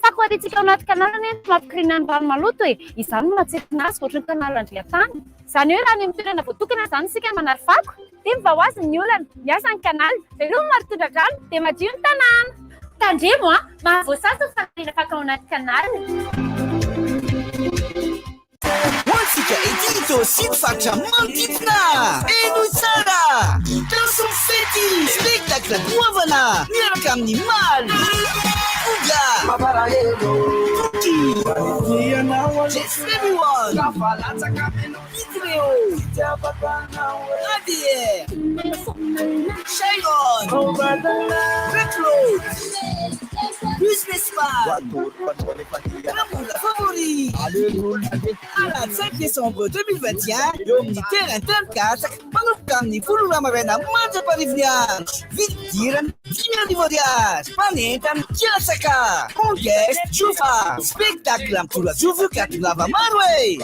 Fako ariantsika ao anaty canal anie no mampikoriana ny rano maloto e! Izany no mahatsetina azy ohatry ny canal Andriantany. Izany hoe raha any amin'ny toerana voatokana izany isika manary fako. Dia mivaha ho azy ny olana. Miasa ny canal. Veloma ary tondra-drano dia madio ny tanàna. Tandremo a! Mahavoasazy ny fanariana fako ao anaty canal. Ho antsika ety Itaosy sy ny faritra manodidina! Henoy tsara! Danse mifety! Spectacle goavana miaraka amin'ny Maly, Bouga, Toky, Jeff Everyone, Pitreo, ADR, Chiron, Reclose, Businessman, Ramola Favori, Alahady 5 décembre 2021 eo amin'ny terrain Tany-Katsaka manomboka amin'ny folo ora maraina mandra-parivo ny andro. Vidim-pidirana 55 ariary. Mpanentana Kilasaka, Conguest, Jofa, Spectacle mitolajofo ka tongava maro e!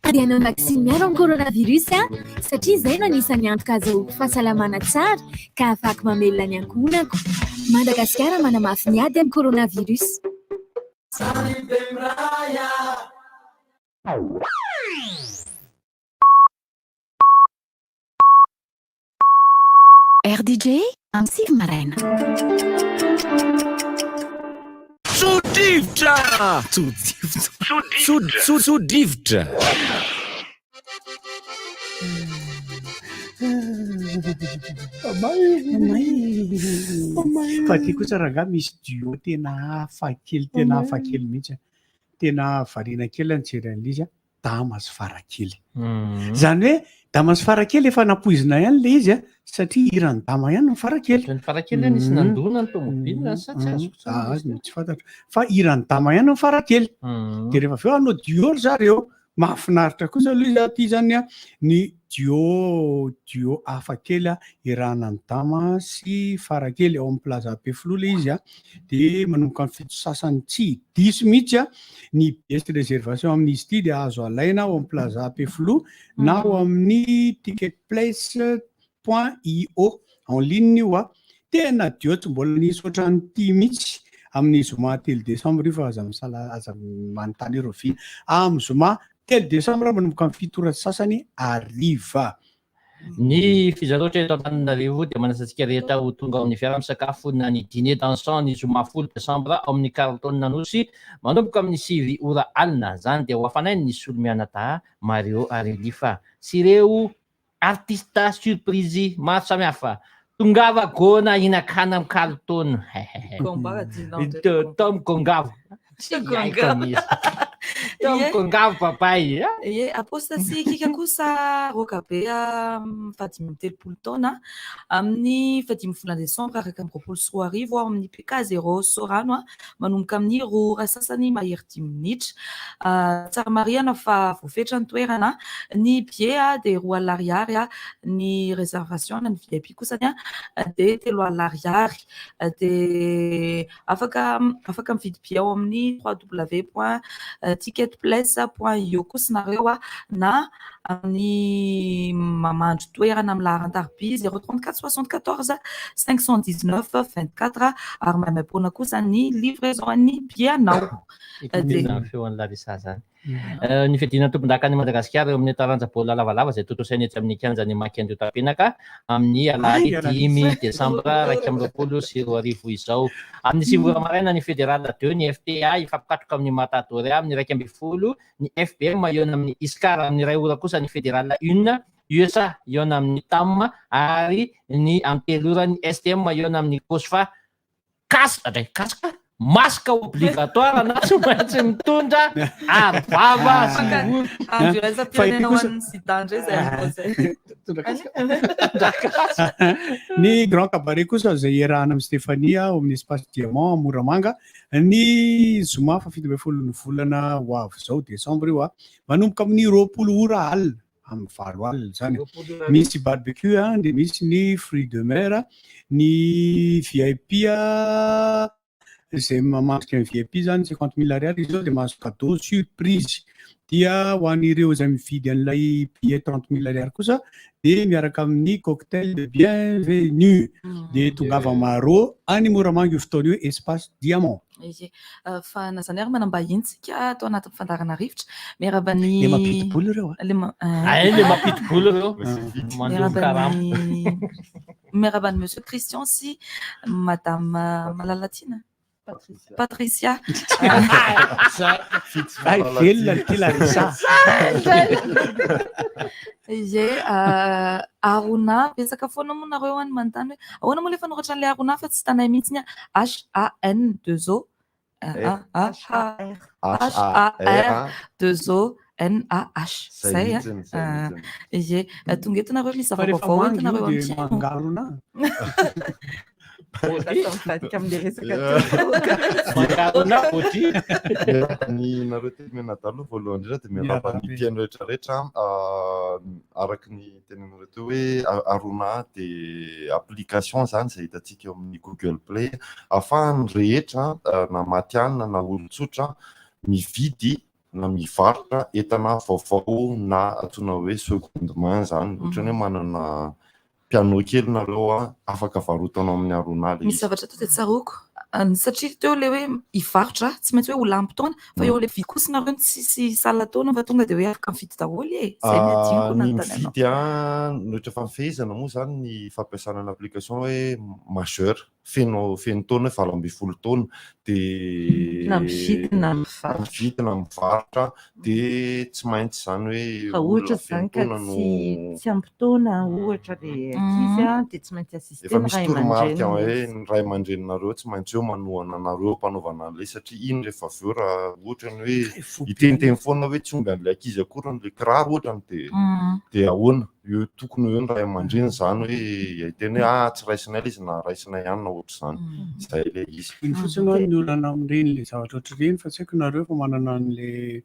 Ary hanao vaksiny miaro amin'ny coronavirus aho satria izay no anisan'ny antoka ahazoako fahasalamana tsara ka ahafahako mamelona ny ankohonako. Madagasikara manamafy ny ady amin'ny coronavirus. RDJ amin'ny 9 maraina. Tso-drivotra! Tso-drivotra! Tso-tso-tso-drivotra! Fa ty kosa rangahy misy duo tena hafa kely tena hafa kely mihitsy. Tena variana kely aho nijery an'ilay izy. Dama sy Farakely. Izany hoe Dama sy Farakely efa nampoizina ihany ilay izy satria hiran'i Dama ihany ny Farakely. Ny Farakely hoe nisy nandona ny tomobile sa tsy azoko tsara izy ity? Tsy fantatro. Fa hiran'i Dama ihany ny Farakely. Dia rehefa avy eo hanao duo ry zareo. Mahafinaritra kosa aloha izy aty izany ny duo duo hafa kely iarahana an'i Dama sy Farakely ao amin'ny Plaza Ampefiloha ilay izy dia manomboka amin'ny fito sasany tsy diso mihitsy Ny billets réservation amin'izy ity dia azo alaina ao amin'ny Plaza Ampefiloha na ao amin'ny ticketplace point io. En ligne io a. Tena duo tsy mbola nisy ohatran'ity mihitsy amin'ny zoma telo desambra io fa aza misala aza manontany hoe rahoviana. Amin'ny zoma telo desambra manomboka amin'ny fito ora sy sasany hariva. Ny Fizarotra eto Antananarivo dia manasa antsika rehetra ho tonga ao amin'ny fiaraha-misakafo na ny dîner dansant ny zoma folo desambra ao amin'ny Carlton Anosy manomboka amin'ny sivy ora alina. Izany dia ho hafanain'ny Solomianadahy Mario Arelifa sy ireo artista surprise maro samihafa. Tongava gona hihinan-kanina amin'ny Carlton. Tom Gongava. Tsy haiko mihitsy. Tom Gongava papay. Ie, Apostasia Kika kosa Rokabe fahadimy amby telopolo taona amin'ny fahadimy volana desambra 2021 ao amin'ny PK zéro Sorano manomboka amin'ny roa ora sasany mahery dimy minitra. Tsara marihana fa voafetra ny toerana. Ny billet dia roa alina ariary, ny réservation na ny VIP kosany dia telo alina ariary. Dia afaka afaka mividy billet ao amin'ny www point ticketplace point io kosa nareo na amin'ny mamandro toerana amin'ny laharan-tariby 034 74 519 24 ary maimaimpoana kosa ny livraison ny billet anao. Dia feon'i Larissa zany. Ny fiadiana tompondakan'i Madagasikara eo amin'ny taranja baolina lavalava izay tontosaina etsy amin'ny kianjan'i Maki Andohatapenaka amin'ny alahady dimy desambra 2021 izao. Amin'ny sivy ora maraina ny Fédéral deux, ny FTA hifampikatroka amin'ny Matador amin'ny 11, ny FBM hihaona amin'ny Iscar amin'ny iray ora kosa ny Fédéral une, USA hihaona amin'ny Tam ary ny amin'ny telo ora ny STM hihaona amin'ny Cosfa. Casque indray, casque, masque obligatoire na tsy maintsy mitondra aro vava sy oro. Andro iraisam-pirenena ho an'ny sida indray izay andro izay. Mitondra casque. Mitondra casque. Ny Grand Cabaret kosa izay iarahana amin'i Stéphanie ao amin'ny Espace Diamant Moramanga ny zoma faha-17 ny volana ho avy izao, desambra io, manomboka amin'ny 20 ora alina. amin'ny valo alina izany. Misy barbecue dia misy ny fruits de mer, ny VIP Izay mamandrika ny VIP izany 50 000 ariary izy izao dia mahazo cadeau surprise. Dia ho an'ireo izay mividy an'ilay billet 30 000 ariary kosa dia miaraka amin'ny cocktail de bienvenue. Dia tongava maro any Moramanga io fotoana io, espace Diamant. Ie. Fa na izany ary manam-bahiny tsika ato anatin'ny fandaharana rivotra. Miarahaba ny Le mampidi-bola ireo a. Le ma- Ay, le mampidi-bola ireo. Mandoa Miarahaba karama. ny miarahaba an'i Monsieur Christian sy Madame Malalatiana. Patricia. Ay, velona ity Larissa. Ie, Arona, betsaka foana moa nareo any manontany hoe ahoana moa ilay fanoratra an'ilay Arona fa tsy hitanay mihitsy ny H A N 2 O A A H H A R 2 O N A H. Zay Zay a. mihitsiny, zay mihitsiny. Ie, tonga eto nareo misy Fa rehefa zava-baovao manga io entinareo dia amin'ny fiainana. mangarona. Lasa mivadika amin'ilay resaka teo. Mangarona voadia. Miarahaba ny nareo telo mianadahy aloha voalohany indrindra dia miarahaba ny mpihaino rehetra rehetra. Araka ny teninareo teo hoe Arona dia application izany izay hitantsika eo amin'ny Google Play ahafahan'ny rehetra na matihanina na olon-tsotra mividy na mivarotra entana vaovao na antsoina hoe seconde main izany. Ohatran'ny hoe manana piano kely nareo a, afaka varotanao amin'ny Arona ilay Misy izy. zavatra to dia tsaroako satria teo ilay hoe hivarotra tsy maintsy hoe ho lany potoana fa eo amin'ilay mividy kosa nareo no tsisy salan-taona fa tonga dia hoe afaka mividy daholo e. Izay no adinoko Ny nanontany anao. mividy a, ny ohatra famifehezana moa izany ny fampiasana ny application hoe majeur. feno feno taona hoe 18 taona dia Na mividy na mivarotra. mividy na mivarotra dia tsy maintsy izany hoe Raha ohatra olona feno izany ka taona no tsy tsy ampy taona ohatra ilay ankizy a, dia tsy maintsy efa assistena misy ray toromarika aman-dreniny hoe izy. ny ray aman-dreninareo tsy maintsy eo manohana anareo am-panaovana an'ilay satria iny rehefa avy eo raha ohatra ny hoe hiteniteny foana hoe tsy omby an'ilay ankizy akory ilay kiraro ohatra ny dia dia ahoana? Eo tokony ho eo ny ray aman-dreny izany hoe hiteny hoe ah tsy raisinay ilay izy na raisinay ihany na ohatr'izany. Izay ilay izy. Iny fotsiny ho'a ny olana amin'ireny ilay zavatra ohatr'ireny fa tsy haiko nareo efa manana an'ilay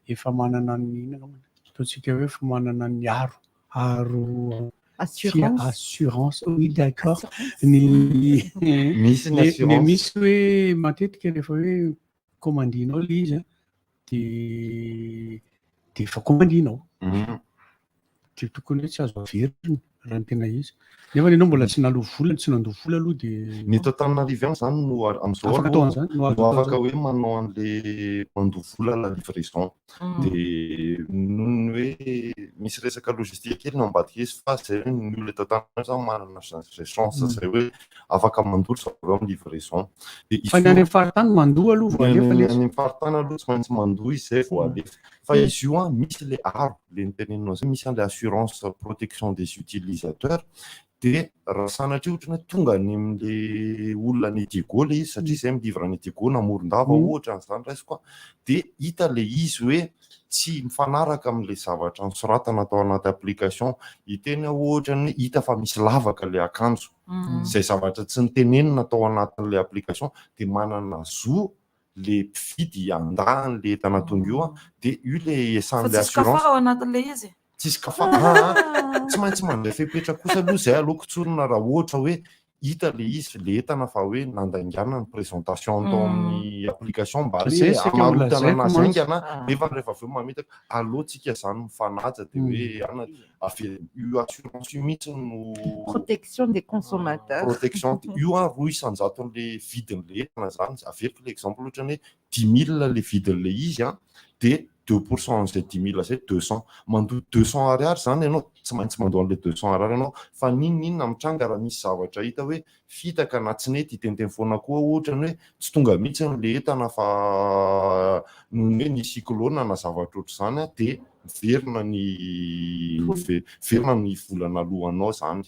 efa manana ny inona angambany ataontsika hoe efa manana ny aro aro Assurance. assurance oui d'accord ny Misy ny le- le assurance. misy hoe matetika rehefa hoe commandinao ilay izy an dia dia efa commandinao. Dia tokony hoe tsy azo averina raha ny tena izy. Nefa ianao mbola tsy naloa vola, tsy nandoa vola aloha dia. Ny eto Antananarivo ihany izany no ar- amin'izao Afaka atao aloha an'izany, no azo no atao afaka an'izany. hoe manao an'le mandoa vola la livraison. Dia noho ny hoe misy resaka logistique kely no ambadika izy fa izay hoe ny olona eto Antananarivo izany manana izay chance izay hoe afaka mandoa ry zareo amin'ny livraison. Dia Fa ny any amin'ny faritany mandoa aloha vao Ny alefa any ilay izy. amin'ny faritany aloha tsy maintsy mandoa izy izay vao alefa. Fa izy io an, misy ilay aro, ilay noteneninao izay, misy an'ilay assurance protection des utilisateurs, dia raha sanatria ohatra hoe tonga any amin'ilay olona any Diego ilay izy, satria izay mi-livre any Diego na Morondava ohatra an'izany raisiko an, dia hita ilay izy hoe tsy mifanaraka amin'ilay zavatra nosoratana tao anaty application, hiteny aho ohatra ny hoe hita fa misy lavaka ilay akanjo, izay zavatra tsy notenenina tao anatin'ilay application, dia manana zo le mpividy handà an'le entana tonga io an, dia io le Fa iasan'le tsisy assurance. kafara ao anatin'ilay izy. Tsisy kafara, aa, tsy maintsy mandray fepetra kosa aloha izay aleoko tsorina raha ohatra hoe hita le izy le entana fa hoe nandaingana ny présentation tao amin'ny application mba Zay hoe saika hamarotana holazaiko anazy mantsy. haingana nefa rehefa avy eo mamitaka, aleo tsika izany mifanaja dia hoe ana avy io assurance io mihitsy no Protection des consommateurs. Protection, io an roa isan-jaton'le vidin'le entana zany, averiko le exemple ohatrany hoe 10 000 le vidin'le izy an, de 2 % an'izay 10 000 zay 200, mandoa 200 ariary zany ianao, tsy maintsy mandoa an'le 200 ariary ianao, fa n'inon'inona mitranga raha misy zavatra hita hoe fitaka na tsy nety hiteniteny foana koa ohatrany hoe tsy tonga mihitsy le entana fa noho ny hoe nisy cyclone na zavatra ohatr'izany an, de miverina ny miverina ny vola naloanao zany,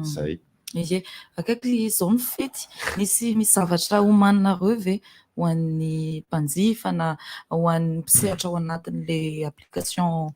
zay. Ie, akaiky izao ny fety, misy misy zavatra homaninareo ve ho an'ny mpanjifa na ho an'ny mpisehatra ao anatin'ilay application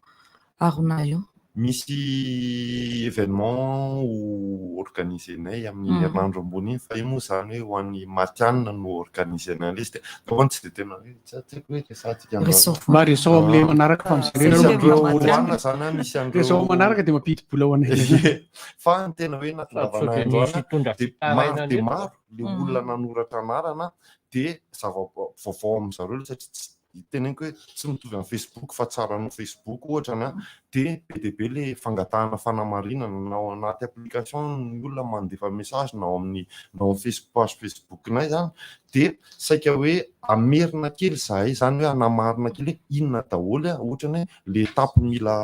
Arona io? Misy événement ho organiser-nay amin'iny herinandro ambony iny fa io moa izany hoe ho an'ny matihanina no organiser-nay an'ilay izy dia angambany tsy dia tena hoe tsy haiko hoe resahantsika androany. Mba resaho amin'ilay manaraka fa Misy mijerena aloha an'ireo mampidi-bola. hohanina izany an, misy an'ireo Resaho amin'ny manaraka dia mampidi-bola ho anay. Ie, fa ny tena hoe nahatongavana Sao dia androany misy hitondra dia fitarainana maro dia eto. maro ilay olona nanoratra anarana dia zava-baovao amin-dry zareo satria tsy teneniko hoe tsy mitovy amin'ny Facebook fa tsara noho Facebook ohatra ny ahy dia be dia be ilay fangatahana fanamarinana na ao anaty application ny olona mandefa message na ao amin'ny na ao amin'ny face- page Facebook-nay izany dia saika hoe hamerina kely izahay izany hoe hanamarina kely hoe inona daholo a ohatra ny hoe ilay étape mila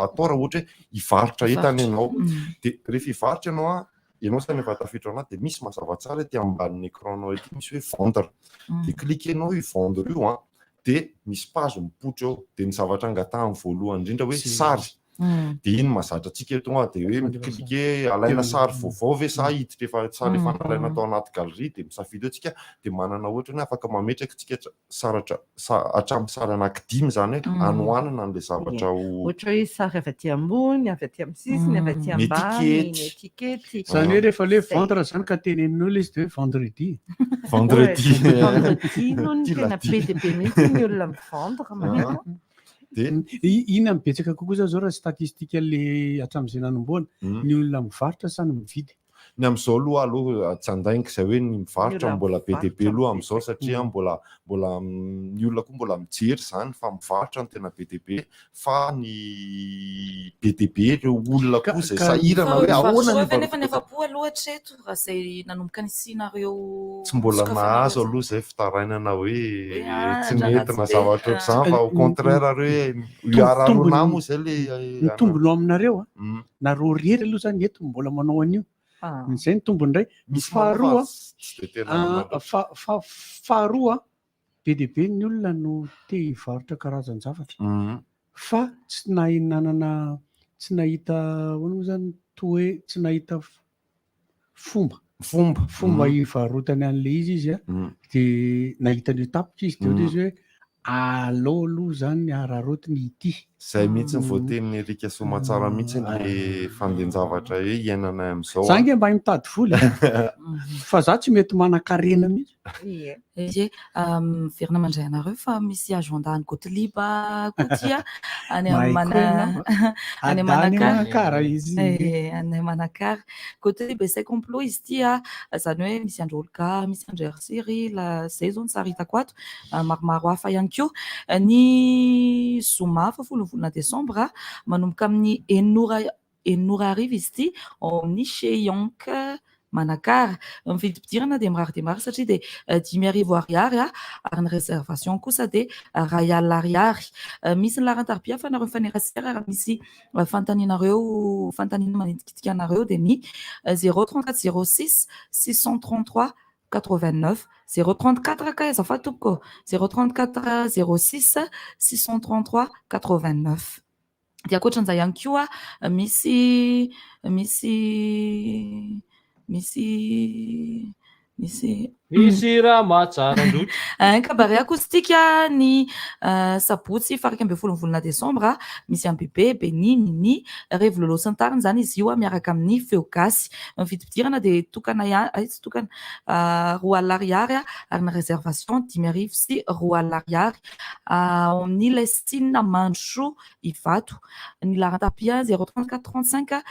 atao raha ohatra hoe hivarotra entana ianao dia rehefa hivarotra ianao a ianao zany efa tafiditra ao anaty dia misy mazava tsara ety ambanin'ny écran-nao ety misy hoe vendre dia cliquer-nao io vendre io an dia misy page mipoitra eo dia ny zavatra angatahany voalohany indrindra hoe sary dia iny mahazatra antsika eto tonga dia hoe mi-cliquer alaina sary vaovao ve sa hiditra efa sary efa nalaina tao anaty galerie dia misafidy eo tsika dia manana ohatra hoe afaka mametraka tsika saratra hatramin'ny sary anankidimy izany hoe hanohanana an'ilay zavatra ho Ohatra hoe sary avy aty ambony, avy aty amin'ny sisiny, avy aty Ny ambany, ny etikety. etikety. Izany hoe rehefa le Izay. vendre zany ka tenenin'olona izy de hoe vendredi. Vendredi. Vendredi no Ty tena la be dia be mihitsy ny olona mi-vendre manao. Dia Inona no betsaka kokoa zao zao raha statistique le hatramin'izay nanombohana, ny olona mivarotra sa ny mividy? Ny amin'izao aloha aloha tsy handainga izay hoe ny mivarotra mbola be dia be aloha amin'izao satria mbola mbola ny olona koa mbola mijery izany fa mivarotra no tena be dia be fa ny be dia be ireo olona koa izay sahirana hoe ahoana ny Fa nefa ny afa-po aloha hatreto raha izay nanomboka nisianareo Tsy mbola sokafanareo nahazo izay. aloha izay fitarainana hoe ah, tsy ratsy nentina be. zavatra ohatr'izany fa au contraire ary hoe iarahana moa izay ilay Ny tombony ho aminareo a, nareo rery aloha zany eto mbola manao an'io. Izay ny tombony indray. Misy manao Faharoa, fa tsy dia tena manao loatra. faharoa, be dia be ny olona no te hivarotra karazan-javatra fa tsy nahay nanana, tsy nahita ahoana moa zany, toa hoe tsy nahita fomba. Fomba. Fomba hivarotany an'ilay izy izy a, dia nahita an'io tapitra izy dia ohatra izy hoe alao aloha zany araraotiny ity. Zay mihitsy ny voatenin'i Eric Soamatsara mihitsy le fandehan-javatra hoe iainanay amin'izao Za a. ange mba mitady vola e. Fa za tsy mety manan-karena mihitsy. Ie. Ie, miverina mandray anareo fa misy agenda an'i Gottlieb koa ty a, any Mahay koa mana ianao. any Adany Manakara. Manakara izy. Ie, any Manakara. Gottlieb et ses complots izy ity a, izany hoe misy an-dry Olga, misy an-dry Cyril, izay izao ny sary hitako ato, maromaro hafa ihany koa. Ny zoma fahafolon'ny volana desambra, manomboka amin'ny enina ora enina ora hariva izy ity ao amin'ny Chez Yonk Manakara. Ny vidim-pidirana dia mirary dia mirary satria dia 5000 ariary ary ny réservation kosa dia 1000 ariary. Misy ny laharan-tariby ahafahanareo mifanerasera raha misy fanontanianareo fanontaniana manitikitika anareo dia ny 034 06 633 89 034 kay azafady tompoko 034 06 633 89 dia ankoatran'izay ihany koa misy misy misy misy Misy raha mahatsara androy. Un cabaret acoustique ny sabotsy faha 11 ny volana desambra misy Ambibe, Beni, Nini, Revy Lolo sy ny tariny izany izy io miaraka amin'ny feo gasy. Ny vidim-pidirana dia tokana ihany, ay tsy tokana, 20 ariary ary ny réservation 2005 ariary. Ao amin'ny Lestine Mandrosoa Ivato. Ny laharan-tapia 034 35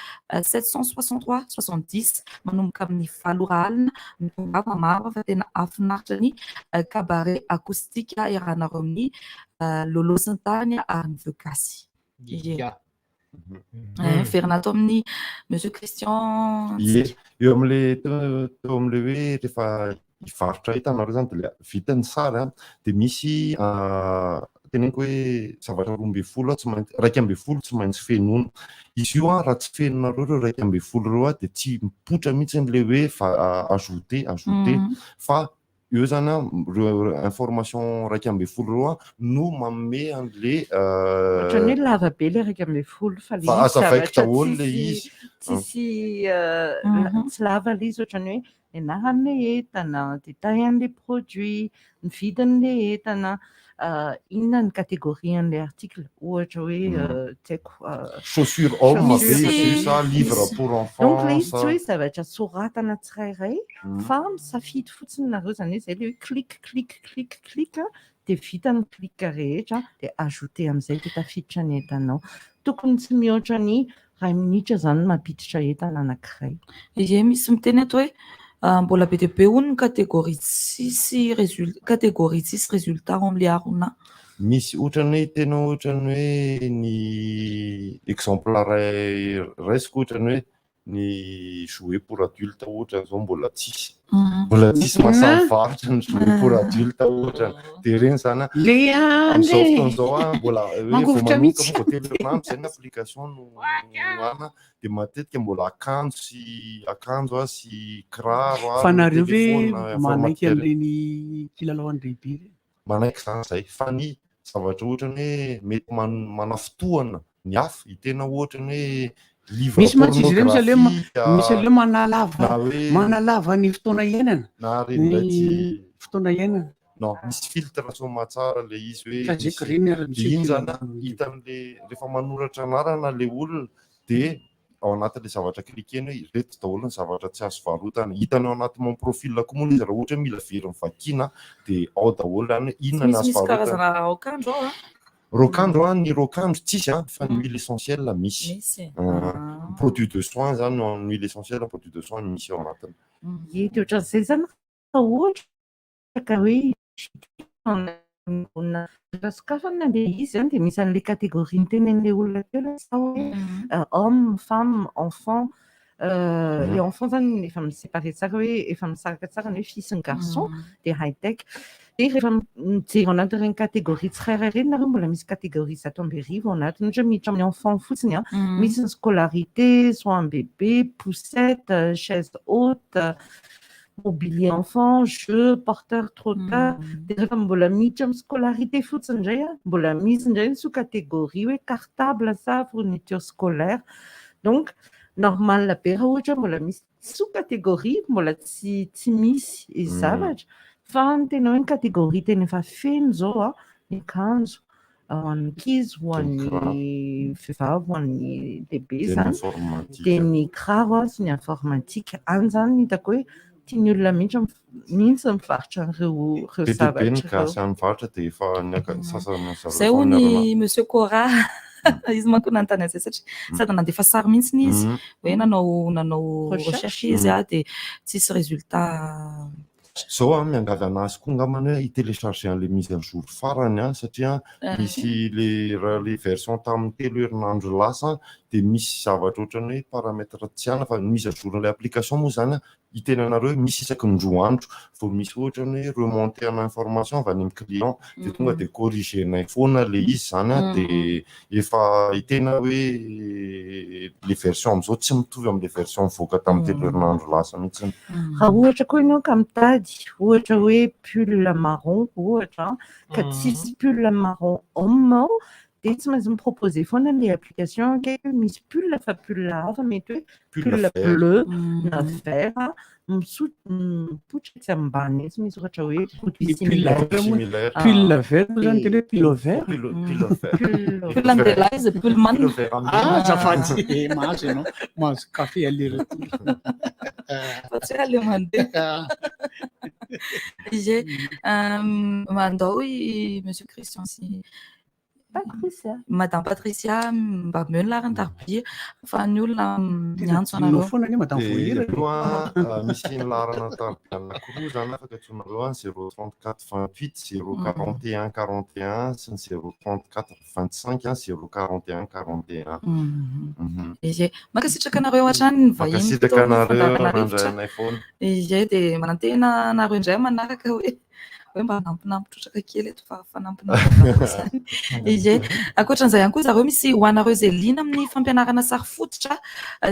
763 70 manomboka amin'ny valo ora alina. Mitongava maro fa tena hahafinaritra ny cabaret acoustique iarahanareo amin'ny Lolo sy ny tariny ary ny feo gasy. Ie. Miverina ato amin'ny Monsieur Christian. Ie, eo amin'ilay teo amin'ilay hoe rehefa hivarotra entana nareo zany dia vita ny sary an, dia misy teneniko hoe zavatra 12 tsy maintsy, 11 tsy maintsy fenoina. Izy io an raha tsy fenonareo ireo 11 ireo an dia tsy mipoitra mihitsy ilay hoe ajouter, ajouter fa eo zany an ireo information 11 ireo an no manome an'le Ohatran'ny hoe lava be ilay 11 fa ilay Fa izy azavaiko zavatra daholo ilay tsisy izy. tsisy tsy lava ilay izy ohatran'ny hoe ny anaran'ilay entana, détail an'ilay produit, ny vidin'ilay entana, inona ny catégorie an'ilay article, ohatra hoe tsy haiko. Chaussures homme ve izy io sa livre pour enfants Donc ilay izy sa tsy hoe zavatra soratana tsirairay fa misafidy fotsiny nareo, izany hoe izay ilay hoe clic clic clic clic dia vita ny clic rehetra dia ajouter amin'izay dia tafiditra ny entanao. Tokony tsy mihoatra ny iray minitra izany ny mampiditra entana anankiray. Ie, misy miteny ato hoe mbola be dia be hono ny catégorie tsisy résul- catégorie tsisy résultat ao amin'ilay Arona. Misy ohatran'ny hoe tena ohatran'ny hoe ny exemple iray raisiko ohatran'ny hoe ny jouet pour adulte ohatra zao mbola tsisy. Mbola tsisy mahasahy mivarotra ny jouet pour adulte ohatra. Dia ireny zany an, Le amin'izao andry fotoana izao an, mbola hoe vao Mangovitra manomboka mihitsy. vao telo herinandro izay ny application no ana, dia matetika mbola akanjo sy akanjo an sy kiraro Fa ary ny nareo ve téléphone manaiky informatique ireny. an'ireny kilalao an-dehibe ireny? Manaiky izany izahay fa ny zavatra ohatran'ny hoe mety manafintohana ny hafa, hitena ohatran'ny hoe livre Misy mantsy izy ireo misy aleo ma- pornographique, misy aleo manalava na hoe manalava ny fotoana iainana. na ireny indray Ny tsy fotoana iainana. Non, misy filtre soamatsara ilay izy hoe Fa zay misy ireny ary dia misy iny izany kilalao an, hitan'le rehefa manoratra anarana ilay olona dia ao anatin'ilay zavatra cliquer-ny hoe ireto daholo ny zavatra tsy azo varotana. Hitany ao anaty mon profil koa moa ilay izy raha ohatra hoe mila very vakiana dia ao daholo izany hoe inona ny Misy azo misy varotana. karazana raokandro ao an. Raokandro an, ny raokandro tsisy an, fa ny huile essentielle misy. Misy. Ny produit de soin izany no ny huile essentielle, produit de soin misy ao anatiny. Ie, dia ohatran'izay izany raha ohatra ka hoe raha sokafana ilay izy an, dia misy an'ilay catégorie nitenenin'ilay olona teo lasa hoe homme, femme, enfant. Ilay enfant izany efa mi-séparer tsara hoe efa misaraka tsara ny hoe fille sy ny garçon, dia high tech. Dia rehefa mijery ao anatin'ireny catégorie tsirairay ireny nareo mbola misy catégorie 1100 ao anatiny. Ohatra hoe miditra amin'ny enfant fotsiny an, misy ny scolarité, soins bébé, poussette, chaise haute, mobilier enfant, jeu, porteur, trotteur. Dia rehefa mbola miditra amin'ny scolarité fotsiny indray an, mbola misy indray ny sous-catégorie hoe cartable sa fourniture scolaire. Donc normal be raha ohatra hoe mbola misy sous-catégorie mbola tsy tsy misy zavatra. Fa ny tena hoe ny catégorie tena efa feno izao an, ny akanjo ho an'ny ankizy, ho an'ny vehivavy, ho an'ny lehibe Dia ny izany. informatique. Dia ny kiraro sy ny informatique. Any izany no hitako hoe tian'ny olona mihitsy mihitsy mivarotra an'ireo ireo Be dia be ny zavatra ireo. gasy any mivarotra dia efa ny aka- ny sasany zareo Izay efa hoy ny miarana. Monsieur Cora, izy manko nanontany an'izay satria sady nandefa sary mihitsy izy hoe nanao nanao Recherche. recherche izy an, dia tsisy résultat. Zao an, miangavy anazy koa angambany hoe hi-télécharger an'ilay mise à jour farany an, satria misy le raha le version tamin'ny 3 herinandro lasa dia misy zavatra ohatran'ny hoe paramètre tsy ana fa ny mise à jour an'ilay application moa izany an, hitenanareo hoe misy isaky ny 2 andro vao misy ohatran'ny hoe remonter ana information avy any amin'ny client dia tonga dia corriger-nay foana ilay izy izany an, dia efa hitena hoe le version amin'izao tsy mitovy amin'ilay version mivoaka tamin'ny 3 herinandro lasa mihitsy. Raha ohatra koa ianao ka mitady ohatra hoe pull marron ohatra ka tsisy pull marron homme ao dia tsy maintsy mi-proposer foana ilay application akaiky hoe misy pull fa pull hafa mety hoe Pull pull vert. bleu na vert mipoitra etsy ambany etsy misy ohatra hoe produit Ny pull similaire. vert moa- Similaire. pull vert moa zany tena hoe pull vert. Pull pull vert. Pull an-dehilahy izy, pull man. Pull vert Ah, azafady, mahazo ianao, mahazo café aller retour. Fa tsy hoe aleo mandeha. Ie, mandao i Monsieur Christian sy Patricia. Madame Patricia mba omeo ny laharana tarobia fa ny olona miantso Tena anareo. foana anie Madame Dia Voahirana. eo an, misy ny laharana tarobia anankiroa zany afaka antsoinareo an, 034 28 041 41 sy ny 034 25 041 41. Ie, mankasitraka anareo hatrany ny vahiny Mankasitraka tao amin'ny anareo fandaharana nandray rivotra. anay foana. Ie, dia manantena anareo indray manaraka hoe hoe mba hanampinampy trotraka kely eto fa fanampinampy izany. Ie, ankoatran'izay ihany koa zareo misy ho anareo izay liana amin'ny fampianarana sary fototra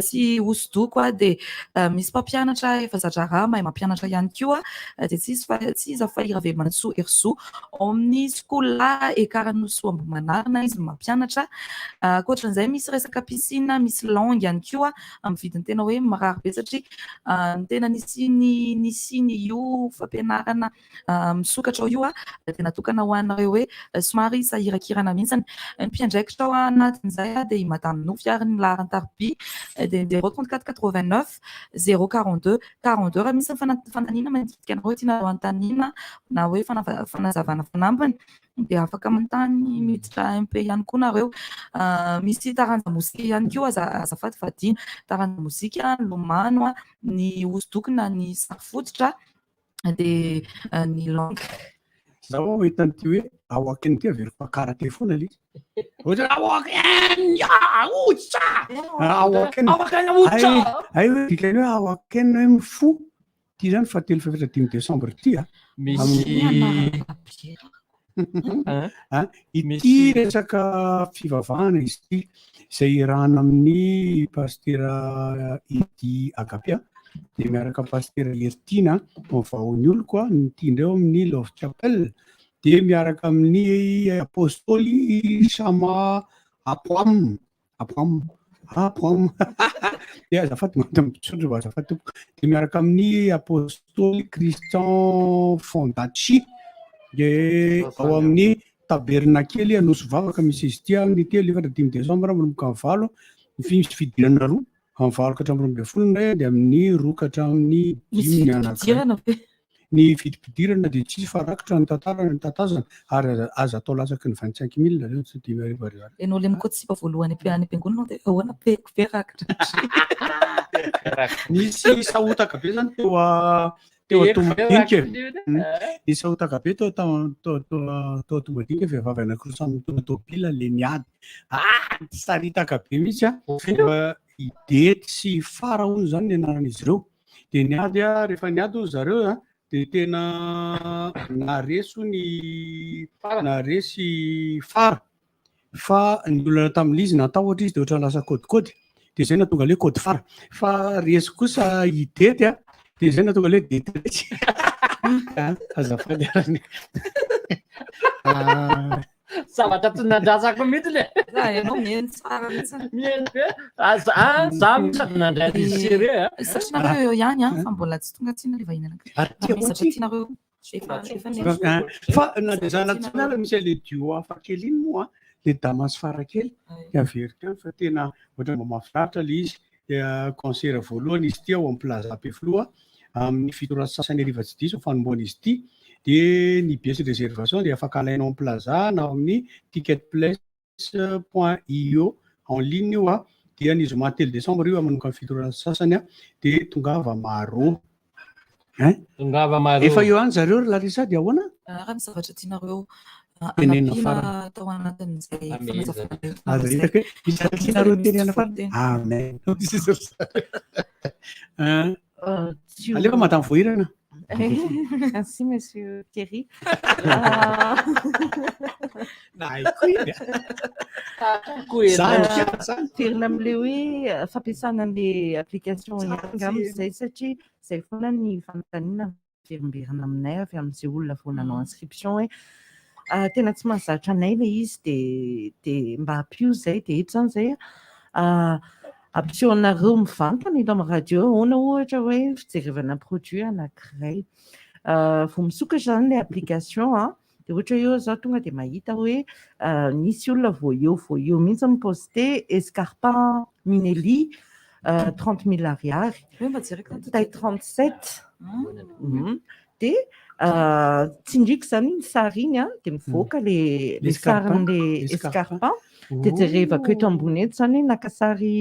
sy hosodoko dia misy mpampianatra efa za-draharaha mahay mampianatra ihany koa dia tsy izy fa tsy iza fa i Ravelomanantsoa Herizo ao amin'ny Schola Ekaranosoa Ambohimanarina izy no mampianatra. Ankoatran'izay misy resaka piscine, misy langue ihany koa amin'ny vidiny tena hoe mirary be satria ny tena nisiany nisiany io fampianarana misodoko misokatra ao io dia natokana ho anareo hoe somary sahirankirana mihitsy. Ny mpiandraikitra ao anatin'izay dia i Madame Nofy ary ny laharan-tariby dia 034 89 042 42. Raha misy ny fanontaniana manitikitika anareo tianareo hanontaniana na hoe fanazavana fanampiny dia afaka manontany miditra MP ihany koa nareo. Misy taranja mozika ihany koa, aza azafady fa adino. Taranja mozika, ny lomano, ny hosodoko na ny sary fototra dia ny langue. Zaho mahita an'ity hoe aoakin ity averiko fa karate foana ilay izy. Ohatra hoe aoakin aotsa! Aoakin. Aoakin aotsa! Hay hoe dikany hoe aoakin hoe mifoha. Ity izany fahatelo fahefatra dimy desambra ity a. Misy Ity resaka fivavahana izy ity izay iarahana amin'ny pasitera Eddy Agapia dia miaraka amin'ny pasitera Heritiana Vaovao ny oloko ny tiandreo amin'ny Love Chapel dia miaraka amin'ny apostoly Shama Apoam Apoam Apoam dia azafady madame Tsondro azafady tompoko dia miaraka amin'ny apostoly Christian Fondachi dia ao amin'ny tabernakely Anosivavaka misy izy ity amin'ny telo efatra dimy desambra manomboka amin'ny valo ny misy fidirana roa amin'ny valo ka hatramin'ny 12 ny iray dia amin'ny roa ka hatramin'ny Misy dimy ny anankiray. fidiram-pidirana ve? Ny vidim-pidirana dia tsisy fa rakotra ny tantara ny tatazana ary aza atao latsaky ny 25 mille nareo tsy 5000 ariary. Ianao le mikoty sipa voalohany any am-piangonana dia ahoana peko be rakitra. Nisy sahotaka be zany teo teo Antohomadinika e. Nisy sahotaka be teo teo teo Antohomadinika vehivavy anankiroa samy mitondra tômôbila le niady. Ah! Saritaka be mihitsy a. I Dety sy i Fara hono zany ny anaran'izy ireo. Dia niady a, rehefa niady hono zareo a, dia tena naharesy hono i naharesy i Fara. Fa ny olana tamin'izy izy natahotra izy dia ohatran'ny lasa kôdikôdy. Dia izay nahatonga ilay hoe kôdy fara. Fa resy kosa i Dety a, dia izay nahatonga ilay hoe Dety resy. Azafady ary. Zavatra tsy nandrasako mihitsy le. Za ianao mihaino tsara mihitsy. Mihaino be. Ah, za ah, za mihitsy sady nandray an'izy sérieux a. Satria nareo eo ihany an, fa mbola tsy tonga tsy ilay vahiny anankiray. Ary tia Misy zavatra tianareo efa efa Ah, Fa na dia zana tsy miala misy an'ilay duo hafa kely iny moa an, ilay Damasy Farakely, dia averiko ihany fa tena ohatran'ny mba mahafinaritra ilay izy. Dia concert voalohany izy ity ao amin'ny Plaza Ampefiloha amin'ny fito ora sy sasany hariva tsy diso ny fanombohana izy ity. Dia ny billets de réservation dia afaka alaina ao amin'ny Plaza na ao amin'ny ticketplace point io en ligne io a, dia ny zoma telo desambra io manomboka amin'ny fito ora sy sasany a, dia tongava maro hein. Tongava maro. Efa eo any zareo ry Larissa dia ahoana? Raha misy zavatra tianareo Tenenina anampiana farany. tao anatin'izay Amen. fanazavana nentina Aza izay. hitako hoe misy zavatra tianareo tenenina farany. Amen. Hein. Tsy ho- Alefa Madame Voahirana. Merci, Monsieur Thierry. Nahay koa iny a. Zany ka, zany. Miverina amin'ilay hoe fampiasana an'ilay application ihany angamba izay satria izay foana ny fanontaniana miverimberina aminay avy amin'izay olona vao nanao inscription hoe ah, tena tsy mahazatra anay ilay izy dia dia mba ampio izay dia eto izany izay ah, ampiseho anareo mivantana eto amin'ny radio ahoana ohatra hoe fijerevana produit anankiray. Ah, vao misokatra izany ilay application a dia ohatra eo zao tonga dia mahita hoe ah, nisy olona vao eo vao eo mihitsy mi-poste escarpin Minelli 30 000 ariary Hoe mba jereko na taille 37 Dia tsindriko izany iny sary iny a dia mivoaka le le L'escarpin. sarin'le Escarpin. escarpin dia jerevako eto ambony eto izany hoe naka sary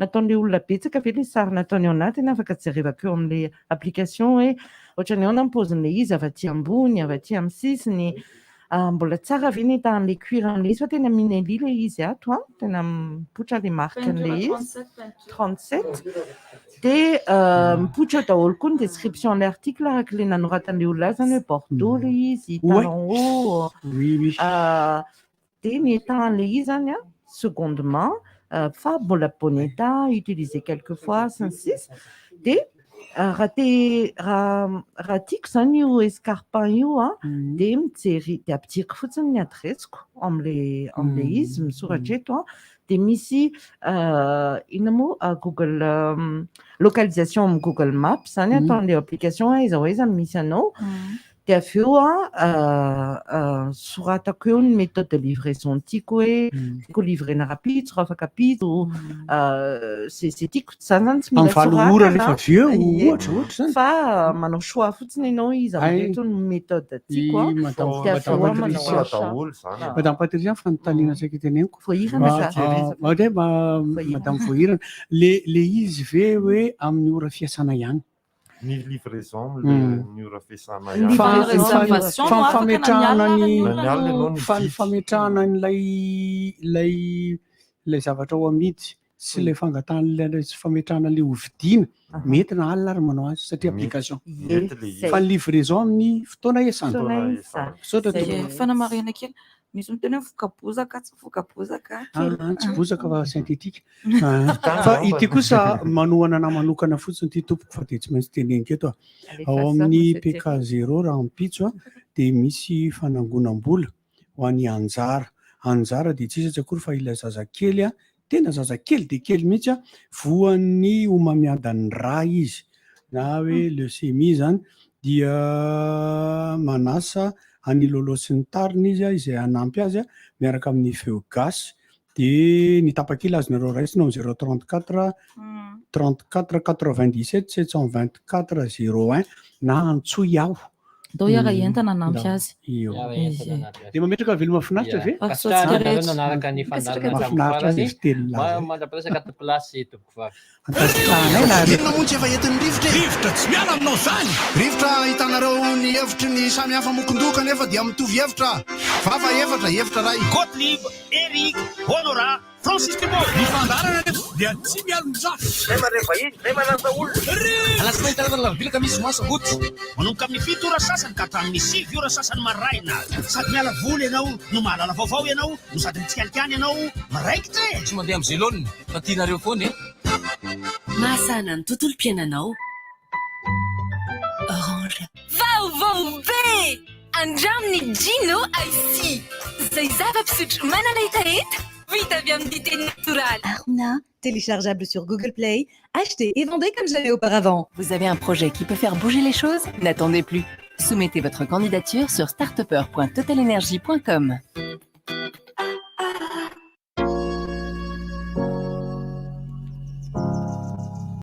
nataon'le olona betsaka ve le sary nataony ao anatiny afaka jerevako eo amin'le application hoe ohatran'ny ahoana ny paozin'le izy avy aty ambony avy aty amin'ny sisiny Ah, mbola tsara ve ny tahan'le cuir an'le izy fa tena Minelli le izy ato a tena mipoitra le marque an'le izy 37 dia mipoitra eo daholo koa ny description an'le article araka le nanoratan'le olona azy zany hoe Bordeaux le izy Ouais. talon haut Oui, oui. Dia ny état an'le izy zany a seconde main fa mbola bon état utilisé quelques fois sy ny sisa dia raha te raha raha tiako zany io escarpin io a dia mijery dia ampidiriko fotsiny ny adresiko am'le am'le izy misoratra eto a dia misy inona moa Google localisation amin'ny Google Maps zany ataon'le application aiza ho aiza no misy anao. De avy eo a soratako eo ny méthode de livraison tiako, hoe tiako livrena rapitso, raha afaka pitso, zay zay tiako zany zany tsy mila Amin'ny 8 ora soratana. Rehefa avy eo, Ie. ohatra, ohatra zany. Fa manao choix fotsiny ianao, izy Ay. amin'ireto ny méthode tiako a. I Madame De avy eo Madame manao Patricia. achat. Madame Patricia, fanontaniana saika teneniko. Voahirana Ah, za. ah, ode, Madame Voahirana, le izy ve hoe amin'ny ora fiasana ihany? Ny livraison le ny ora fiasana ihany. Fa ny fametrahana ny Na ny alina ianao fa ny mividy. fametrahana an'ilay ilay zavatra ao amidy sy ilay fangatahana sy fametrahana ilay hovidiana, mety na alina ary manao azy satria application. Mety le izy. Fa ny livraison amin'ny fotoana iasana. Fotoana iasana. Misaotra Zay tompoko. Fanamarihana kely, misy miteny hoe voka bozaka, tsy voka bozaka. Ah, tsy bozaka fa synthétique. Ah, fa ity kosa manohana ana manokana fotsiny ity tompoko fa dia tsy maintsy teneniko eto a. Alefa Ao sa amin'ny monsieur PK zéro rahampitso a dia misy fanangonam-bola ho an'ny Anjara. Anjara dia tsy iza tsy akory fa ilay zazakely a, tena zazakely dia kely mihitsy a, voan'ny homamiadan'ny rà izy na hoe leucémie zany, dia manasa an'i Lolo sy ny tariny izy a, izay hanampy azy a, miaraka amin'ny feo gasy. Dia ny tapakila azonareo raisina ao 034 34 97 724 01 na antsoy aho. Ndao hiara entana hanampy azy. Io. Hiara entana hanampy azy. Dia mametraka veloma finaritra ve? Mankasitrahana anareo nanaraka ny fandaharana hatramin'ny Mahafinaritra farany. azy fiteny laza. Mandra-piresaka tompokolahy sy tompokovavy. Ankasitrahanay na Inona moa tsy efa entin'ny rivotra e? Rivotra tsy miala aminao izany! Rivotra ahitanareo ny hevitry ny samy hafa mokondoka nefa dia mitovy hevitra. Vava efatra, hevitra iray. Gottlieb, Eric, Honora, Francis Thibault. Ny fandaharana anefa dia tsy mialon-drafy. Zay mandray vahiny, zay manasa olona. Alatsinainy, talata, alarobia, alakamisy, zoma, sabotsy. Manomboka amin'ny 7 ora sasany ka hatramin'ny 9 ora sasany maraina. Sady miala voly ianao no mahalala vaovao ianao no sady mitsikalikany ianao miraikitra e. Tsy mandeha amin'ny zelona fa tianareo foana e. Mahasahana ny tontolom-piainanao. Orange. Vaovao be! Andramo ny Gino Icy. Izay zava-pisotro manana hetaheta vita avy amin'ny dite natoraly. Aruna, téléchargeable sur Google Play. Achetez et vendez comme jamais auparavant. Vous avez un projet qui peut faire bouger les choses? N'attendez plus. Soumettez votre candidature sur startupper.totalenergie.com.